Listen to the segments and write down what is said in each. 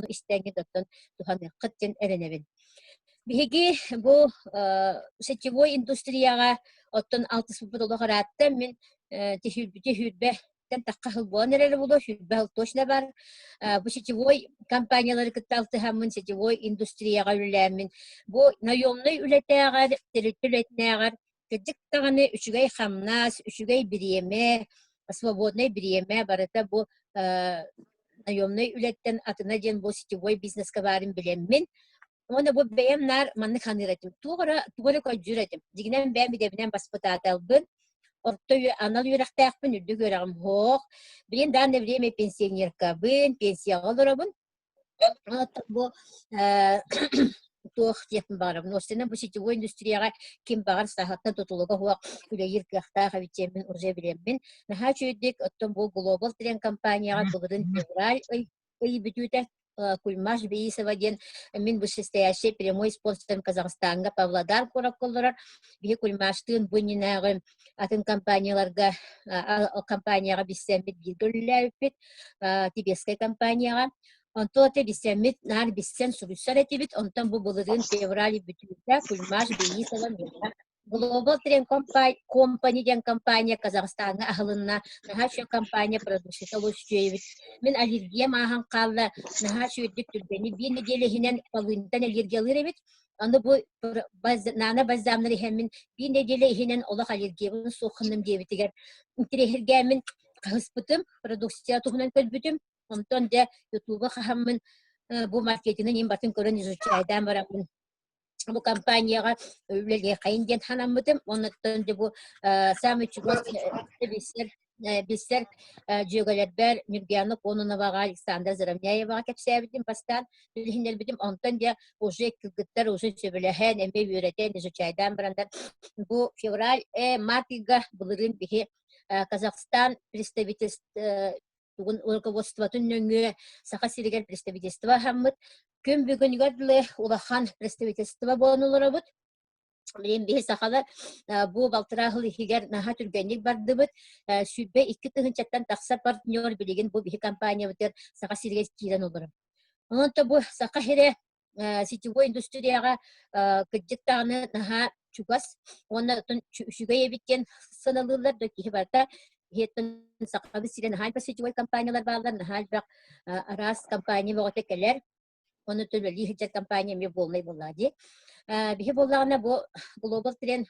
истэҥҥит оттон туһаныаххыт диэн эрэнэбин. Биһиги бу сетевой индустрияҕа оттон алтыспыппыт олох ыраатта. Мин түһүүрбэ тахха сыл буолан эрэр буолуо, 20 сыл точно бар. Бу сетевой компаниялары кытта алтыһаммын, сетевой индустрияҕа үлэлээммин, бу наемнай үлэтээҕэр, тэрилтэ үлэтинээҕэр кырдьык даҕаны үчүгэй хамнас, үчүгэй бириэмэ, свободнай бириэмэ барыта бу наемнай үлэттэн атына диэн бу сетевой бизнеска баарын билэммин, уонна бу бэйэм наар маннык саныыр этим. Туох эрэ, тугу эрэ көрдүүр этим. Дьиҥинэн бэйэм идэбинэн баспытааталбын, орто анал үөрэхтээхпин, үрдүк үөрэҕим суох. Билигин данное время пенсионеркабын, пенсияҕа олоробун. Оттон бу туох диэхпин баҕарабын. Уопсайынан бу сетевой индустрияҕа ким баҕар сааһыттан тутулуга суох үлэлиир кыахтаах эбит диэммин уже билэммин. Наһаа үчүгэйдик оттон бу Global Trend компанияҕа былырыын февраль ый бүтүүтэ Кульмаш Беисова диэн мин вышестоящий прямой спонсорым Казахстаҥҥа Павлодар куоракка олорор. Биһи Кульмаштыын бу иннинээҕи атын компанияларга компанияҕа билсэммит бииргэ үлэлээбиппит Тибетскай компанияҕа. Онтон это билсэммит наар билсэн суруйсар этибит. Онтон бу былырыын февраль бүтүүтэ Кульмаш Беисова миэхэ Global Trend Company диэн компания Казахстаҥҥа аһылынна. Наһаа үчүгэй компания продукцията олус үчүгэй эбит. Мин аллергиям ааһан хаалла. Наһаа үчүгэйдик түргэнник биир нэдиэлэ иһинэн полынтан аллергиялыыр эбит. Аны бу наана бальзамнар иһэммин биир нэдиэлэ иһинэн олох аллергиябын суох гынным диэбитигэр интириэһиргээммин хаһыспытым, продукция туһунан көрбүтүм. Онтон дьэ ютуба хаһаммын бу маркетинын иин батын көрөн изучайдаан бараммын бу компанияҕа үлэлиэхэйин диэн санаммытым. Оннуттан дьэ бу саамай чугас билсэр билсэр дьүөгэлэрбэр Нюргияна Кононоваҕа, Александра Заровняеваҕа кэпсээбитим бастаан билиһиннэрбитим. Онтон дьэ уже кыргыттар уже сөбүлэһэн, эмиэ үөрэтэн, изучайдаан барандар бу февраль, март ыйга былырыын биһи Казахстан представительство тугун руководствотун нөҥүө Саха сиригэр представительство аһаммыт. Күн бүгүнүгэр дылы улахан представительство буолан олоробут. Билигин биһи сахалар бу балтараа сыл иһигэр наһаа түргэнник бардыбыт. 22 тыһыынчаттан тахса партнер билигин бу биһи компаниябытыгар Саха сиригэр киирэн олорор. Онон бу Саха сирэ сетевой индустрияҕа кырдьык даҕаны наһаа чугас уонна үчүгэй эбит диэн сыаналыыллар да киһи барыта иһиттэн Сахабыт сирэ наһаа элбэх сетевой компаниялар бааллар, наһаа элбэх араас компания бөҕөтө кэлэр. Ону төлөлүү сылдьар компания эмиэ буолнай буоллаҕа дии. Биһи буоллаҕына бу Global Trend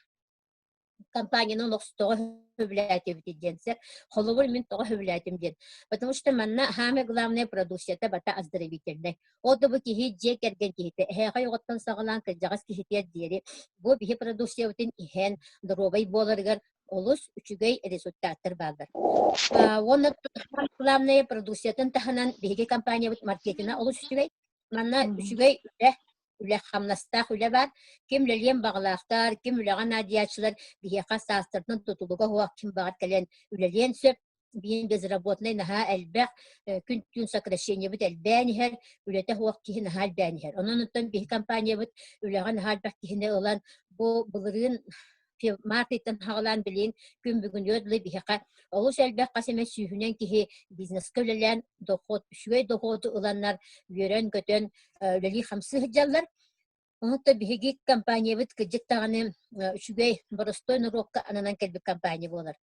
компанияны олохсутоҕо сөбүлээтибит диэн сэр. Холобур, мин тоҕо сөбүлээтим диэн. Потому что манна самое главное продукцията бата оздоровительнай. Ол да бу киһи дьиэ кэргэн киһитэ эһээхэй оҕоттон саҕалаан кырдьаҕас киһитигэр диэри бу биһи продукциябытын иһэн доруобай буоларыгар олус үчүгэй результаттар бааллар. Уонна главное продукциятын таһынан биһиги компаниябыт маркетинэ олус үчүгэй. Манна үчүгэй үлэ үлэ хамнастаах үлэ баар. Ким үлэлиэн баҕалаахтар, ким үлэҕэ наадыйааччылар биһиэхэ саастарынан тутулуга суох ким баҕар кэлэн үлэлиэн сөп. Биин безработнай наһаа элбэх, күн-түүн сокращениебыт элбээн иһэр, үлэтэ суох киһи наһаа элбээн иһэр. Онон оттон биһи компаниябыт үлэҕэ наһаа элбэх киһини ылан, бу былырыын март ыйтан саҕалаан билигин күн бүгүнүгэр дылы биһиэхэ олус элбэх хас эмэ сүүһүнэн киһи бизнеска үлэлээн дохуот үчүгэй дохуоту ыланнар үөрэн-көтөн үлэлии-хамсыы сылдьаллар. Онон биһиги компаниябыт кырдьык даҕаны үчүгэй боростуой норуокка ананан кэлбит компания буолар.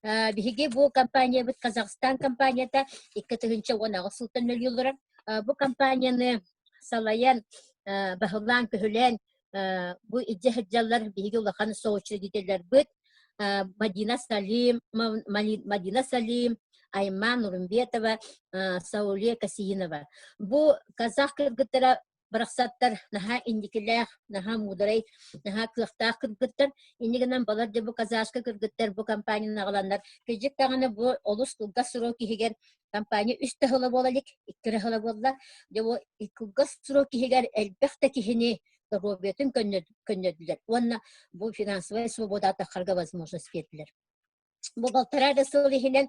Биһиги бу компаниябыт Казахстан компанията 2018 сылтан үлэлии олорор. Бу компанияны салайан, баһылаан-көһүлээн бу илдьэ сылдьаллар биһиги улахан соучредителлэрбит Мадина Салим, Мадина Салим, Айман Нурумбетова, Саулия Касиинова. Бу казах кыргыттара барахсаттар наһаа инникилээх, наһаа муударай, наһаа кыахтаах кыргыттар. Инни гынан балар дьэ бу казашка кыргыттар бу компанияны аҕаланнар. Кырдьык даҕаны бу олус кылгас срок иһигэр компания үс да сыла буола илик, икки эрэ сыла буолла. Дьэ бу кылгас срок иһигэр элбэх да киһини доруобуйатын көннөрдүлэр уонна бу финансовая свобода таххарга возможность биэрдилэр. Бу балтараа да сыл иһинэн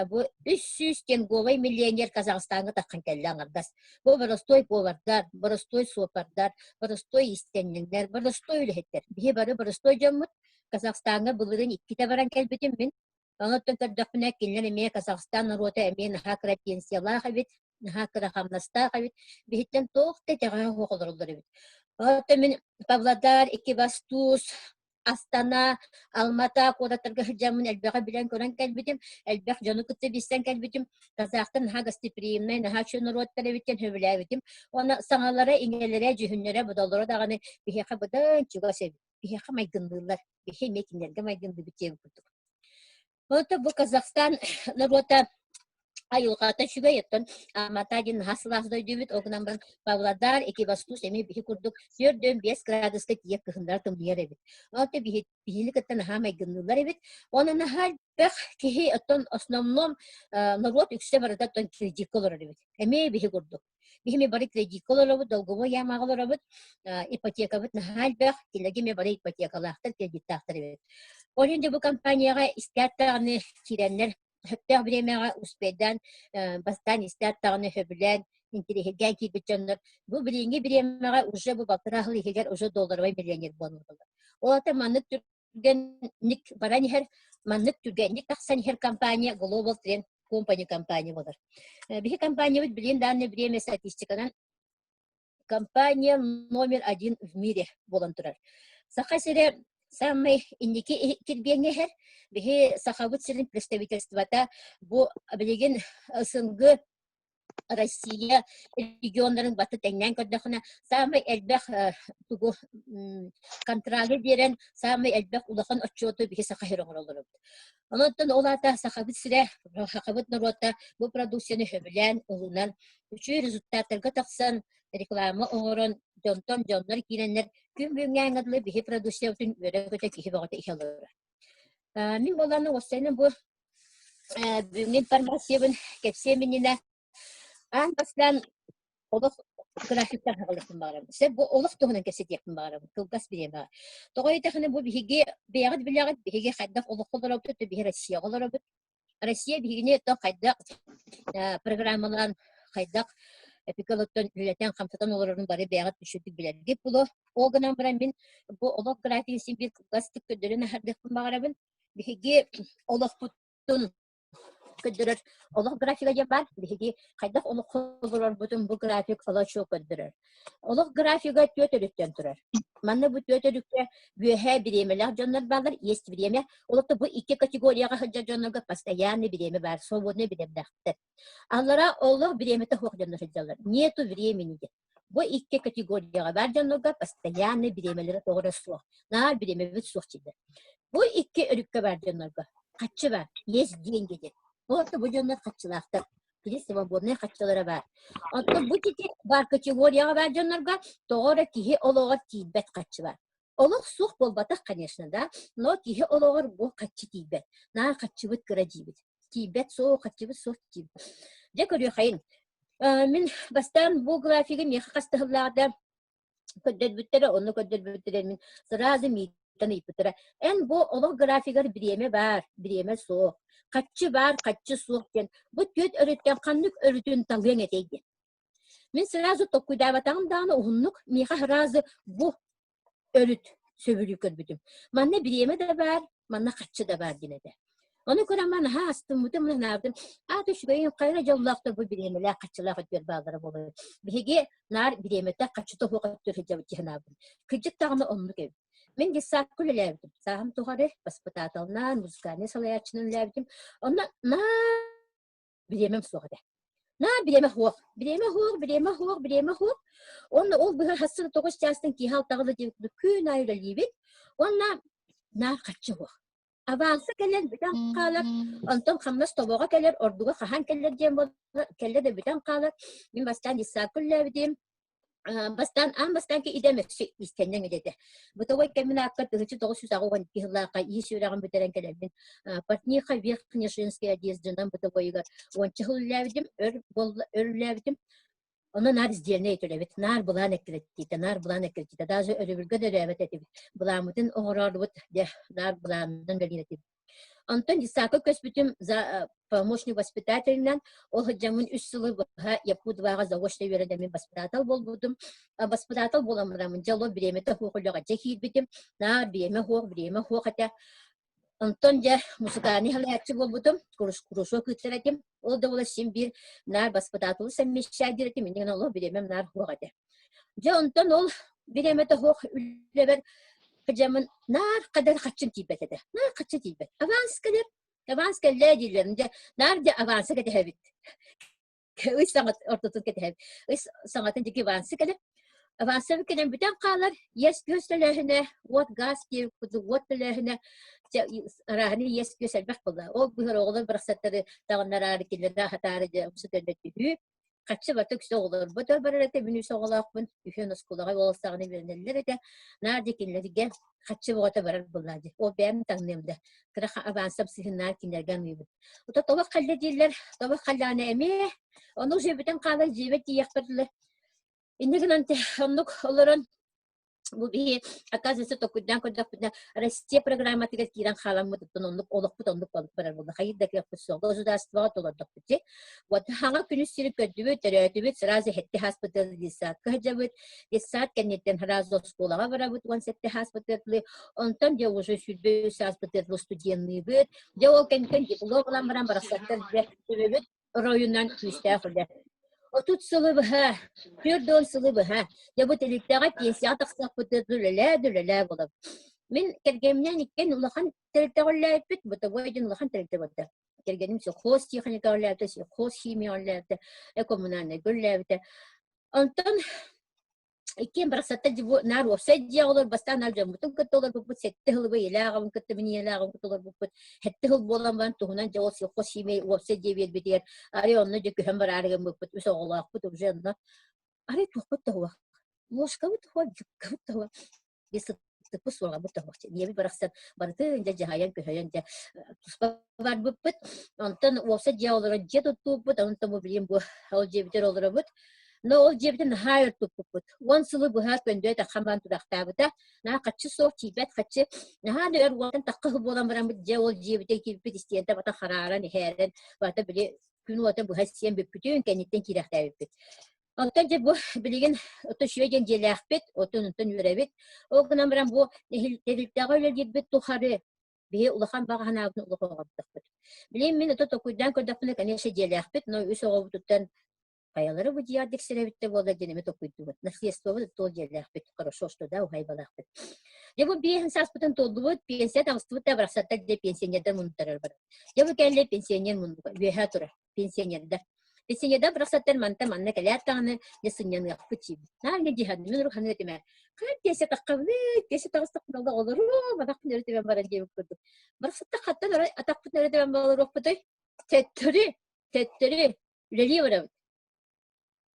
бу 300 тенговый миллионер Казахстаҥҥа таххан кэллэ аҥардас. Бу боростуой повардар, боростуой суопардар, боростуой иистэнньэҥнэр, боростуой үлэһиттэр. Биһи бары боростуой дьоммут. Казахстаҥҥа былырыын иккитэ баран кэлбитим мин. Онон көрдөхпүнэ, кинилэр эмиэ Казахстан норуота эмиэ наһаа кыра пенсиялаах эбит. Наһаа кыра хамнастаах эбит. Биһиттэн туох да итэҕэһэ суох олороллор эбит. Оттон мин Павлодар, Экибастуз, Астана, Алмата куораттарга сылдьаммын элбэҕи билэн-көрөн кэлбитим, элбэх дьону кытта билсэн кэлбитим. Казахтар наһаа гостеприимнай, наһаа үчүгэй норуоттар эбит диэн сөбүлээбитим. Уонна саҥалара-иҥэлэрэ, дьүһүннэрэ, бодолоро даҕаны биһиэхэ быдан чугас эбит. Биһиэхэ майгынныыллар. Биһи эмиэ кинилэргэ майгынныыбыт диэн курдук. Онто бу Казахстан норуота айылҕата үчүгэй, оттон Алмата диэн наһаа сылаас дойду эбит. Ол гынан баран Павлодар, Экибастуз эмиэ биһи курдук 45 градуска тиийэ кыһыннара тымныйар эбит. Онто биһини кытта наһаа майгынныыллар эбит. Онон наһаа элбэх киһи оттон основном норуот үксэ барыта оттон кредикка олорор эбит. Эмиэ биһи курдук. Биһи бары кредикка олоробут, долговой ямаҕа олоробут, ипотекабыт наһаа элбэх, кинилэргэ эмиэ бары ипотекалаахтар, кредиттаахтар эбит. Ол иһин бу компанияҕа истээт даҕаны киирэннэр сөптөөх бириэмэҕэ успейдаан, бастаан истээт даҕаны сөбүлээн, интириэһиргээн киирбит дьоннор бу билиҥҥи бириэмэҕэ уже бу балтараа сыл иһигэр уже долларовай миллионер буолан олороллор. Ол аата маннык түргэнник баран иһэр, маннык түргэнник тахсан иһэр компания Global Trend Company компания буолар. Биһи компаниябыт билигин данное время статистиканан компания номер один в мире буолан турар. Саха сирэ самый инники кирбиэҥҥэ иһэр. Биһи Сахабыт сирин представительствота бу билигин СНГ Россия регионнарын баты тэҥнээн көрдөххүнэ, саамай элбэх тугу контрагы биэрэн, саамай элбэх улахан отчуоту биһи Саха сирэ оҥороллор эбит. Онон ол аата Сахабыт сирэ, сахабыт норуота бу продукцияны сөбүлээн, ылынан, үчүгэй результаттарга тахсан, реклама оҥорон, дьонтон дьоннор киирэннэр күн бүгүҥҥээҥҥэ дылы биһи продукциябытын үөрэ-көтө киһи бөҕөтө иһэ олорор. Мин буоллаҕына уопсайынан бу бүгүҥҥү информациябын кэпсиэм иннинэ аан бастаан олох графиктан хаҕылыахпын баҕарабын. Сөп бу олох туһунан кэпсэтиэхпин баҕарабын кылгас бириэмэҕэ. Тоҕо диэтэххинэ бу биһиги бэйэҕит билэҕит, биһиги хайдах олоххо олоробут, биһи Россияҕа олоробут. Россия биһигини то хайдах программалаан хайдах эпиколоттон үлэтэн хамсатан олорорун бары бэйэҕит үчүгдүк билэргит буолуо. Ол гынан баран мин бу олох графигын син биир кылгастык көрдөрөн аһардыахпын баҕарабын. Биһиги олохпутун көрдөрөр олох графига диэн баар. Биһиги хайдах олоххо олорорбутун бу график олочу көрдөрөр. Олох графига түөрт өрүттэн турар. Манна бу түөрт өрүккэ үөһээ бириэмэлээх дьоннор бааллар, есть время. Олохто бу икки категорияҕа сылдьар дьоннорго постоянный бириэмэ баар, свободный бириэмэлээхтэр. Аллара олох бириэмэтэ суох дьоннор сылдьаллар. Нету времени диэн. Бу икки категорияҕа баар дьоннорго постоянный бириэмэлэрэ тоҕо эрэ суох. Наар бириэмэбит суох дииллэр. Бу икки өрүккэ баар дьоннорго хаччы баар, есть деньги диэн. Ол бу дьоннор хаччылаахтар. Кини свободнай хаччылара баар. Оттон бу кити баар категорияҕа баар дьоннорго тоҕо эрэ киһи олоҕор тиийбэт хаччы баар. Олох суох буолбатах, конечно, да, но киһи олоҕор бу хаччы тиийбэт. Наар хаччыбыт кыра диибит. Тиийбэт суох, хаччыбыт суох диибит. Дьэ көрүөхэйин. Мин бастаан бу графигы миэхэ хастаһыллаҕда көрдөрбүттэрэ, онно көрдөрбүттэрэ мин сразу миигиттэн ыйыппыттара. Эн бу олох графигар бириэмэ баар, бириэмэ суох, хаччы баар, хаччы суох диэн бу түөрт өрүттэн ханнык өрүтүн талыаҥ этэй диэн. Мин сразу толкуйдаабатаҕым даҕаны уһуннук миэхэ сразу бу өрүт сөбүлүү көрбүтүм. Манна бириэмэ да баар, манна хаччы да баар диэн этэ. Ону көрөн ман наһаа астыммытым, санаабытым, аата үчүгэйин хайа дьоллоохтор бу бириэмэлээх хаччылаах өттүгэр бааллара буолуо. Биһиги наар бириэмэтэ хаччыта суох өттүгэр сылдьабыт дии санаабытым. Кырдьык даҕаны оннук эбит. Мин детсадка үлэлээбитим. Сааһым тухары баспытааталынан, музыкальнай салайааччынан үлэлээбитим. Онно наар бириэмэм суох этэ. Наа бириэмэ суох, бириэмэ суох, бириэмэ суох, бириэмэ суох. Уонна ол быһа хассын тоҕус чаастан киэһэ алтаҕа диэки күн аайы үлэлиибит. Уонна наар хаччы суох. Аванса кэлэн бүтэн хаалар, онтон хамнас тобоҕо кэлэр, ордуга хаһан кэлэр диэн буолла, кэллэ да бүтэн хаалар. Мин бастаан детсадка үлэлээбитим. Бастаан аан бастаан идэм өссө иистэнньэҥ идэтэ. Бытовой комбинатка 1982 сыллаахха иис үөрэҕин бүтэрэн кэлэрбин портниха Верхнешинская одежданан бытовойугар уонча сыл үлэлээбитим, өр буолла өр үлэлээбитим. Онно наар сдельнай төлөбүт, наар былаан эккирэтиитэ, наар былаан эккирэтиитэ. Даже өрөбүлгэ да өрөөбөт этибит. Былааммытын оҥороорубут, дьэ, наар былаанынан үлэлиир этибит. Онтон детсадка көспүтүм за помощник воспитателинэн, ол сылдьаммын үс сылы быһа Якутваҕа заочно үөрэнэммин воспитатель буолбутум. Воспитатель буолан бараммын дьэ, ол бириэмэтэ суох үлэҕэ дьэ киирбитим. Наар бириэмэ суох, бириэмэ суох этэ. Онтон дьэ мусукааны халааччы буолбутум, курусуок ыытар этим. Ол да буола син биир наар баспытаатылы сэммещай диир этим, иннигин олох бириэмэм наар суох этэ. Дьэ онтон ол бириэмэтэ суох үлэбэр кыдьамын наар хадар хаччым тиийбэт этэ. Наар хаччы тиийбэт. Аванс кэлэр, аванс кэллээ дииллэр. Дьэ наар дьэ аванса кэтэһэбит. Ый саҥат ортотун кэтэһэбит. Ый саҥатын диэки авансы кэлэр. Аванса кэлэн бүтэн хаалар. Иэс-күөс төлөөһүнэ, уот, газ диэбит курдук уот төлөөһүнэ, арааһыны иэс-күөс элбэх буолла. Ол быһар оҕолор барахсаттары таҕыннараары, кинилэри аһатаары дьэ умса төннө түһүү. Хаччы барыта үксэ оҕолорбут барар этэ, мин үс оҕолоохпун, үһүөн оскуолаҕа уол саҕана үөрэнэллэр этэ. Наар дьэ кинилэргэ хаччы бөҕөтө барар буоллаа дии. Ол бэйэм таҥныам да, кыра авансам сыһыннаан кинилэргэ аныыбын. Ото тобох халла дииллэр, тобох халлаана эмиэ, ону уже бүтэн хаалан дьиэбэр тиийиэхпэр дылы. Инньэ гынан оннук олорон бу биһи, оказывается, токуйдаан көрдөхпүтүнэ, Россия программатыгар киирэн хааламмытыттан оннук олохпут оннук барар буолла. Хайыр да кыахпыт суох. Государствоҕа толордохпут дии. Вот хаҥа күнүс сири көрдүбүт, төрөөтүбүт, сразу хэттэ хааспытыгар детсадка сылдьабыт. Детсад кэнниттэн сразу оскуолаҕа барабыт, 17 хааспытыгар Онтон дьэ уже 23 ааспытыгар студенныыбыт. Дьэ ол кэнниттэн диплом ылан баран барахсаттар дьэ төбөбүт оройунан күүстээх үлэ. 30 сылы быһа, 40 сылы быһа, дьэ бу тэрилтэҕэ пенсияҕа тахсыахпытыгар үлэлээ да үлэлээ буолабыт. Мин кэргэмминээн иккиэн улахан тэрилтэҕэ үлэлээбиппит, бытовой диэн улахан тэрилтэ барда. Кэргэним сельхоз техникаҕа үлэлээбитэ, сельхоз химияҕа үлэлээбитэ, коммунальнайга үлэлээбитэ. Онтон иккиэн барахсаттар наар уопсай дьиэҕэ олор бастаан наар дьоммутун кытта олорбуппут 7 сылы ийэлээх аҕабын кытта мин ийэлээх аҕабын кытта олорбуппут 7 сыл буолан баран туһунан дьэ ол сельхоз химия уопсай дьиэ биэрбитигэр арай онно дьэ көһөн бараары гыммыппыт үс оҕолоохпут уже онно арай туохпут да суох ложкабыт суох дьуккабыт да суох сыттыкпыт суорҕаммыт да суох ийэбит барахсан барытын дьэ дьаһайан көһөйөн дьэ туспа барбыппыт онтон уопсай дьиэ олорон дьиэ туттубуппут онтон бу билигин бу ол дьиэбитигэр олоробут. Но ол дьиэбитин наһаа өр туппуппут. 10 сылы быһа көндүө таххан баран турахтаабыта. Наһаа хаччы суох, тиийбэт хаччы. Наһаа да өр уонтан тахха буолан бараммыт дьэ ол дьиэбитин киирбит истиэнтэ бата харааран, иһээрэн, бата били күн уота быһа сиэн бүппүтүн кэнниттэн киирэхтээбиппит. Оттон дьэ бу билигин ото үчүгэй диэн дьиэлээхпит, оттон онтон үөрэбит. Ол гынан баран бу тэрилтэҕэ үлэлиирбит тухары биһи улахан баҕа санаабытын олох оҥордохпут. Билигин мин ото толкуйдаан көрдөхпүнэ, конечно, дьиэлээхпит, но үс оҕобутуттан хайалара бу дьиэҕэ тиксэрэбит да буолла диэн эмэ толкуйдуубут. Наследствобыт туол дьиэлээхпит, хорошо, что да, уһайбалаахпыт. Дьэ бу биэһин сааспытын туоллубут, пенсия таҕыстыбыт да барахсаттар дьэ пенсионердар муннуктарар бар. Дьэ бу кэллэ пенсионер муннуга үөһэ турар, пенсионердар. Пенсионердар барахсаттар манта манна кэлээт даҕаны дьэ сынньаныахпыт диибит. Наа эмэ дии мин урукханы этимэ. Хаан пенсия таххабыный, пенсия таҕыстахпына олоруом, атахпын өрө тэбэн баран диэбит курдук. Барахсаттар хаттан атахпытын өрө тэбэн олоруохпутуй? Төттөрү, төттөрү үлэлии барабыт.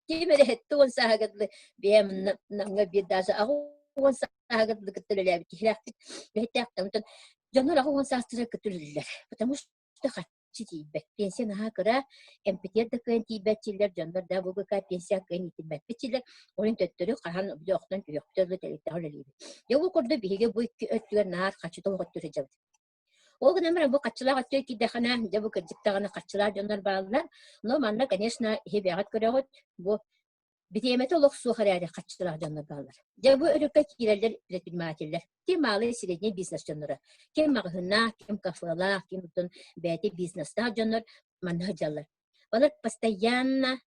Ким эрэ 70 сааһыгар дылы бэйэм Намҥа биир даже 80 сааһыгар дылы кытта үлэлээбит киһилээхпит. Үлэһиттээхтэр. Онтон дьоннор 80 саастарыгар кытта үлэлииллэр. Потому что харчы тиийбэт. Пенсия наһаа кыра, эмпитиэр да кыайан тиийбэт дииллэр, дьоннор да бу быка пенсия кыайан иитиммэппит дииллэр. Онон төттөрү хаһан били охтон түһүөхпүт дылы тэрилтэҕэ үлэлиибит. Дьэ ол курдук биһиги бу икки өттүгэр наар харчы тоҕо сылдьабыт. Ол гынан баран бу хаччылаах өттүгэр киирдэххинэ, дьэ бу кырдьык даҕаны хаччылаах дьоннор бааллар. Но манна, конечно, иһи бэйэҕит көрөҕүт, бу битиэмэтэ олох суох эрээри хаччылаах дьоннор бааллар. Дьэ бу өрүккэ киирэллэр предпринимателлэр. Ким малый средний бизнес дьонноро, ким маҕаһыыннаах, ким кафелаах, ким оттон бэйэтэ бизнестаах дьоннор манна сылдьаллар. Балар постоянно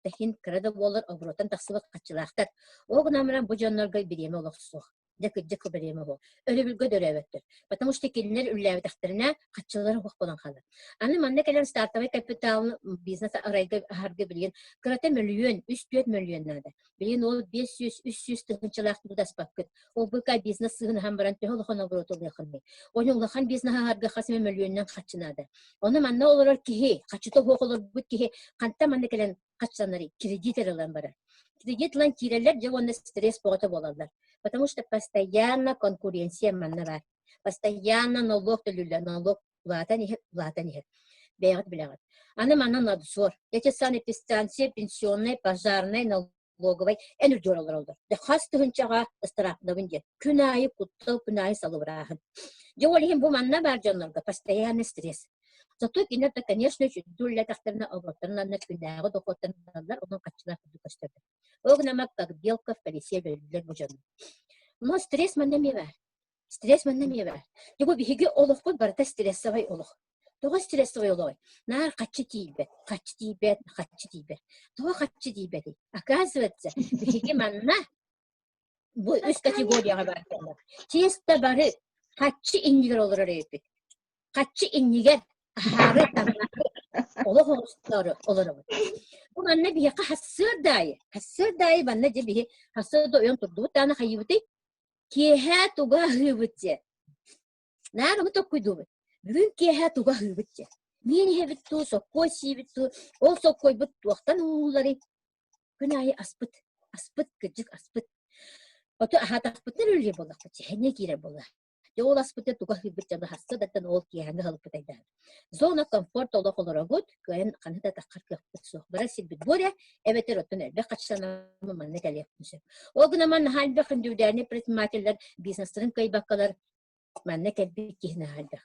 иһин кыра да буоллар оборотон тахсыбыт хаччылаахтар. Ол гынан баран бу дьоннорго бириэмэ олох суох. Дьэ кырдьык бириэмэ суох. Өрөбүлгэ да өрөөбөттөр. Потому что кинилэр үллээбэтэхтэринэ хаччылара суох буолан хаалар. Аны манна кэлэн стартовай капиталын бизнес арайга аһарга билигин кырата мөлүйүөн, 3-4 мөлүйүөн наада. Билигин ол 500, 300 тыһыынчалаах тутаспаккыт. Ол быка бизнес сыһынаһан баран төһө улахан оборот ылыаххыный? Оны улахан бизнес аһарга хас эмэ мөлүйүөннэн хаччы наада. Ону манна олорор киһи, хаччыта суох олорбут киһи хантан манна кэлэн хаччыланарый? Кредит эрэ ылан барар. Кредит ылан киирэллэр, дьэ уонна стресс бөҕөтө буолаллар. Потому что постоянно конкуренция манна баар. Постоянно налог төлүүллэр, налог улаатан иһэр, улаатан иһэр. Бэйэҕит билэҕит. Аны манна надзор. Эти санэпидстанция, пенсионный, пожарный, налоговай эн үрдүгэр олороллор. Дьэ хас тыһыынчаҕа ыстараапнабын диэн. Күн аайы куттал, күн аайы салыбырааһын. Дьэ ол иһин бу манна баар дьоннорго постоянный стресс. Зато кинилэр да, конечно, үчүгэй үлэлээтэхтэринэ обороттарын аннар күннээҕи дохуоттарын онон хаччылаах курдук көстөллөр. Ол гынан как белка в колесе өлөллөр бу дьону. Но стресс манна эмиэ баар. Стресс манна эмиэ баар. Дьэ бу биһиги олохпут барыта стрессовай олох. Тоҕо стрессовай олоҕуй? Наар хаччы тиийбэт, хаччы тиийбэт, хаччы тиийбэт. Тоҕо хаччы тиийбэтий? Оказывается, биһиги манна бу үс категорияҕа баар буоллар. Чисто бары хаччы иннигэр олорор эбиппит. Хаччы иннигэр аһаары таҥнары олох оҥостоору олоробут. Бу манна биһиэхэ хассыарда аайы, хассыарда аайы манна дьэ биһи хассыарда ойон турдубут даҕаны хайыыбытый? Киэһэ тугу аһыыбыт диэн. Наар ону толкуйдуубут. Бүгүн киэһэ тугу аһыыбыт диэн. Миин иһэбит дуу, соккуой сиибит дуу, ол соккуойбут туохтан уулларый? Күн аайы аспыт, аспыт, кырдьык аспыт. Оту аһаатахпытына үлэлиир буоллахпыт, сэһэнньэ киирэр буолла. Дьэ ол аспыты туга аһыырбыт дьону хаста даттан ол киэһэҥҥи аһылыкпыт айдаан. Зона комфорт олох олоробут, кыайан ханна да таххар кыахпыт суох. Барар сирбит бу эрэ, эбэтэр оттон элбэх хаччыланаммын манна кэлиэхпин сөп. Ол гынан наһаа элбэх индивидуальнай предпринимателлэр бизнестарын кыайбаккалар манна кэлбит киһи наһаа элбэх.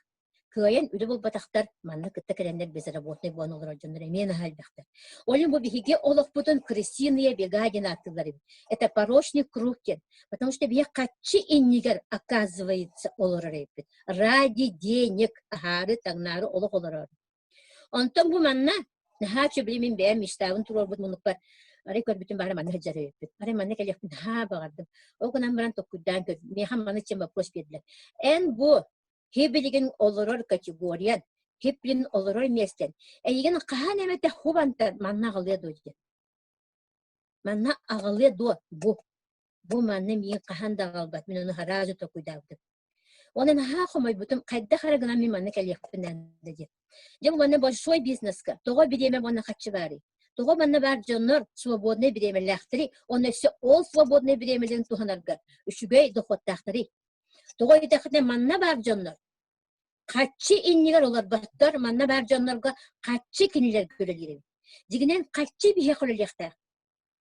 Кыайан үлэ булбатахтар манна кытта кэлэннэр безработный буолан олорор дьоннор эмиэ наһаа элбэхтэр. Ол иһин бу биһиги олохпутун крысиные бега диэн ааттыыллар эбит. Это порочный круг диэн. Потому что биһиги хаччы иннигэр оказывается олорор эбиппит. Ради денег аһаары таҥнаары олох олорор. Онтон бу манна наһаа үчүгэй мин бэйэм мечтабын туруорбут муннукпар арай көрбүтүм баара манна сылдьар эбиппин. Арай манна кэлиэхпин наһаа баҕардым. Ол гынан баран толкуйдаан көр, миэхэ маны чем вопрос биэрдилэр. Эн бу хибилигин олорор категориян, хиплин олорор миэстэн, эйигин хаһан эмэтэ хубантан манна аҕалыа дуо диэн. Манна аҕалыа дуо бу? Бу манна миигин хаһан да аҕалбат, мин ону сразу толкуйдаабытым. Онон наһаа хомойбутум, хайдах эрэ гынан мин манна кэлиэхпин наада диэн. Дьэ манна большой бизнеска тоҕо бириэмэ уонна харчы баарый? Тоҕо манна баар дьоннор свободнай бириэмэлээхтэрий уонна өссө ол свободнай бириэмэлэрин туһанарга үчүгэй дохуоттаахтарый? Тоҕо диэтэххинэ манна баар дьоннор харчы иннигэр олорботтор, манна баар дьоннорго харчы кинилэргэ үлэлиир эбит. Дьиҥинэн харчы биһиэхэ үлэлиэхтээх.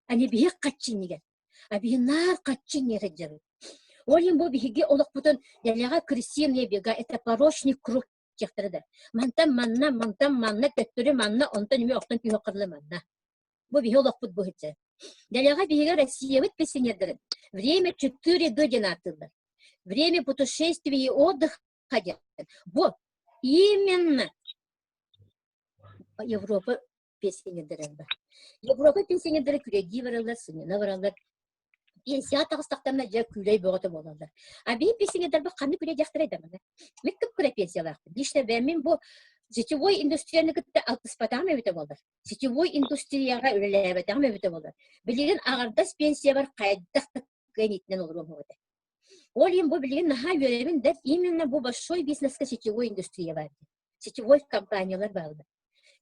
Ани биһиэх харчы иннигэр. А биһи наар харчы иннигэр сылдьабыт. Ол иһин бу биһиги олохпутун дэлэҕэ крысиные бега это порочный круг диэхтэрэ да. Мантан манна, мантан манна, төттөрү манна, онтон эмиэ охтон түһүөххэ дылы манна. Бу биһи олохпут бу сылдьар. Дэлэҕэ биһиги Россиябыт пенсионердарын время 4Г диэн ааттыыллар. Время путешествий и отдыха диэн. Бу именно Европа пенсионердара бар. Европа пенсионердара күрэйдии бараллар, сынньана бараллар. Пенсияҕа таҕыстахтарына дьэ күүлэй бөҕөтө буолаллар. А биһи пенсионердарбыт ханнык күрэйдиэхтэрэй да маны. Мин кып-кыра пенсиялаахпын. Лично бэйэм бу сетевой индустрияны кытта алтыспатаҕым эбитэ буоллар. Сетевой индустрияҕа үлэлээбэтэҕим эбитэ буоллар. Билигин аҕардас пенсиябар хайдах да кыайан итинэн олоруом этэ. Ол иһин бу билигин наһаа үөрэбин да именно бу большой бизнеска сетевой индустрия баар. Сетевой компаниялар бааллар.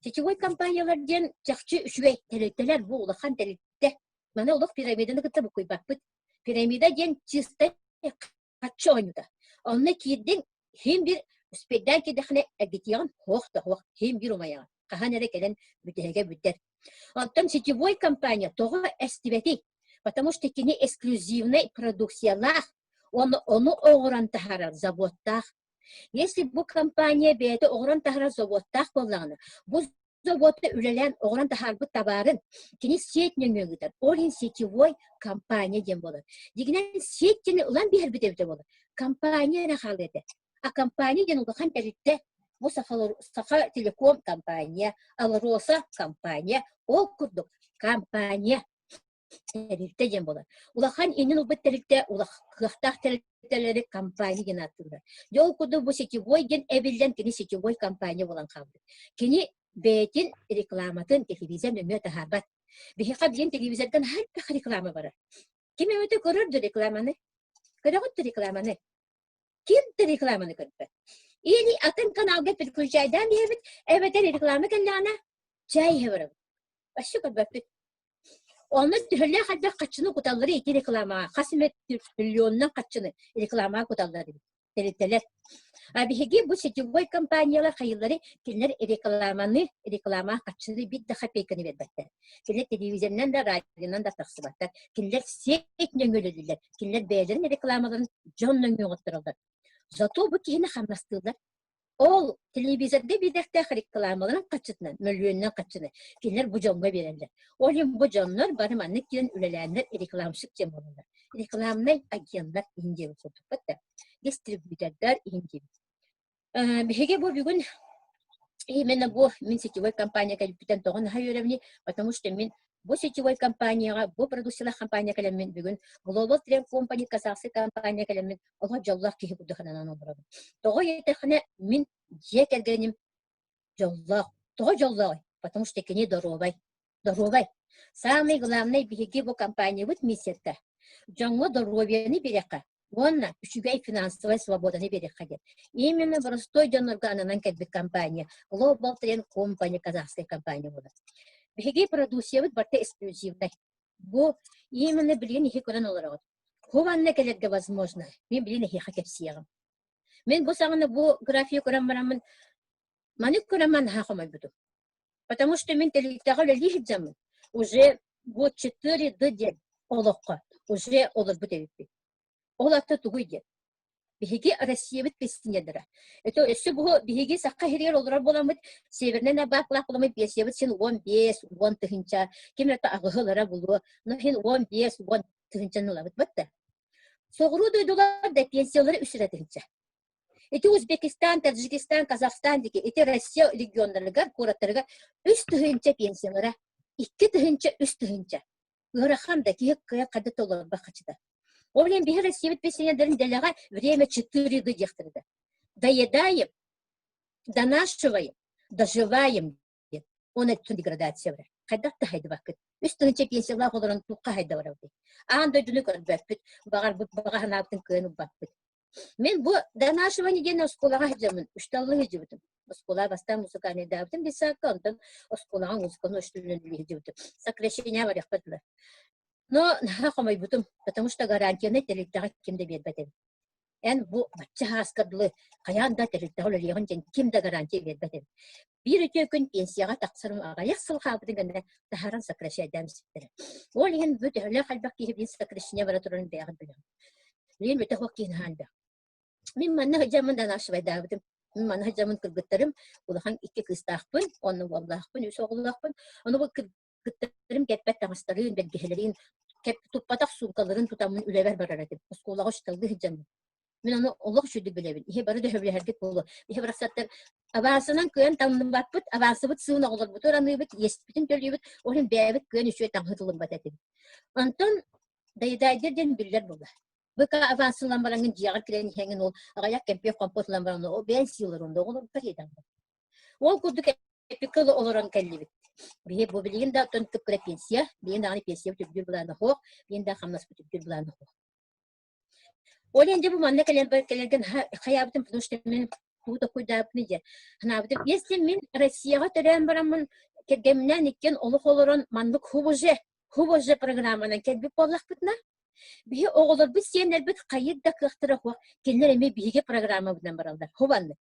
Сетевой компаниялар диэн чахчы үчүгэй тэрилтэлэр, бу улахан тэрилтэ. Маны олох пирамиданы кытта буккуйбаппыт. Пирамида диэн чистай харчы оонньуута. Онно киирдиҥ, иһин биир успейдаан киирдэххинэ эргитиэҕин суох да суох, иһин биир умайаҕын. Хаһан эрэ кэлэн бүтэһигэ бүтэр. Оттон сетевой компания тоҕо эстибэтий? Потому что кини эксклюзивнай продукциялаах, уонна ону оҥорон таһаарар заводтаах. Если бу компания бэйэтэ оҥорон таһаарар заводтаах буоллаҕына, бу заводка үлэлээн оҥорон таһаарбыт табаарын кини сеть нөҥүө ыытар. Ол иһин сетевой компания диэн буолар. Дьиҥинэн сеть диэни ылан биэрбит эбитэ буолар. Компания эрэ хаалыа этэ. А компания диэн улахан тэрилтэ. Бу Саха Телеком компания, Алроса компания, ол курдук компания тэрилтэ диэн буолар. Улахан иннин ылбыт тэрилтэ кыахтаах тэрилтэлэри компания диэн ааттыыллар. Дьэ ол курдук бу сетевой диэн эбиллэн кини сетевой компания буолан хаалбыт. Кини бэйэтин рекламатын телевизор нөҥүө таһаарбат. Биһиэхэ билигин телевизордан элбэх реклама барар. Ким эмэтэ көрөр да рекламаны? Көрөҕүт да рекламаны? Ким да рекламаны көрбөт. Или атын каналга переключайдаан биэрэбит, эбэтэр реклама кэллэҕинэ чай иһэ барабыт. Вообще көрбөппүт. Онно төһөлөөх элбэх харчыны куталлары ити рекламаҕа хас эмэ миллионунан харчыны рекламаҕа куталлар эбит тэрилтэлэр. А биһиги бу сетевой компаниялар хайыылары кинилэр рекламаны рекламаҕа харчыны биир да копейканы биэрбэттэр. Кинилэр телевизорынан да радионан да тахсыбаттар. Кинилэр сеть нөҥүө үлэлииллэр. Кинилэр бэйэлэрин рекламаларын дьон нөҥүө оҥоттороллор. Зато бу киһини хамнастыыллар. Ол телевизорга биэриэхтээх рекламаларын хаччытынан, мөлүйүөнүнэн хаччыны кинилэр бу дьоҥҥо биэрэллэр. Ол иһин бу дьоннор бары маннык киирэн үлэлээннэр рекламщик диэн буолаллар. Рекламнай агеннар иһин диэбит курдукпут да. Дистрибьютордар иһин диэбит. Биһиги бу бүгүн именно бу мин сетевой компания кэлбитэн тоҕо наһаа үөрэбиний, потому что мин бу сетевой компанияҕа, бу продукциялаах компания кэлэммин бүгүн Global Trend Company казахскай компания кэлэммин олох дьоллоох киһи курдук сананан олоробун. Тоҕо диэтэххинэ мин дьиэ кэргэним дьоллоох. Тоҕо дьоллооҕуй? Потому что кини доруобай. Доруобай. Самый главный биһиги бу компаниябыт миссията дьоҥҥо доруобуйаны биэриэххэ уонна үчүгэй финансовай свободаны биэриэххэ диэн. Именно простой дьоннорго ананан кэлбит компания Global Trend Company казахскай компания буолар. Биһиги продукциябыт барыта эксклюзивнай. Бу именно билигин иһи көрөн олороҕут. Хованна кэлэргэ возможно. Мин билигин эһиэхэ кэпсиэҕим. Мин бу саҕана бу графия көрөн бараммын маны көрөн наһаа хомойбутум. Потому что мин тэрилтэҕэ үлэлии сылдьаммын уже вот 4D диэн олоххо уже олорбут эбиппин. Ол атта тугуй диэн. Биһиги Россиябыт пенсионердара. Это өссө бу биһиги саха сиригэр олорор буоламмыт севернэй набаклаах буоламмыт пенсиябыт син 15 10 тыһыынча ким эрэ аҕыһы ылара булуо но син 15 10 тыһыынчаны ылабыт бытта. Соҕуруу дойдулар да пенсиялары үс эрэ тыһыынча. Ити Узбекистан, Таджикистан, Казахстан диэки ити Россия регионнарыгар, куораттарыгар 3 тыһыынча пенсиялара, 2 тыһыынча, 3 тыһыынча. Ыарахан да киһи кыайан ханна да олорбот хачыта. Ол иһин биһи Россиябыт пенсионердарын дэлэҕэ время 4D диэхтэрэ да. Доедаем, донашиваем, доживаем диэн. Оны өттүн деградация барар. Хайдах да хайдыбаккыт. 3 тыһыынча пенсиялаах олорон туохха хайда барабытый? Аан дойдуну көрбөппүт, баҕарбыт баҕа санаабытын кыайан ылбаппыт. Мин бу донашивание диэн оскуолаҕа сылдьаммын, учууталлыы сылдьыбытым. Оскуола бастаан музыкальныйдаабытым детсадка, онтон оскуолаҕа музыканы учууталынан үлэлии сылдьыбытым. Сокращение барыахпыт дуо. Но наһаа хомойбутум, потому что гарантияны тэрилтэҕэ ким да биэрбэт эбит. Эн бу бачча сааска дылы хайаан да тэрилтэҕэ үлэлиэҕин диэн ким да гарантия биэрбэт эбит. Биир үтүө күн пенсияҕа тахсарым аҕыйах сыл хаалбытын кэннэ таһааран сокращайдаан испиттэрэ. Ол иһин бу төһөлөөх элбэх киһи билин сокращение бара турарын бэйэҕит билэҕит. Билин бүтэ суох киһи наһаа элбэх. Мин манна сылдьаммын донашивайдаабытым. Мин манна сылдьаммын кыргыттарым улахан икки кыыстаахпын, онно уоллаахпын, үс оҕолоохпун. Ону бу кыргыттарым кэппэт таҥастарын, бэргэһэлэрин, туппатах суумкаларын тутаммын үлэбэр барар этим. Оскуолаҕа учууталлыы сылдьаммын. Мин ону олох үчүгүйдүк билэбин. Иһи бары да сөбүлэһэргит буолуо. Иһи барахсаттар абаасынан кыайан таҥныбаппыт, абаасыбыт сыын оҕолорбутугар аныыбыт, иэспитин төлүүбүт, ол иһин бэйэбит кыайан үчүгэй таҥаһы тылыммат этибит. Онтон дайдайдыр диэн биллэр буолла. Быка аванс ылан бараҥҥын дьиэҕэр кэлэн иһэҥҥин ол аҕыйах кэмпиэ хомпот ылан баран ол бэйэҥ сиилэр онно оҕолоргор иэдэҥ. Ол курдук эпикка олорон кэллибит. Биһи бу билигин да оттон кып-кыра пенсия, билигин даҕаны пенсиябыт үрдүүр былаана суох, билигин да хамнаспыт үрдүүр былаана суох. Ол иһин дьэ бу манна кэлэн кэлэргэ хайаабытым, потому что мин тугу толкуйдаабытын дьэ санаабытым. Если мин Россияҕа төрөөн бараммын кэргэмминээн иккиэн олох олорон маннык хубуже хубуже программанан кэлбит буоллахпытына, биһи оҕолорбут сиэннэрбит хайыыр да кыахтара суох, кинилэр эмиэ биһиги программабытынан бараллар. Хубаннык.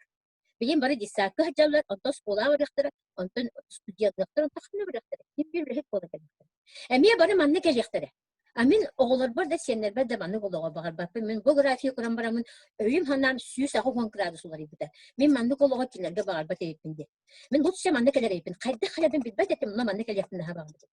Билигин бары детсадка сылдьаллар, онтон оскуолаҕа барыахтара, онтон студенныахтара, онтон ханна барыахтара, ким биир үлэһит буола кэлиэхтэрэ. Эмиэ бары манна кэлиэхтэрэ. А мин оҕолорбор да сиэннэрбэр да маннык олоҕу баҕарбаппын. Мин бу графия көрөн бараммын өйүм-санаам 180 градус уларыйбыта. Мин маннык олоҕу кинилэргэ баҕарбат эбиппин диэн. Мин лучше манна кэлэр эбиппин. Хайдах кэлэрбин билбэт этим, но манна кэлиэхпин наһаа баҕарбытым.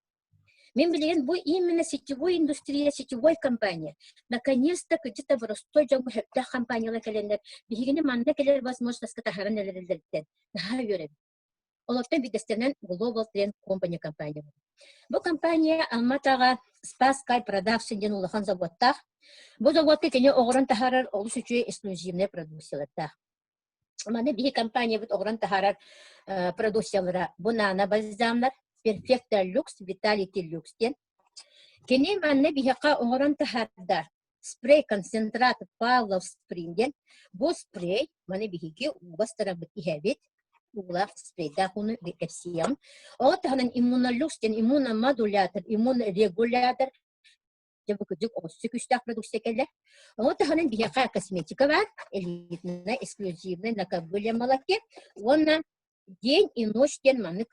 Мин билигин бу именно сетевой индустрия, сетевой компания. Наконец-то где-то простой дьоҥҥо сөптөөх компаниялар кэлэннэр биһигини манна кэлэр возможностька таһааран эрэллэриттэн наһаа үөрэбин. Олортон биирдэстэринэн Global Trend Company компания буолар. Бу компания Алматаҕа Спасскай Production диэн улахан заводтаах. Бу заводка кини оҥорон таһаарар олус үчүгэй эксклюзивнай продукциялардаах. Маны биһи компаниябыт оҥорон таһаарар продукциялара бу нано бальзамнар Perfecta Lux, Vitality Lux диэн. Кини манна биһиэхэ оҥорон таһаарда спрей концентрат Павлов Сприн диэн. Бу спрей маны биһиги ууга астарабыт иһэбит. Уулаах спрейдаах ууну кэпсиэҕим. Ол таһынан иммунолюкс диэн иммуномодулятор, иммунорегулятор Дьэ бу кырдьык өссө күүстээх продукция кэллэ. Ону таһынан биһиэхэ косметика баар, элитная, эксклюзивная на кобыле молоке уонна день и ночь диэн маннык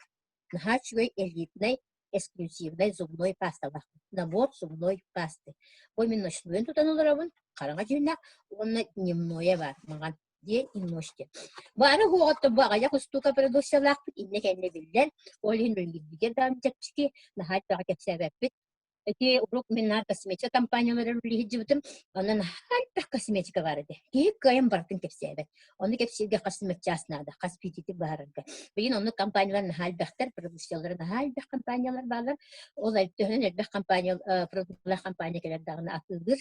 наһаа үчүгэй элитнай, эксклюзивнай зубной пасталаах. Набор зубной пасты. Бу мин ночнойун тутан олоробун, хараҥа дьүһүннээх уонна дневное баар маҥан. День и ночь диэн. Бары уоҕуттан бу аҕыйах устуука продукциялаахпыт иннэ кэннэ биллэр. Ол иһин билигин даҕаны чэпчэки, наһаа элбэҕи кэпсээбэппит. Ити урут мин наар косметика компанияларыгар үлэлии сылдьыбытым. Онон наһаа элбэх косметика баар этэ. Киһи кыайан барытын кэпсээбэт. Ону кэпсииргэ хас эмэ чаас наада, хас биирдиитик быһаарарга. Билигин оннук компаниялар наһаа элбэхтэр, продукциялара наһаа элбэх компаниялар бааллар. Ол төһөнөн элбэх компания, продукциялаах компания кэлэр даҕаны атыылыыр.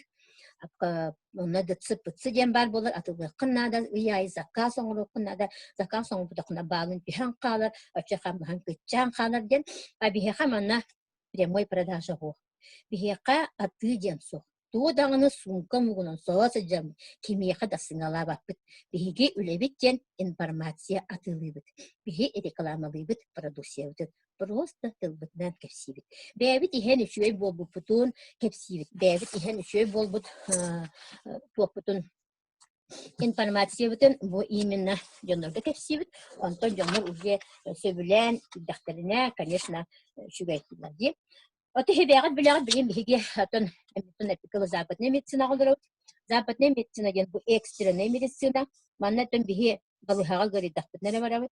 Онно ДЦПЦ диэн баар буолар, атыылыаххын наада, ый аайы заказ оҥоруоххун наада, заказ оҥорбутаххына баалын түһэн хаалар, оччо хамнаһын кыччаан хаалар диэн. А биһиэхэ манна прямой продажа суох. Биһиэхэ атыы диэн суох. Тугу даҕаны суумка муҥунан соһо сылдьаммыт, кимиэхэ да сыҥалаабаппыт. Биһиги үлэбит диэн информация атыылыыбыт. Биһи рекламалыыбыт продукциябытын. Просто тылбытынан кэпсиибит. Бэйэбит иһэн үчүгэй буолбуппутун кэпсиибит. Бэйэбит иһэн үчүгэй буолбут туохпутун информациябытын бу именно дьоннорго кэпсиибит. Онтон дьоннор уже сөбүлээн киирдэхтэринэ, конечно, үчүгэй дии. Ото иһибээҕит билэҕит билигин биһиги оттон эпикалы западная медицинаҕа олоробут. Западная медицина диэн бу экстренная медицина. Манна оттон биһи балыыһаҕа ыарыйдахпытына эрэ барабыт.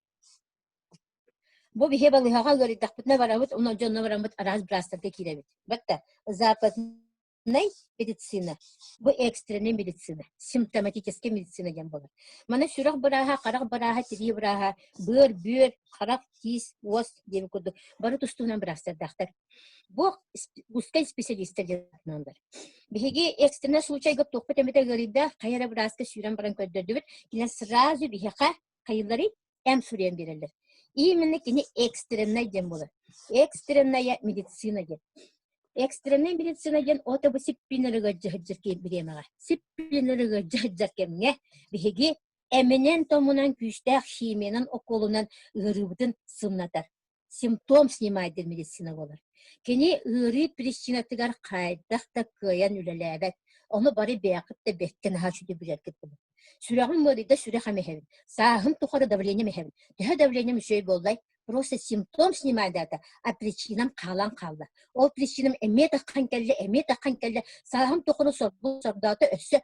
Бу биһи балыыһаҕа ыарыйдахпытына барабыт, онно дьонно бараммыт араас быраастарга киирэбит. Батта западнай медицина, бу экстренная медицина, симптоматическая медицина диэн буолар. Маны сүрэх бырааһа, харах бырааһа, тирии бырааһа, быар, бүөр, харах, тиис, уос диэн курдук бары тустуунан быраастардаахтар. Бу узкай специалистар диэн Биһиги экстренный случайга туохпут эмитэ ыарыйда, хайа эрэ бырааска сүүрэн баран көрдөрдүбүт, кинилэр сразу биһиэхэ хайыыларый эм суруйан биэрэллэр. Именно кини экстреннай диэн буолар. Экстренная медицина диэн. Экстренная медицина диэн ото бу сиппинэригэр дьаһыдьар бириэмэҕэ. Сиппинэригэр дьаһыдьар кэмҥэ биһиги эминэн-томунан күүстээх химиянан укуолунан ыарыыбытын сымнатар. Симптом снимает диэн медицина буолар. Кини ыарыы причинатыгар хайдах да кыайан үлэлээбэт. Ону бары бэйэҕит да бэккэ наһаа үчүгэй билэргит буолуо. Сүрэҕим ыарыйда сүрэх эмэһэбин. Сааһым тухары давлением иһэбин. Төһө давлением үчүгэй буоллай? Просто симптом снимает дата, а причинам хаалан хаалла. Ол причинам эмиэ таххан кэллэ, эмиэ таххан кэллэ. Сааһым тухары сорбут сордоото өссө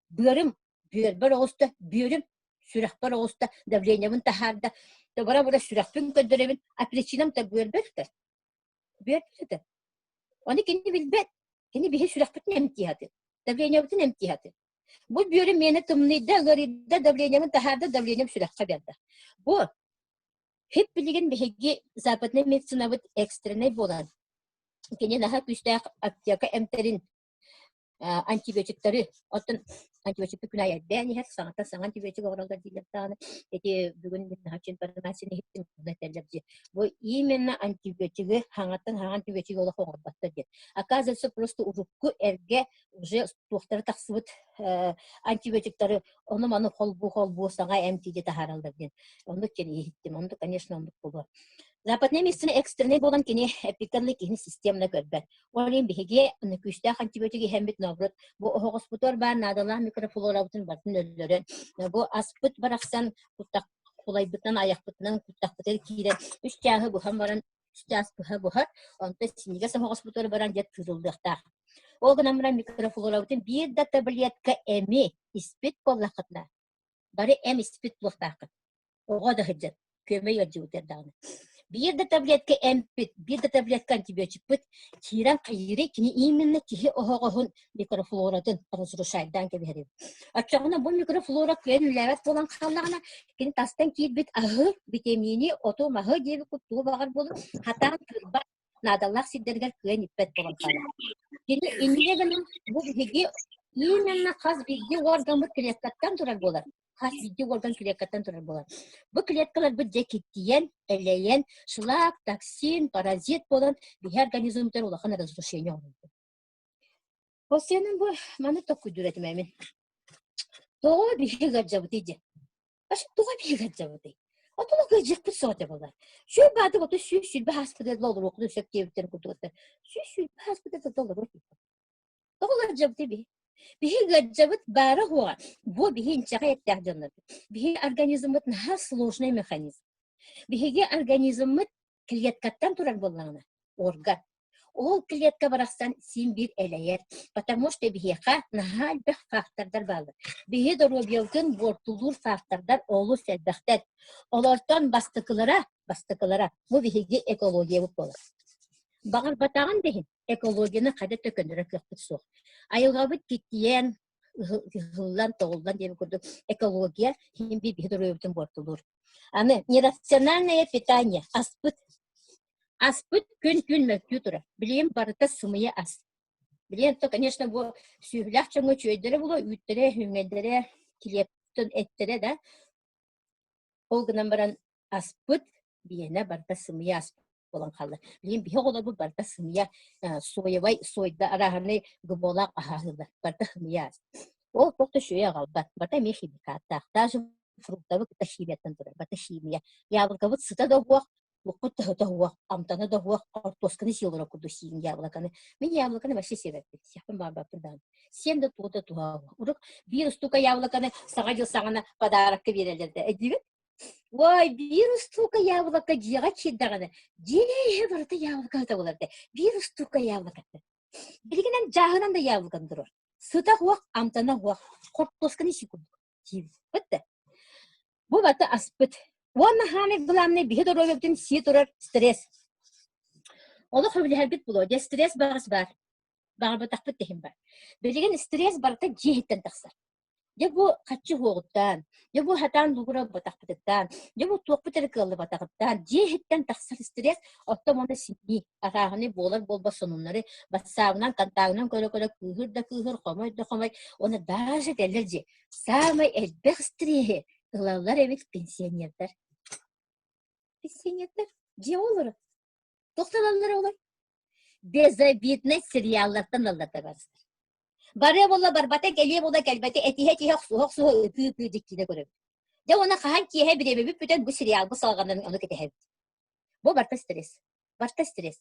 быарым бүөрбэр оҕуста, бүөрүм сүрэхпэр оҕуста, давлениебын таһаарда. Бара-бара сүрэхпин көрдөрөбүн, а причинам да бүөрбэр да. Бүөрбэр да. Ону кини билбэт. Кини биһи сүрэхпитин эмтии сатыыр. Давлениебытын эмтии сатыыр. Бу бүөрүм миэнэ тымныйда, ыарыйда, давлениебын таһаарда, давлением сүрэххэ биэрдэ. Бу хип билигин биһиги западнай медицинабыт экстреннэй буолан, кини наһаа күүстээх аптека эмтэрин антибиотиктары оттон антибиотикты күн аайы элбээн иһэр саҥата саҥа антибиотик оҥороллор дииллэр даҕаны ити бүгүн мин наһаа информацияны иһиттим онно этэллэр дии бу именно антибиотигы хаҥаттан хаҥа антибиотигы олох оҥорботтор диэн оказывается просто урукку эргэ уже туохтара тахсыбыт антибиотиктары ону-маны холбуу-холбуу саҥа эмтииди таһаараллар диэн оннук диэн иһиттим оннук конечно оннук буолуо западная медицина экстренный буолан кини эпиканный киһини системно көрбөт Ол иһин биһиги күүстээх антибиотик иһэммит наоборот бу оһоҕоспутугар баар наадалаах микрофлорабытын барытын өллөрөн бу аспыт барахсан куттах кулайбытынан айахпытынан куттахпытыгар киирэн үс чааһы буһан баран үс чаас быһа буһар онтон синньигэс оһоҕоспутугар баран дьэ тыырыллыахтаах. Ол гынан баран микрофлорабытын биир да таблетка эми испит буоллаххытына бары эм испит буолуохтааххыт. Оҕо да сылдьар, күөмэй ыалдьыбытыгар даҕаны. Биир да таблетка эмпит, биир да таблетка антибиотикпыт киирэн хайыырый кини именно киһи оһоҕоһун микрофлоратын разрушайдаан кэбиһэр эбит. Оччоҕуна бу микрофлора кыайан үлэлээбэт буолан хааллаҕына, кини тастан киирбит аһы, битэмиини, оту-маһы диэбит курдук баҕар буолан, хатаан тыырбат наадалаах сирдэригэр кыайан иппэт буолан хаалар. Кини инньэ гынан бу биһиги именно хас биирдии органмыт клеткаттан турар буолар. Хас биирдии орган клеткаттан турар буолар. Бу клеткаларбыт дьэ киттийэн, элэйэн, шлак, токсин, паразит буолан биһи организмтар улахан разрушение оҥорбут. Ол бу маны токкуйдуур этим эмин. Тоҕо биһиги ыалдьабытый диэн. Аш тоҕо биһиги ыалдьабытый? Отула кыдьыкпыт соҕото буолар. Сүүр баатык оту 120 ааспытыгар олоруохпутун сөп диэбиттэрин курдук 120 ааспытыгар олоруох Тоҕо ыалдьабытый биһи? Биһи ыалдьабыт баара суоҕа. Бу биһи инчэҕэй эттээх дьоннорбут. Биһи организммыт наһаа сложный механизм. Биһиги организммыт клеткаттан турар буоллаҕына, орган. Ол клетка барахсан син биир элэйэр, потому что биһиэхэ наһаа элбэх фактордар бааллар. Биһи доруобуйабытын буортулуур фактордар олус элбэхтэр. Олортон бастакылара, бастакылара бу биһиги экологиябыт буолар. Баҕарбатаҕын да иһин экологияны хайда да көннөрөр кыахпыт суох. Айылҕабыт киттийэн, ыһыллан, тоҕуллан диэн курдук экология иһин биир биһи доруобуйабытын буортулуур. Аны нерациональное питание аспыт аспыт күн-күн мөлтүү турар. Билигин барыта сымыйа ас. Билигин то, конечно, бу сүөһүлээх дьоҥҥо үчүгэйдэрэ буолуо, үүттэрэ, үүҥэйдэрэ, килиэптэн эттэрэ да. Ол гынан баран аспыт биэнэ барыта сымыйа ас буолан хаалла. Билигин биһи оҕолорбут барыта сымыйа соевай, сойда арааһынай ГМО-лаах аһаһыылар. Барыта сымыйа ас. Ол туох да үчүгэй аҕалбат. Барыта эмиэ химикаттаах. Даже фруктабыт кытта химияттан турар. Барыта химия. Яблокобыт сыта да уох, лукпут да сыта уох, амтана да уох, хортуосканы сии олорор курдук сиин яблоканы. Мин яблоканы вообще сиэбэппин. Сиэхпин баҕарбаппын даҕаны. Сиэн да тугу да туһа Урут биир устуука яблоканы саҥа дьыл саҕана подарокка биэрэллэр да. Эдиибит? Уой, биир устуука яблоко дьиэҕэ киирдэҕинэ, дьиэ иһэ барыта яблоката буолар да. Биир устуука яблоката. Билигинэн дьааһынан да яблоканы турар. Сыта суох, амтана суох. Хортуосканы isi курдук. Сиибит да. Бу бата аспыт. Уонна хаамай главное биһи доруобуйабытын сии турар стресс. Олох сөбүлэһэрбит буолуо. Дьэ стресс баҕас баар. Баҕарбатахпыт да иһин бар. Билигин стресс барыта дьиэ иһиттэн тахсар. Дьэ бу хаччы уһуоҕуттан, дьэ бу сатаан лугура ылбатахпытыттан, дьэ бу туохпут эрэ кыаллыбатаҕыттан, дьиэ иһиттэн тахсар стресс, оттон уонна синньии, арааһыны буолар-буолбат сонуннары батсаабынан, контагынан көрө-көрө кыыһыр да кыыһыр, хомой да хомой, уонна даже этэллэр дьиэ, саамай элбэх стреһи ылаллар эбит пенсионердар. Пенсионердар дьиэ олорор. Туохтан ылаллар олор? Безобидный сериаллартан ыллар табаарыстар. Барыа буолла барбата, кэлиэ буолла кэлбэтэ, этиһэ-этиһэ, охсуһа-охсуһа, ытыы-ытыы дьиктинэ көрөбүт. Дьэ уонна хаһан киэһэ бириэмэбит бүтэн бу сериалбыт салҕанарын ону кэтэһэбит. Бу барыта стресс. Барыта стресс.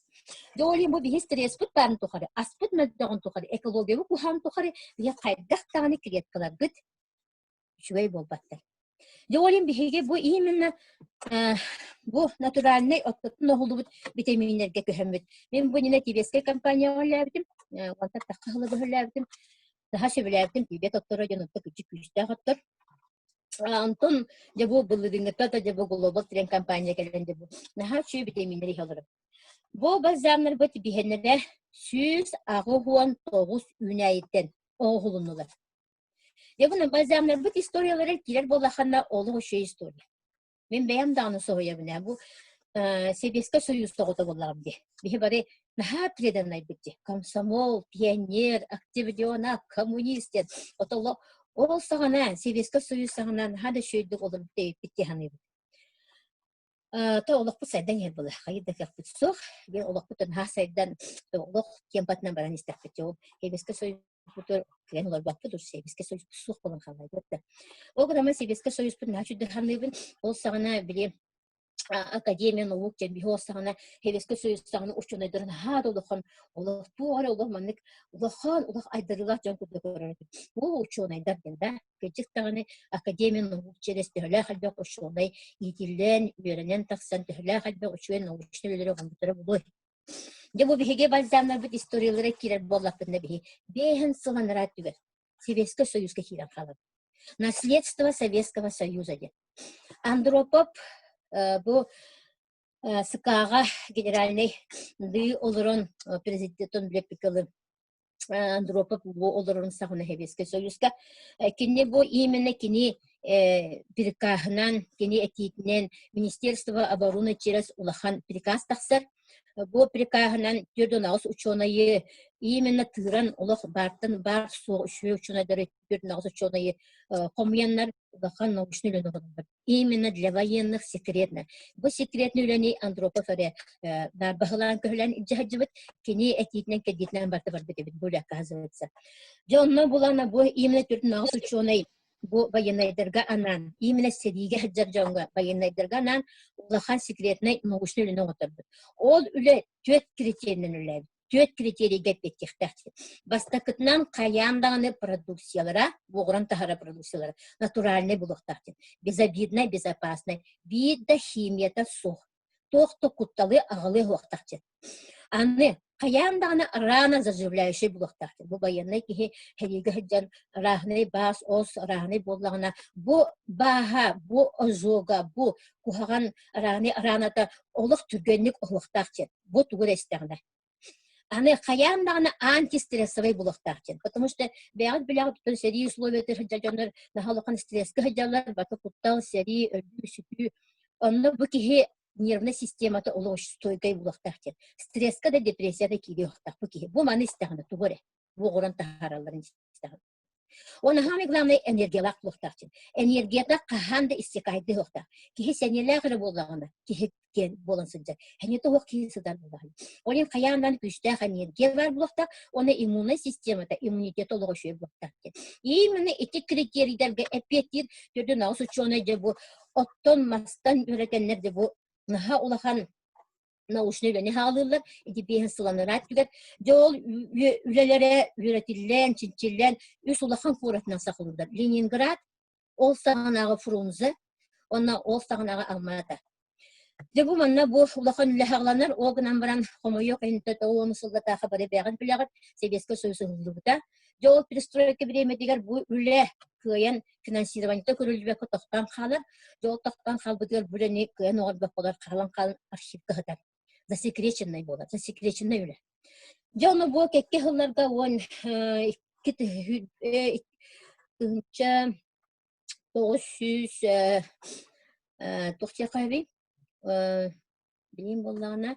Дьэ ол иһин бу биһи стресспит баарын тухары, аспыт мөлтөҕүн тухары, экологиябыт куһаҕан тухары биһи хайдах даҕаны клеткаларбыт үчүгэй буолбаттар. Дьэ ол иһин биһиги бу именно бу натуральнай оттотун оһуллубут битэмииннэргэ көһөммүт. Мин бу иннинэ тибетскэй компанияҕа үлэлээбитим, уонтан тахха сылы үлэлээбитим. Наһаа сөбүлээбитим тибет отторо диэн онто күчү күүстээх оттор. Онтон дьэ бу былырыыҥҥыта да дьэ бу Global Trend компания кэлэн дьэ бу наһаа үчүгэй битэмииннэри иһэ олорор. Бу бальзамнарбыт биһэннэрэ 189 үүнээйиттэн оҥоһулуннулар. Дьэ бу бальзамнарбыт историялара киирэр буоллаххына олох үчүгэй история. Мин бэйэм даҕаны соһуйабын ээ. Бу Сэбиэскэй Союз тоҕото буоллаҕым дии. Биһи бары наһаа преданнайбыт дии. Комсомол, пионер, октябренок, коммунист диэн. Ото ол саҕана, Сэбиэскэй Союз саҕана наһаа да үчүгэйдик олорбут эбиппит дии саныыбын. То олохпут сайдан иһэр буолла. Хайы да кыахпыт суох. Биир олохпут наһаа сайдан, олох темпатынан баран истэхпит. Ол Сэбиэскэй Союзпутугар кыайан олорбоппут, уж Сэбиэскэй Союзпут суох буолан хааллайбыт да. Ол гынан Сэбиэскэй Союзпут наһаа үчүгэй саныыбын. Ол саҕана били Академия наук диэн биһи ол саҕана Сэбиэскэй Союз саҕана учуонайдары наһаа да улахан олох туох эрэ олох маннык улахан улах айдарыылаах дьон курдук көрөр этим. Ол учуонайдар диэн да Кырдьык даҕаны Академия наук через төһөлөөх элбэх учуонай иитиллэн, үөрэнэн тахсан төһөлөөх элбэх үчүгэй научнай үлэлэри оҥорбуттара буолуой? Дьэ бу биһиги бальзамнарбыт историялара киирэр буоллахпытына биһи биэһин сыл анараа өттүгэр Советскай Союзка киирэн хаалабыт. Наследство Советского Союза диэн. Андропов бу СК-ҕа генеральный дыы олорон президентон билэппиккэ Андропов бу олорорун саҕана Сэбиэскэй Союзка. Кини бу именно кини прикаһынан, кини этиитинэн Министерство обороны через улахан приказ тахсар. Бу прикаһынан 48 учуонайы именно тыыран олох баартан баар суох үчүгэй учуонайдары 48 учуонайы хомуйаннар улахан научный үлэни оҥороллор. Именно для военных секретно. Бу секретный үлэни Андропов эрэ баһылаан көһүлээн илдьэ сылдьыбыт, кини этиитинэн кэрдиитинэн барыта барбыт эбит, бу үлэ оказывается. Дьэ онно булана бу именно 48 ученый бу военнайдарга анаан, именно сэриигэ сылдьар дьоҥҥо военнайдарга анаан улахан секретный научный үлэни оҥотторбут. Ол үлэ түөрт критерийинэн үлэлээбит. Түөрт критерийгэ эппиэттиэхтээх. Бастакытынан хайаан даҕаны продукциялара, буоҕуран таһара продукциялара натуральнай буолуохтаах диэн. Безобиднай, безопасный. Биир да химията суох. Туох да кутталы аҕалыа суохтаах диэн. Аны Хайаан даҕаны рано заживляющай буолуохтаах. Бу байыаннай киһи сэриигэ сылдьан ырааһынай баас, ос ырааһынай буоллаҕына, бу бааһа, бу ожога, бу куһаҕан ырааһынай раната олох түргэнник оһуохтаах диэн. Бу тугу эрэ истэҕинэ. Аны хайаан даҕаны антистрессовай буолуохтаах диэн. Потому что бэйэҕит билэҕит оттон сэрии условиятыгар сылдьар дьоннор наһаа улахан стресскэ сылдьаллар, баты куттал, сэрии, өлүү-сүтүү. Онно бу киһи нервнай системата олох стойкай буолуохтаах диэн. Стресскэ да депрессия да киириэхтээх бу киһи. Бу маны истэҕинэ тугу эрэ бу оҕорон таһааралларын истэҕин. Уонна самый главный энергиялаах буолуохтаах диэн. Энергията хаһан да иссякайды суохтаах. Киһи сэниэлээх эрэ буоллаҕына киһи киэн буолан сылдьар. Сэниэтэ суох киһи сытар буоллаҕына. Ол иһин хайаан даҕаны күүстээх энергия баар буолуохтаах уонна иммуннай системата, иммунитета олоҕо үчүгэй буолуохтаах диэн. Именно ити критерийдэргэ эппиэттиир төрдүн аҕыс учуонай дьэ бу оттон мастан үөрэтэннэр дьэ бу наһаа улахан научнай үлэни хаалыыллар ити биэһин сыланыраат түгэр дьэ ол үлэлэрэ үөрэтиллэн чинчиллэн үс улахан куоратынан сахалыыллар Ленинград ол саҕанааҕы Фрунзе уонна ол саҕанааҕы Алмата дьэ бу манна бу улахан үлэ хааланар ол гынан баран хомойуох иһин тоҕуону сыллатааха бары бэйэҕит билэҕит Сэбиэскэй Союз ыһыллыбыта дьэ ол перестройка бириэмэтигэр бу үлэ кыайан финансированиета көрүллүбэккэ тохтоон хаалар. Дьэ ол тохтоон хаалбытыгар бу үлэни кыайан оҥорбокколор хаалан хаалан архивка сытар. Засекреченный буолар, засекреченный үлэ. Дьэ ону бу кэккэ сылларга 12 1900 туох диэххэ билим буоллаҕына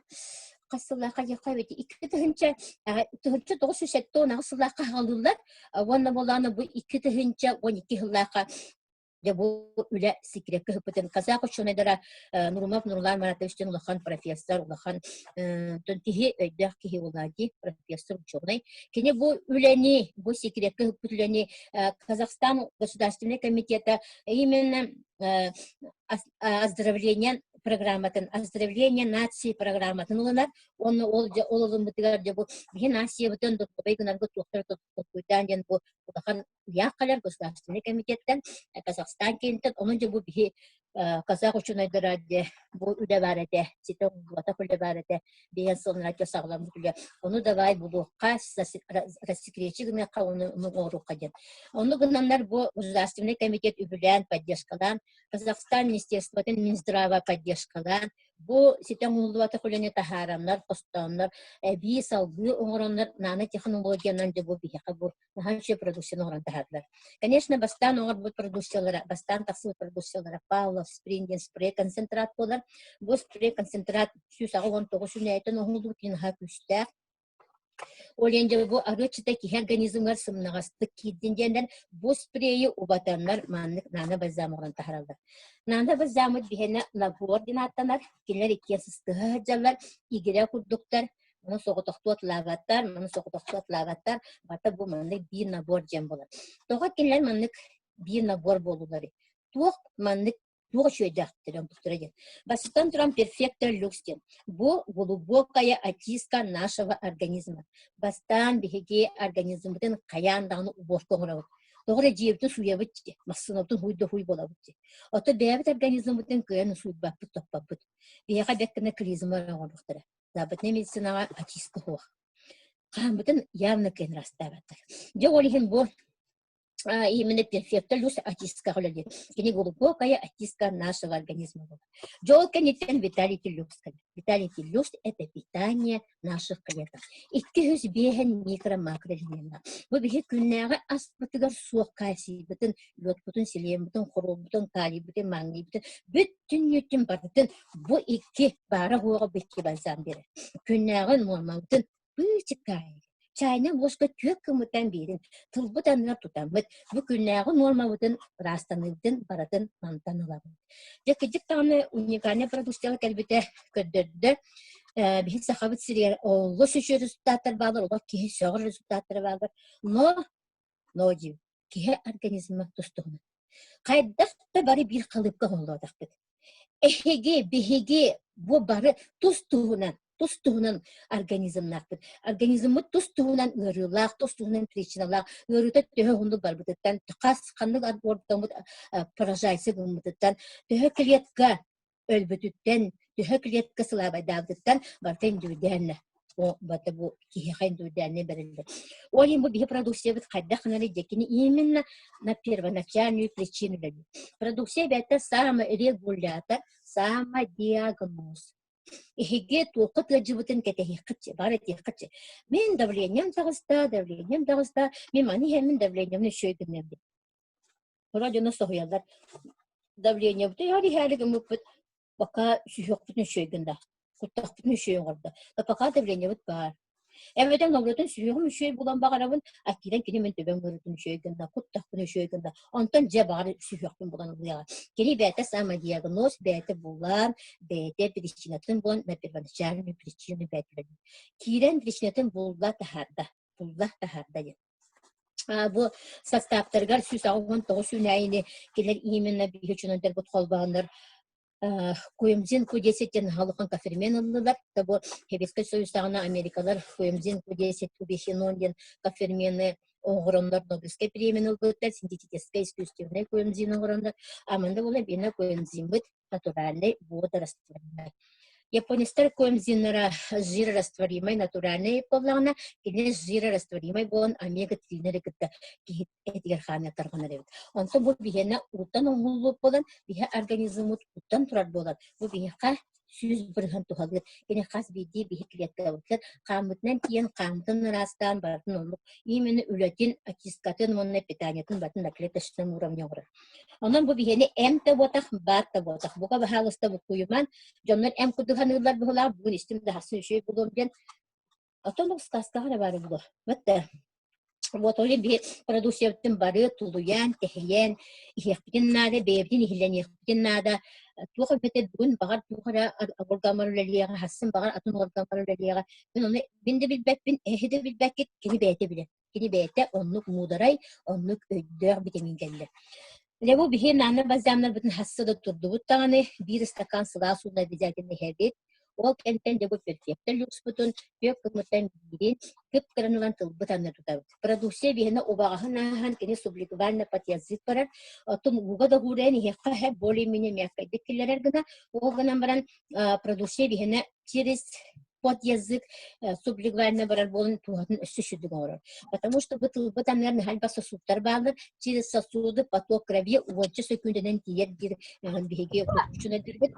хас сыллаахха диэххэ эбит 2978 сыллаахха хаалыллар уонна буоллаҕына бу 2012 сыллаахха дьэ бу үлэ секреккэ ыһыппытын казах учуонайдара Нурумов Нурлан Маратович диэн улахан профессор улахан киһи өйдөөх киһи буолаа дии профессор учуонай кини бу үлэни бу секреккэ ыһыппыт үлэни Казахстан государственный комитета именно оздоровление программатын оздоровление нации программатын ылынар уонна ол дьэ ол ылыммытыгар дьэ бу биһи нациябытын доруобай гынарга туохтар толкуйдаан диэн бу улахан ыйаах кэлэр государственный комитеттэн Казахстан киинтэн онон дьэ бу биһи казах учуонайдара дьэ бу үлэ баар этэ ситэ оҥорбатах үлэ баар этэ биһиэн сылынан дьэ саҕаламмыт үлэ ону давай булуохха рассекречи гыныахха ону оҥоруохха диэн ону гынаннар бу государственный комитет үбүлээн поддержкалаан Казахстан Министерствотын Минздрава поддержкалаан, бу ситэ оҥоһуллубатах үлэни таһаараннар, хостооннор, эбии салгыы оҥороннор нанотехнологиянан дьэ бу биһиэхэ бу наһаа үчүгэй продукцияны оҥорон таһаардылар. Конечно, бастаан оҥорбут продукциялара, бастаан тахсыбыт продукциялара Павлов, Спринген спрей-концентрат буолар. Бу спрей-концентрат 189 үүнээйтэн оҥоһуллубут наһаа күүстээх. Ол иһин дьэ бу арыыччыта киһи организмыгар сымнаҕастык киирдин диэннэр бу спрейи убатаннар маннык нано-бальзам оҥорон таһаараллар. Нано-бальзаммыт биһиэнэ набор диэн ааттанар. Кинилэр иккиэн сыстыһа сылдьаллар, игирэ курдуктар. Маны соҕотохтуу атылаабаттар, маны соҕотохтуу атылаабаттар. Барыта бу маннык биир набор диэн буолар. Тоҕо кинилэр маннык биир набор буолууларый? Туох маннык туох үчүгэйдээхтэр оҥкуттара диэн. Бастатан туран перфекта люкс диэн. Бу глубокая очистка нашего организма. Бастаан биһиги организммытын хайаан даҕаны уборка оҥоробут. Тоҕо эрэ дьиэбитин сууйабыт дии, массыынабытын һууй да һууй буолабыт дии. Оттон бэйэбит организммытын кыайан сууйбаппыт, топпоппут. Биһиэхэ бэрт гына клизма оҥоруохтара. Западнай медицинаҕа очистка суох. Хааммытын явно кыайан ыраастаабаттар. Дьэ ол иһин бу именно перфекта плюс очистка үлэлиир. Кини глубокая очистка нашего организма была. Дьол кэнниттэн Виталий Люкс Виталий Люкс – это питание наших клеток. 205 микро-макроэлемент. Бу биһи күннээҕи аспытыгар суох кальцийбытын, йодпутун, селенбытын, хоруолбутун, калийбытын, магнийбытын бүттүннүүтүн барытын бу икки баара уоҕа бу икки бальзам берер. Күннээҕи нуормабытын Быычыкаайык, чайна буоска түөрт гыммыттан биирин тылбыт анныгар тутаммыт, бу күннээҕи нуормабытын, ыраастаныыбытын барытын мантан ылабыт. Дьэ, кырдьык даҕаны уникальнай продукцияҕа кэлбитэ көрдөрдө. Биһиги Сахабыт сиригэр олус үчүгэй результаттар бааллар, олох киһи сөҕөр результаттара бааллар. Но, но диибин, киһи организма тус-туһунан. Хайдах да бары биир халыыпка оҥоһуллубатахпыт. Эһиги, биһиги бу бары тус-туһунан, тус-туһунан организмнаахпыт. Организммыт тус-туһунан ыарыылаах, тус-туһунан причиналаах. Ыарыыта төһө уһуннук барбытыттан, хас ханнык органмыт поражайся гыммытыттан, төһө клетка өлбүтүттэн, төһө клетка сылаабайдаабытыттан барыта индивидуально. Бата бу киһиэхэ индивидуальнай бэриллэр. Ол иһин бу биһи продукциябыт хайдах гынары дьэкини именно на первоначальную причину үлэлиир. Продукция бэйэтэ саморегулятор, самодиагноз. Эһиги туохха ыалдьыбытын кэтэһиэххит, баар этиэххит. Мин давлением таҕыста, давлением таҕыста, мин маны иһэммин давлениемын үчүгэй гыныам диэн. Сорох дьоно соһуйаллар. Давлениебытын иһэр иһээри гыммыппыт, пока сүһүөхпүтүн үчүгэй гынна, куттахпытын үчүгэй оҥордо. Да пока давлениебыт баар. Эбэтэр норуотун сүһүөҕүм үчүгэй булан баҕарабын, а киирэн кини мин төбөм ыарыытын үчүгэй гынна, куттахпын үчүгэй гынна. Онтон дьэ баҕар сүһүөхпүн булан ылыаҕа. Кини бэйэтэ самодиагноз, бэйэтэ булан, бэйэтэ причинатын булан, на первоначальную причину бэйэтэ Киирэн причинатын булла таһаарда, булла таһаарда диэн. Бу састааптарыгар 189 үүнээйини кинилэр именно биһи үчүнэнтэрбит холбооннор Коэнзим Q10 диэн халыхан кофермен ыллылар. Бу Советскай Союзтааҕына Америкалар Коэнзим Q10 убихинон диэн кофермены оҥороннор Нобелевскай премияны ылбыттар, синтетическай искусственный коэнзим оҥороннор. А манна буолан биэнэ коэнзиммыт натуральный водорастворимый. Японецтар коэнзимнара жирорастворимый натуральный буоллаҕына, кини жирорастворимый буолан омега-3 кытта киһи этигэр хаана тарҕанар эбит. Онтон бу биһиэнэ ууттан оҥоһуллубут буолан, биһи организммыт ууттан турар буолан, бу биһиэхэ 100% туһалыыр. Кини хас биирдии биһи клеткабытыгар хааммытынан тиийэн, хааммытын ыраастаан барытын оннук именно үлэтин, очисткатын уонна питаниетын барытын на клеточном уровне оҥорор. Онон бу биһиэни эм да буотах, баат да буотах. Бука баһаалыста буккуйуман, дьоннор эм курдук саныыллар быһылаах, бүгүн истим да хассын үчүгэй буолуом диэн. Оттон ол сказкаҕа эрэ баара буолуо. Вот да. Вот ол иһин биһи продукциябытын бары тулуйан, тэһийэн иһиэхпитин наада, бэйэбитин иһиллэниэхпитин наада. Туох эбэтэр бүгүн баҕар туох эрэ органмар үлэлиэҕэ, хассын баҕар атын органмар үлэлиэҕэ. Мин ону мин да билбэппин, эһи да билбэккит, кини бэйэтэ билэр. Кини бэйэтэ оннук муударай, оннук өйдөөх битэмиин кэллэ. Дьэ бу биһи наана бальзамнарбытын хасса да турдубут даҕаны, биир ыстакаан сылаас ууну обязательно иһэбит. Ол кэнтэн дьэ бу перфекта люкспутун түөрт гыммыттан биирин кып-кыран ылан тылбыт анна тутабыт. Продукция биһиэнэ убаҕаһын ааһан кини субликвально подъязык барар. Оттон ууга да уурайан иһиэххэ иһэ более-менее мягкайдык киллэрэр гына. Ол гынан баран продукция биһиэнэ через под язык сублингвально барар буолан туһатын өссө сүрдүк оҥорор. Потому что бу тылбыт анныгар наһаа сосудтар бааллар. Через сосуды поток крови уонча сөкүүндэнэн тиийэр диир биһиги чунадырбыт.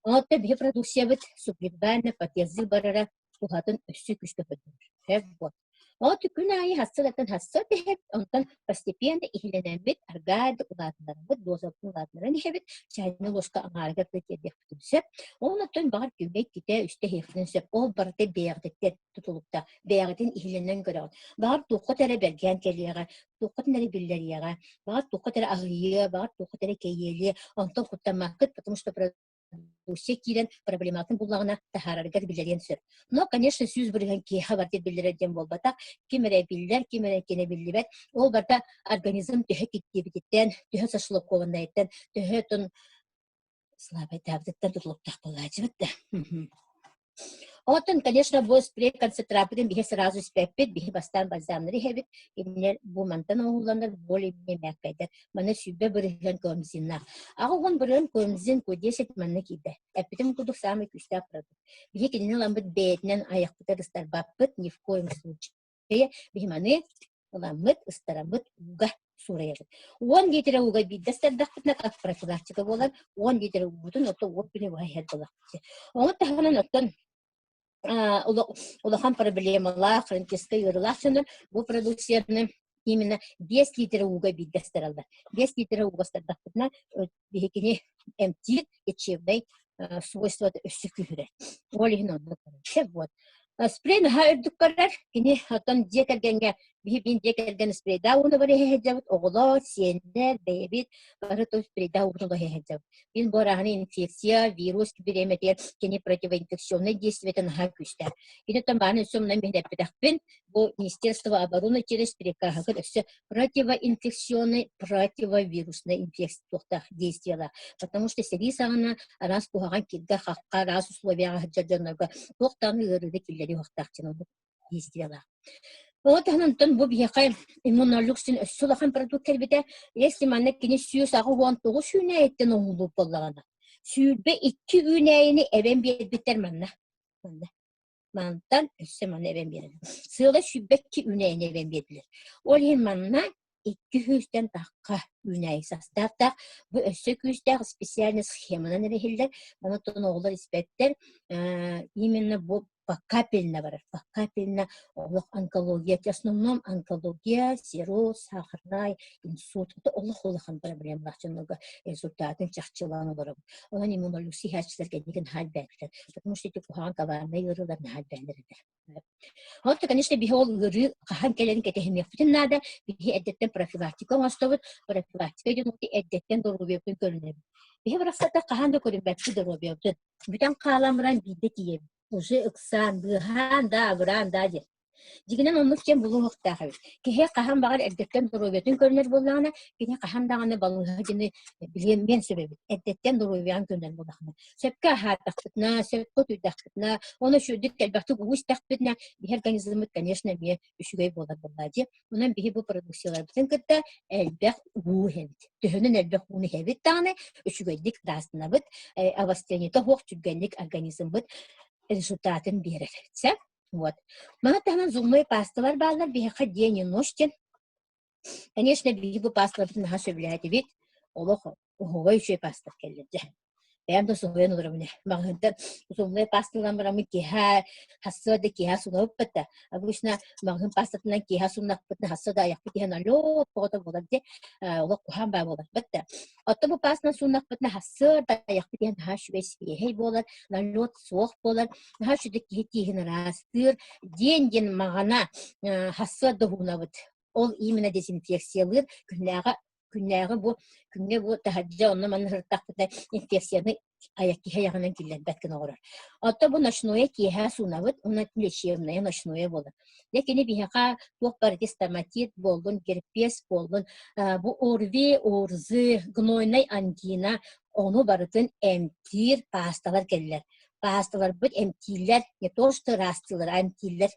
Онтон биһи продукциябыт сублингвально под язык барара туһатын өссө күүскэ көрдөрөр. Вот. Ол күн аайы хассылаттан хасса түһэбит, онтон постепенно иһилэнэммит, аргаайды улаатыннарабыт, дозабытын улаатыннаран иһэбит, чайный ложка аҥаарыгар да тиэрдиэхпитин сөп. Ол оттон баҕар күҥҥэ иккитэ, үстэ иһиэхпитин сөп. Ол барыта бэйэҕититтэн тутулуктаах. Бэйэҕитин иһилэнэн көрөҕүт. Баҕар туоххут эрэ бэргээн кэлиэҕэ, туоххут эрэ биллэриэҕэ, баҕар туоххут эрэ аһыйыа, баҕар туоххут эрэ кэйиэлиэ. Онтон куттаммаккыт, потому что Руссия киирэн проблематын буллаҕына таһаарарыгар биллэриэн сөп. Но, конечно, 100% киэһэ барда биллэрэр диэн буолбатах. Ким эрэ биллэр, ким эрэ кини биллибэт. Ол барыта организм төһө киттиэбититтэн, төһө сошлокованнайыттан, төһө тон слабайдаабытыттан тутулуктаах буолааччыбыт да. Оттон, конечно, бу спрей концентрапытын биһи сразу испэппит, биһи бастаан бальзамнары иһэбит, кинилэр бу мантан оҥоһулланнар более-менее мээккэйдэр. Манна 120% коэнзимнаах. 80% коэнзим Q10 манна киирдэ. Эппитим курдук саамай күүстээх продукт. Биһи кинини ыламмыт бэйэтинэн айахпытыгар ыстарбаппыт, ни в коем случае. Биһи маны ыламмыт, ыстараммыт ууга суурайабыт. 10 литр ууга биирдэ ыстардахпытына как профилактика буолар, 10 литр уубутун оттон уот күнү быһа иһэр буолахпыт. Ону таһынан оттон улахан проблемалаах, хроническай ыарыылаах дьоннор бу продукцияны именно 5 литр ууга биирдэ ыстараллар. 5 литр ууга ыстардахпытына биһикини эмтиир лечебнай свойствота өссө күүһүрэр. Ол иһин оннук вот. Спрей наһаа үрдүк көрөр. Кини оттон дьиэ кэргэҥҥэ биһи биин дьиэ кэргэн спрейдаа ууну бары иһэ оҕолор, сиэннэр, бэйэбит бары то спрейдаа ууну иһэ сылдьабыт. Бин бу арааһына инфекция, вирус бириэмэтигэр кини противоинфекционнай действиетэ наһаа күүстээх. Кини оттон бааны өссө умнан биһирэппэтэхпин, бу Министерство обороны через прикаһыгар өссө противоинфекционный, противовирусный инфекция туохтаах действиелаах. Потому что сэрии саҕана араас куһаҕан киргэ-хахха, араас условияҕа сылдьар дьоннорго туох даҕаны ыарыыны киллэрии уохтаах диэн оннук действиелаах. Ол таһынан онтон бу биһиэхэ иммунолюксин өссө улахан продукт кэлбитэ. Если манна кини 189 үүнээйиттэн оҥоһуллубут буоллаҕына, 22 үүнээйини эбэн биэрбиттэр манна. Манна. Мантан өссө маны эбэн биэрэллэр. Сыала 22 үүнээйини эбэн биэрдилэр. Ол иһин манна 200-тэн тахха үүнээйи састааптаах. Бу өссө күүстээх специальный схеманан эрэһиллэр. Маны оҕолор испэттэр. Именно бу покапельно барар. Покапельно олох онкология, в основном онкология, цирроз, сахарнай, инсульт. Это олох улахан проблемалаах дьоннорго результатын чахчылаан олоробут. Онон иммунолюкси иһээччилэр кэннигин наһаа элбээтилэр. Потому что ити куһаҕан коварнай ыарыылар наһаа элбээннэр этэ. Онто, конечно, биһи ол ыарыы хаһан кэлэрин кэтэһимиэхпитин наада. Биһи эрдэттэн профилактика оҥостобут. Профилактика диэн эрдэттэн доруобуйабытын көрүнэбит. Биһи барахсаттар хаһан да көрүнбэппит доруобуйабытын. Бүтэн хаалан баран биирдэ тиийэбит. Уже ыксаан, быыһаан да, абыраан да диэн. Дьиҥинэн оннук диэн булуохтаах эбит. Киһи хаһан баҕар эрдэттэн доруобуйатын көрүнэр буоллаҕына, кини хаһан даҕаны балыыһа диэни билиэмиэн сөп эбит. Эрдэттэн доруобуйаҕын көрүнэр буоллахына. Сөпкө аһаатахпытына, сөпкө утуйдахпытына, уонна үчүгэйдик элбэхтик уу истэхпитинэ, биһи организммыт, конечно, эмиэ үчүгэй буолар буоллаа дии. Онон биһи бу продукцияларбытын кытта элбэх уу иһэбит. Төһөнөн элбэх ууну иһэбит даҕаны, үчүгэйдик ыраастанабыт, обострениета суох түргэнник организммыт результатын биэрэр. Сөп? Вот. Маны таһынан зубной пасталар бааллар биһиэхэ день и ночь диэн. Конечно, биһиги бу пасталарбытын наһаа сөбүлээтибит. Олох оһуобай үчүгэй пасталар кэллэр дьэ. Бэйэм да соһуйан олоробун ээ. Маҕаһыынтан зубной пасталан бараммын киэһэ хассыа да киэһэ сунабыппыт да. Обычно маҕаһыын пастатынан киэһэ суннахпытына хассыа да айахпыт иһэн алёт оҕото буолар дии. Олох куһаҕан баа буоларбыт да. Оттон бу паастанан сууннахпытына сарсыарда айахпыт иһэн наһаа үчүгэй сибиэһэй буолар, налет суох буолар, наһаа үчүгэй киһи тииһин ыраастыыр диэн диэн маҕана сарсыарда уһуунабыт. Ол именно дезинфекциялыыр күннээҕи күннээҕи бу күҥҥэ бу таһырдьа онно манна сырыттахпытына инфекцияны айах киһи айаҕынан киллэрбэт гына оҥорор. Оттон бу ночное киэһэ суунабыт уонна лечебное ночное буолар. Дьэ кини биһиэхэ туох барыта стоматит буоллун, герпес буоллун, бу ОРВИ, ОРЗИ, гнойнай ангина ону барытын эмтиир паасталар кэллэр. Паасталарбыт эмтииллэр, не то что ыраастыыллар, а эмтииллэр.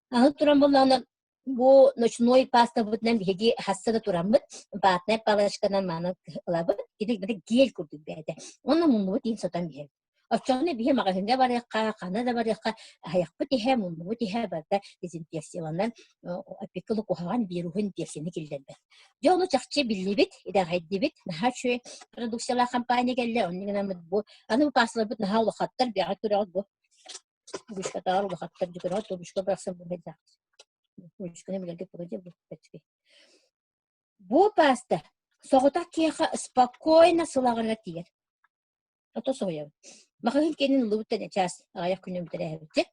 Аны туран буоллаҕына бу ночной пастабытынан биһиги хасса да тураммыт, ватная палочканан мааны ылабыт, кини гель курдук бэйэтэ. Онно муннубут иин сотон биһэбит. Оччоҕуна биһи маҕаһыыҥҥа барыахха, ханна да барыахха, аһыйахпыт иһэ, муннубут иһэ барыта дезинфекцияланан, опекалы куһаҕан вируһу инфекцияны киллэрбэт. Дьэ ону чахчы биллибит, итэҕэйдибит, наһаа үчүгэй продукциялаах компания кэллэ, оннук гынаммыт бу аны бу паасталарбыт наһаа улахаттар, бэҕэ көрөҕүт бу Ручкатааҕар улахаттар дьүкөрөҕө ручка барахсан бу Ручканы билэргэ погоди бу Бу пааста соҕотох киһиэхэ спокойно сылаҕарыгар тиийэр. Ото соһуйабын. Маҕаһыын киэнин ыллыбыт да чаас аҕыйах күнү бүтэрээбит.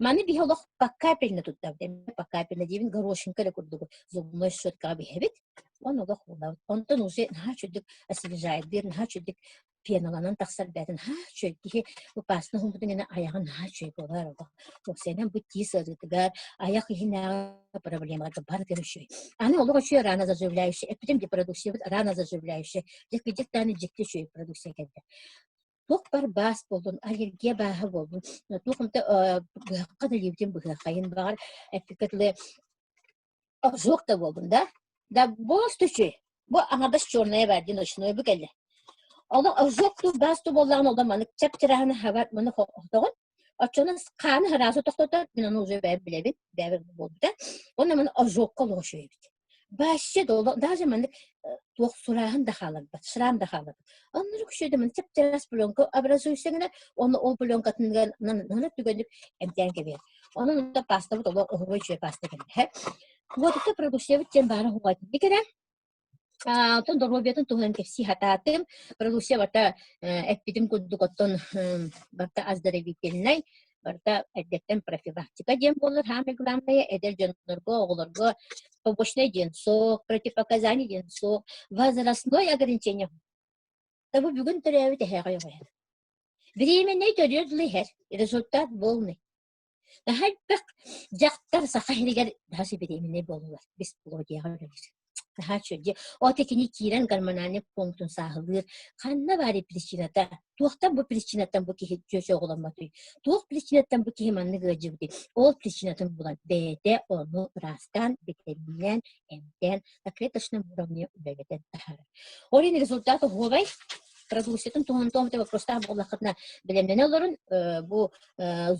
Маны биһи олох по капельно туттабыт. Эмиэ по капельно диибин горошинка эрэ курдугу зубной щеткаҕа биһэбит. Уонна олох уулабыт. Онтон уже наһаа үчүгдүк освежает, наһаа үчүгдүк пеналанан тахсар бээтин наһаа үчүгэй киһи упаасына уһуммутун гына айаҕын наһаа үчүгэй буолар олох. Уопсайынан бу тиис ыарыытыгар, айах иһинээҕи проблемаларга барытыгар үчүгэй. Аны олох үчүгэй рано заживляющий, эппитим дии продукциябыт рано заживляющий. Дьэ даҕаны дьикти үчүгэй продукция кэллэ. Туох бар баас буоллун, аллергия бааһа буоллун, туох эмэ быһахха да илиибитин быһыаххайын баҕар эппиккэ дылы ожог да буоллун да. Да буолуос үчүгэй. Бу аҥардас черная баар дии ночной бу кэллэ. Олох ожог туу баас туу буоллаҕына олох маннык чап-чарааһын хабар маны хотоҕун. Оччонон хааны сразу тохтотор, мин ону уже бэйэм билэбин, бэйэбэр буолбута. Уонна маны ожогка олох үчүгэй эбит. Вообще даже маннык туох сурааһын да хааларбат, шрам да хааларбат. Оннук үчүгэй маны чап-чараас пленка образуйся гына, уонна ол пленкатыгар нана түгэнник эмтээн кэбиһэр. Онон пастабыт олох оһуобай үчүгэй паста кэллэ. Вот это продукциябыт диэн баара уһуҕатыйда кэлэн оттон доруобуйатын туһунан кэпсии сатаатым. Продукция барыта эппитим курдук оттон барыта оздоровительнай, барыта эрдэттэн профилактика диэн буолар. Самое главное эдэр дьоннорго, оҕолорго побочный диэн суох, противопоказаний диэн суох, возрастной ограничение. Да бу бүгүн төрөөбүт эһээҕэ оҕо Бириэмэннэй төрүөр дылы иһэр, результат полный. Наһаа элбэх дьахтар саха иһигэр наһаа сибириэминэй буоллулар бесплодияҕа үлэлиир. Наһаа үчүгэй. Ол кини киирэн гормональный пунктун сааһылыыр. Ханна баарый причината? Туохтан бу причинаттан бу киһи чүөчэ оҕоломмотуй? Туох причинаттан бу киһи маннык ыалдьыбытый? Ол причинатын булан бэйэтэ ону ыраастаан, битэмииннээн, эмтээн, на клеточном уровне үлэлэтэн таһаарар. Ол иһин результат оһуобай. Продукциятын туһунан туом вопростаах буоллаххытына бэлэмнэнэ олорун бу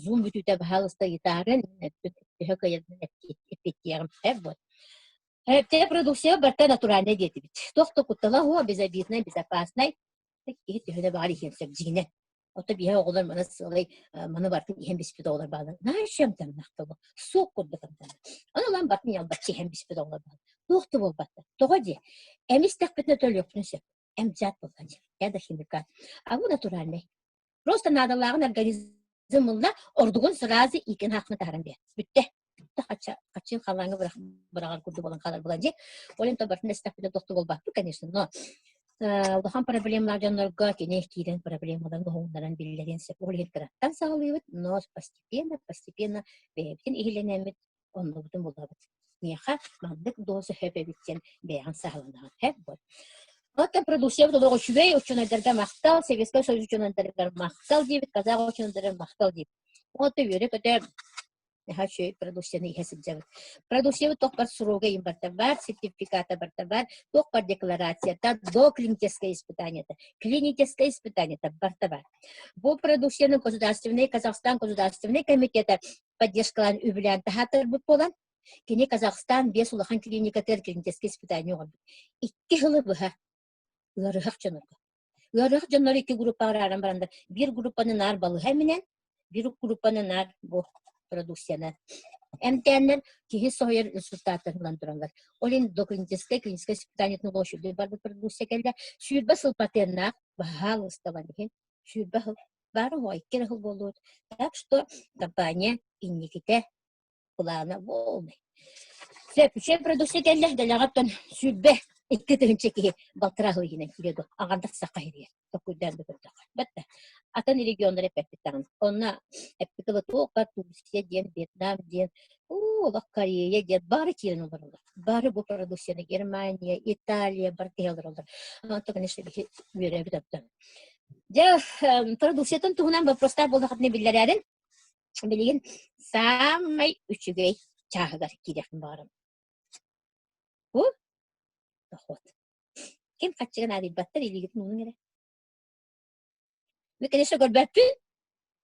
Zoom бүтүүтэ баһаалыста ыйытаарын төһө кыайарбын эппиэттиэҕим. Вот. Те продукция барыта натуральнай диэтибит. Туох да куттала суох, безобиднай, безопасный. Киһи төһө да баҕар иһиэн сөп дьиҥинэн. Ото биһэ оҕолор маны сыалай маны бартын иһэн биспит оҕолор баалар. Наһаа амтаннах тобу. Суох курдук амтанна. Ону ылан бартын ялбаччы иһэн биспит оҕолор баалар. Туох да буолбатта. Тоҕо диэ? Эмистэхпитинэ төлүөхпүтүн сөп. Эмчат буолла дии. Ядохимикат. А бу натуральный. Просто наадалааҕын организм ылла, ордугун сразу иикин хаахына таһаран биэр. Бүттэ. Хаччын халааҥҥа быраҕар курдук буолан хаалар буолан дии. Ол иһин барытын эстэхпитинэ тохту буолбаппыт, конечно, но улахан проблемалаах дьоннорго кини киирэн проблемаларын уһугуннаран биллэриэн сөп. Ол иһин кыраттан саҕалыыбыт, но постепенно, постепенно бэйэбитин иһилэнэммит, оннубутун булабыт. Миэхэ маннык доза сөп эбит диэн бэйэҕин саҕаланаҕын. Һэ, вот. Оттон продукциябыт олох үчүгэй, учуонайдарга махтал, Советскай Союз учуонайдарыгар махтал диэбит, казах учуонайдарыгар махтал диэбит. Оттон үөрэ-көтө наһаа үчүгэй продукцияны иһэ сылдьабыт. Продукциябыт туох бар срога им барта бар, сертификата барта бар, туох бар декларацията, до клиническое испытаниета, клиническое испытаниета барта бар. Бу продукцияны государственный Казахстан государственный комитета поддержкалаан үбүлээн таһааттарбыт буолан, кини Казахстан биэс улахан клиникатыгар клиническэй испытание оҥорбут. Икки сылы быһа ыарыһах дьонорго. Ыарыһах дьоннору икки группаҕа арааран бараннар, биир группаны наар балыһа эминэн, биир группаны наар бу продукциянан эмтээннэр киһи соһуйар результаттарын ылан тураллар. Ол иһин доклиническай клиническай испытаниетын площадь барбыт продукция кэллэ. 20 сыл патеннаах, баһаалыстабан иһин 20 сыл баар оҕо икки эрэ сыл буолуот. Так что компания инникитэ былаана полный. Сөп, үчүгэй продукция кэллэ, дэлэҕэттэн 22 000 киһи балтараа сыл иһинэн киирэ дуо, аҕардах саха иһигэр токуйдаан да көрдөххө. Бэтте. Атын регионнар эппэппит даҕаны. Онно эппит тылы туохха Турция диэн, Вьетнам диэн, уу, олох Корея диэн бары киирэн олороллор. Бары бу продукцияны Германия, Италия бары киһи олороллор. Онто, конечно, биһи үөрэбит оттон. Дьэ, продукциятын туһунан боппуруостаах буоллаххытына биллэрээрин, билигин саамай үчүгэй чааһыгар киириэхпин баҕарабын. Бу дохуот. Ким хаччыга наадыйбаттар илиигитин уунуҥ эрэ. Мен, конечно, көрбөппүн.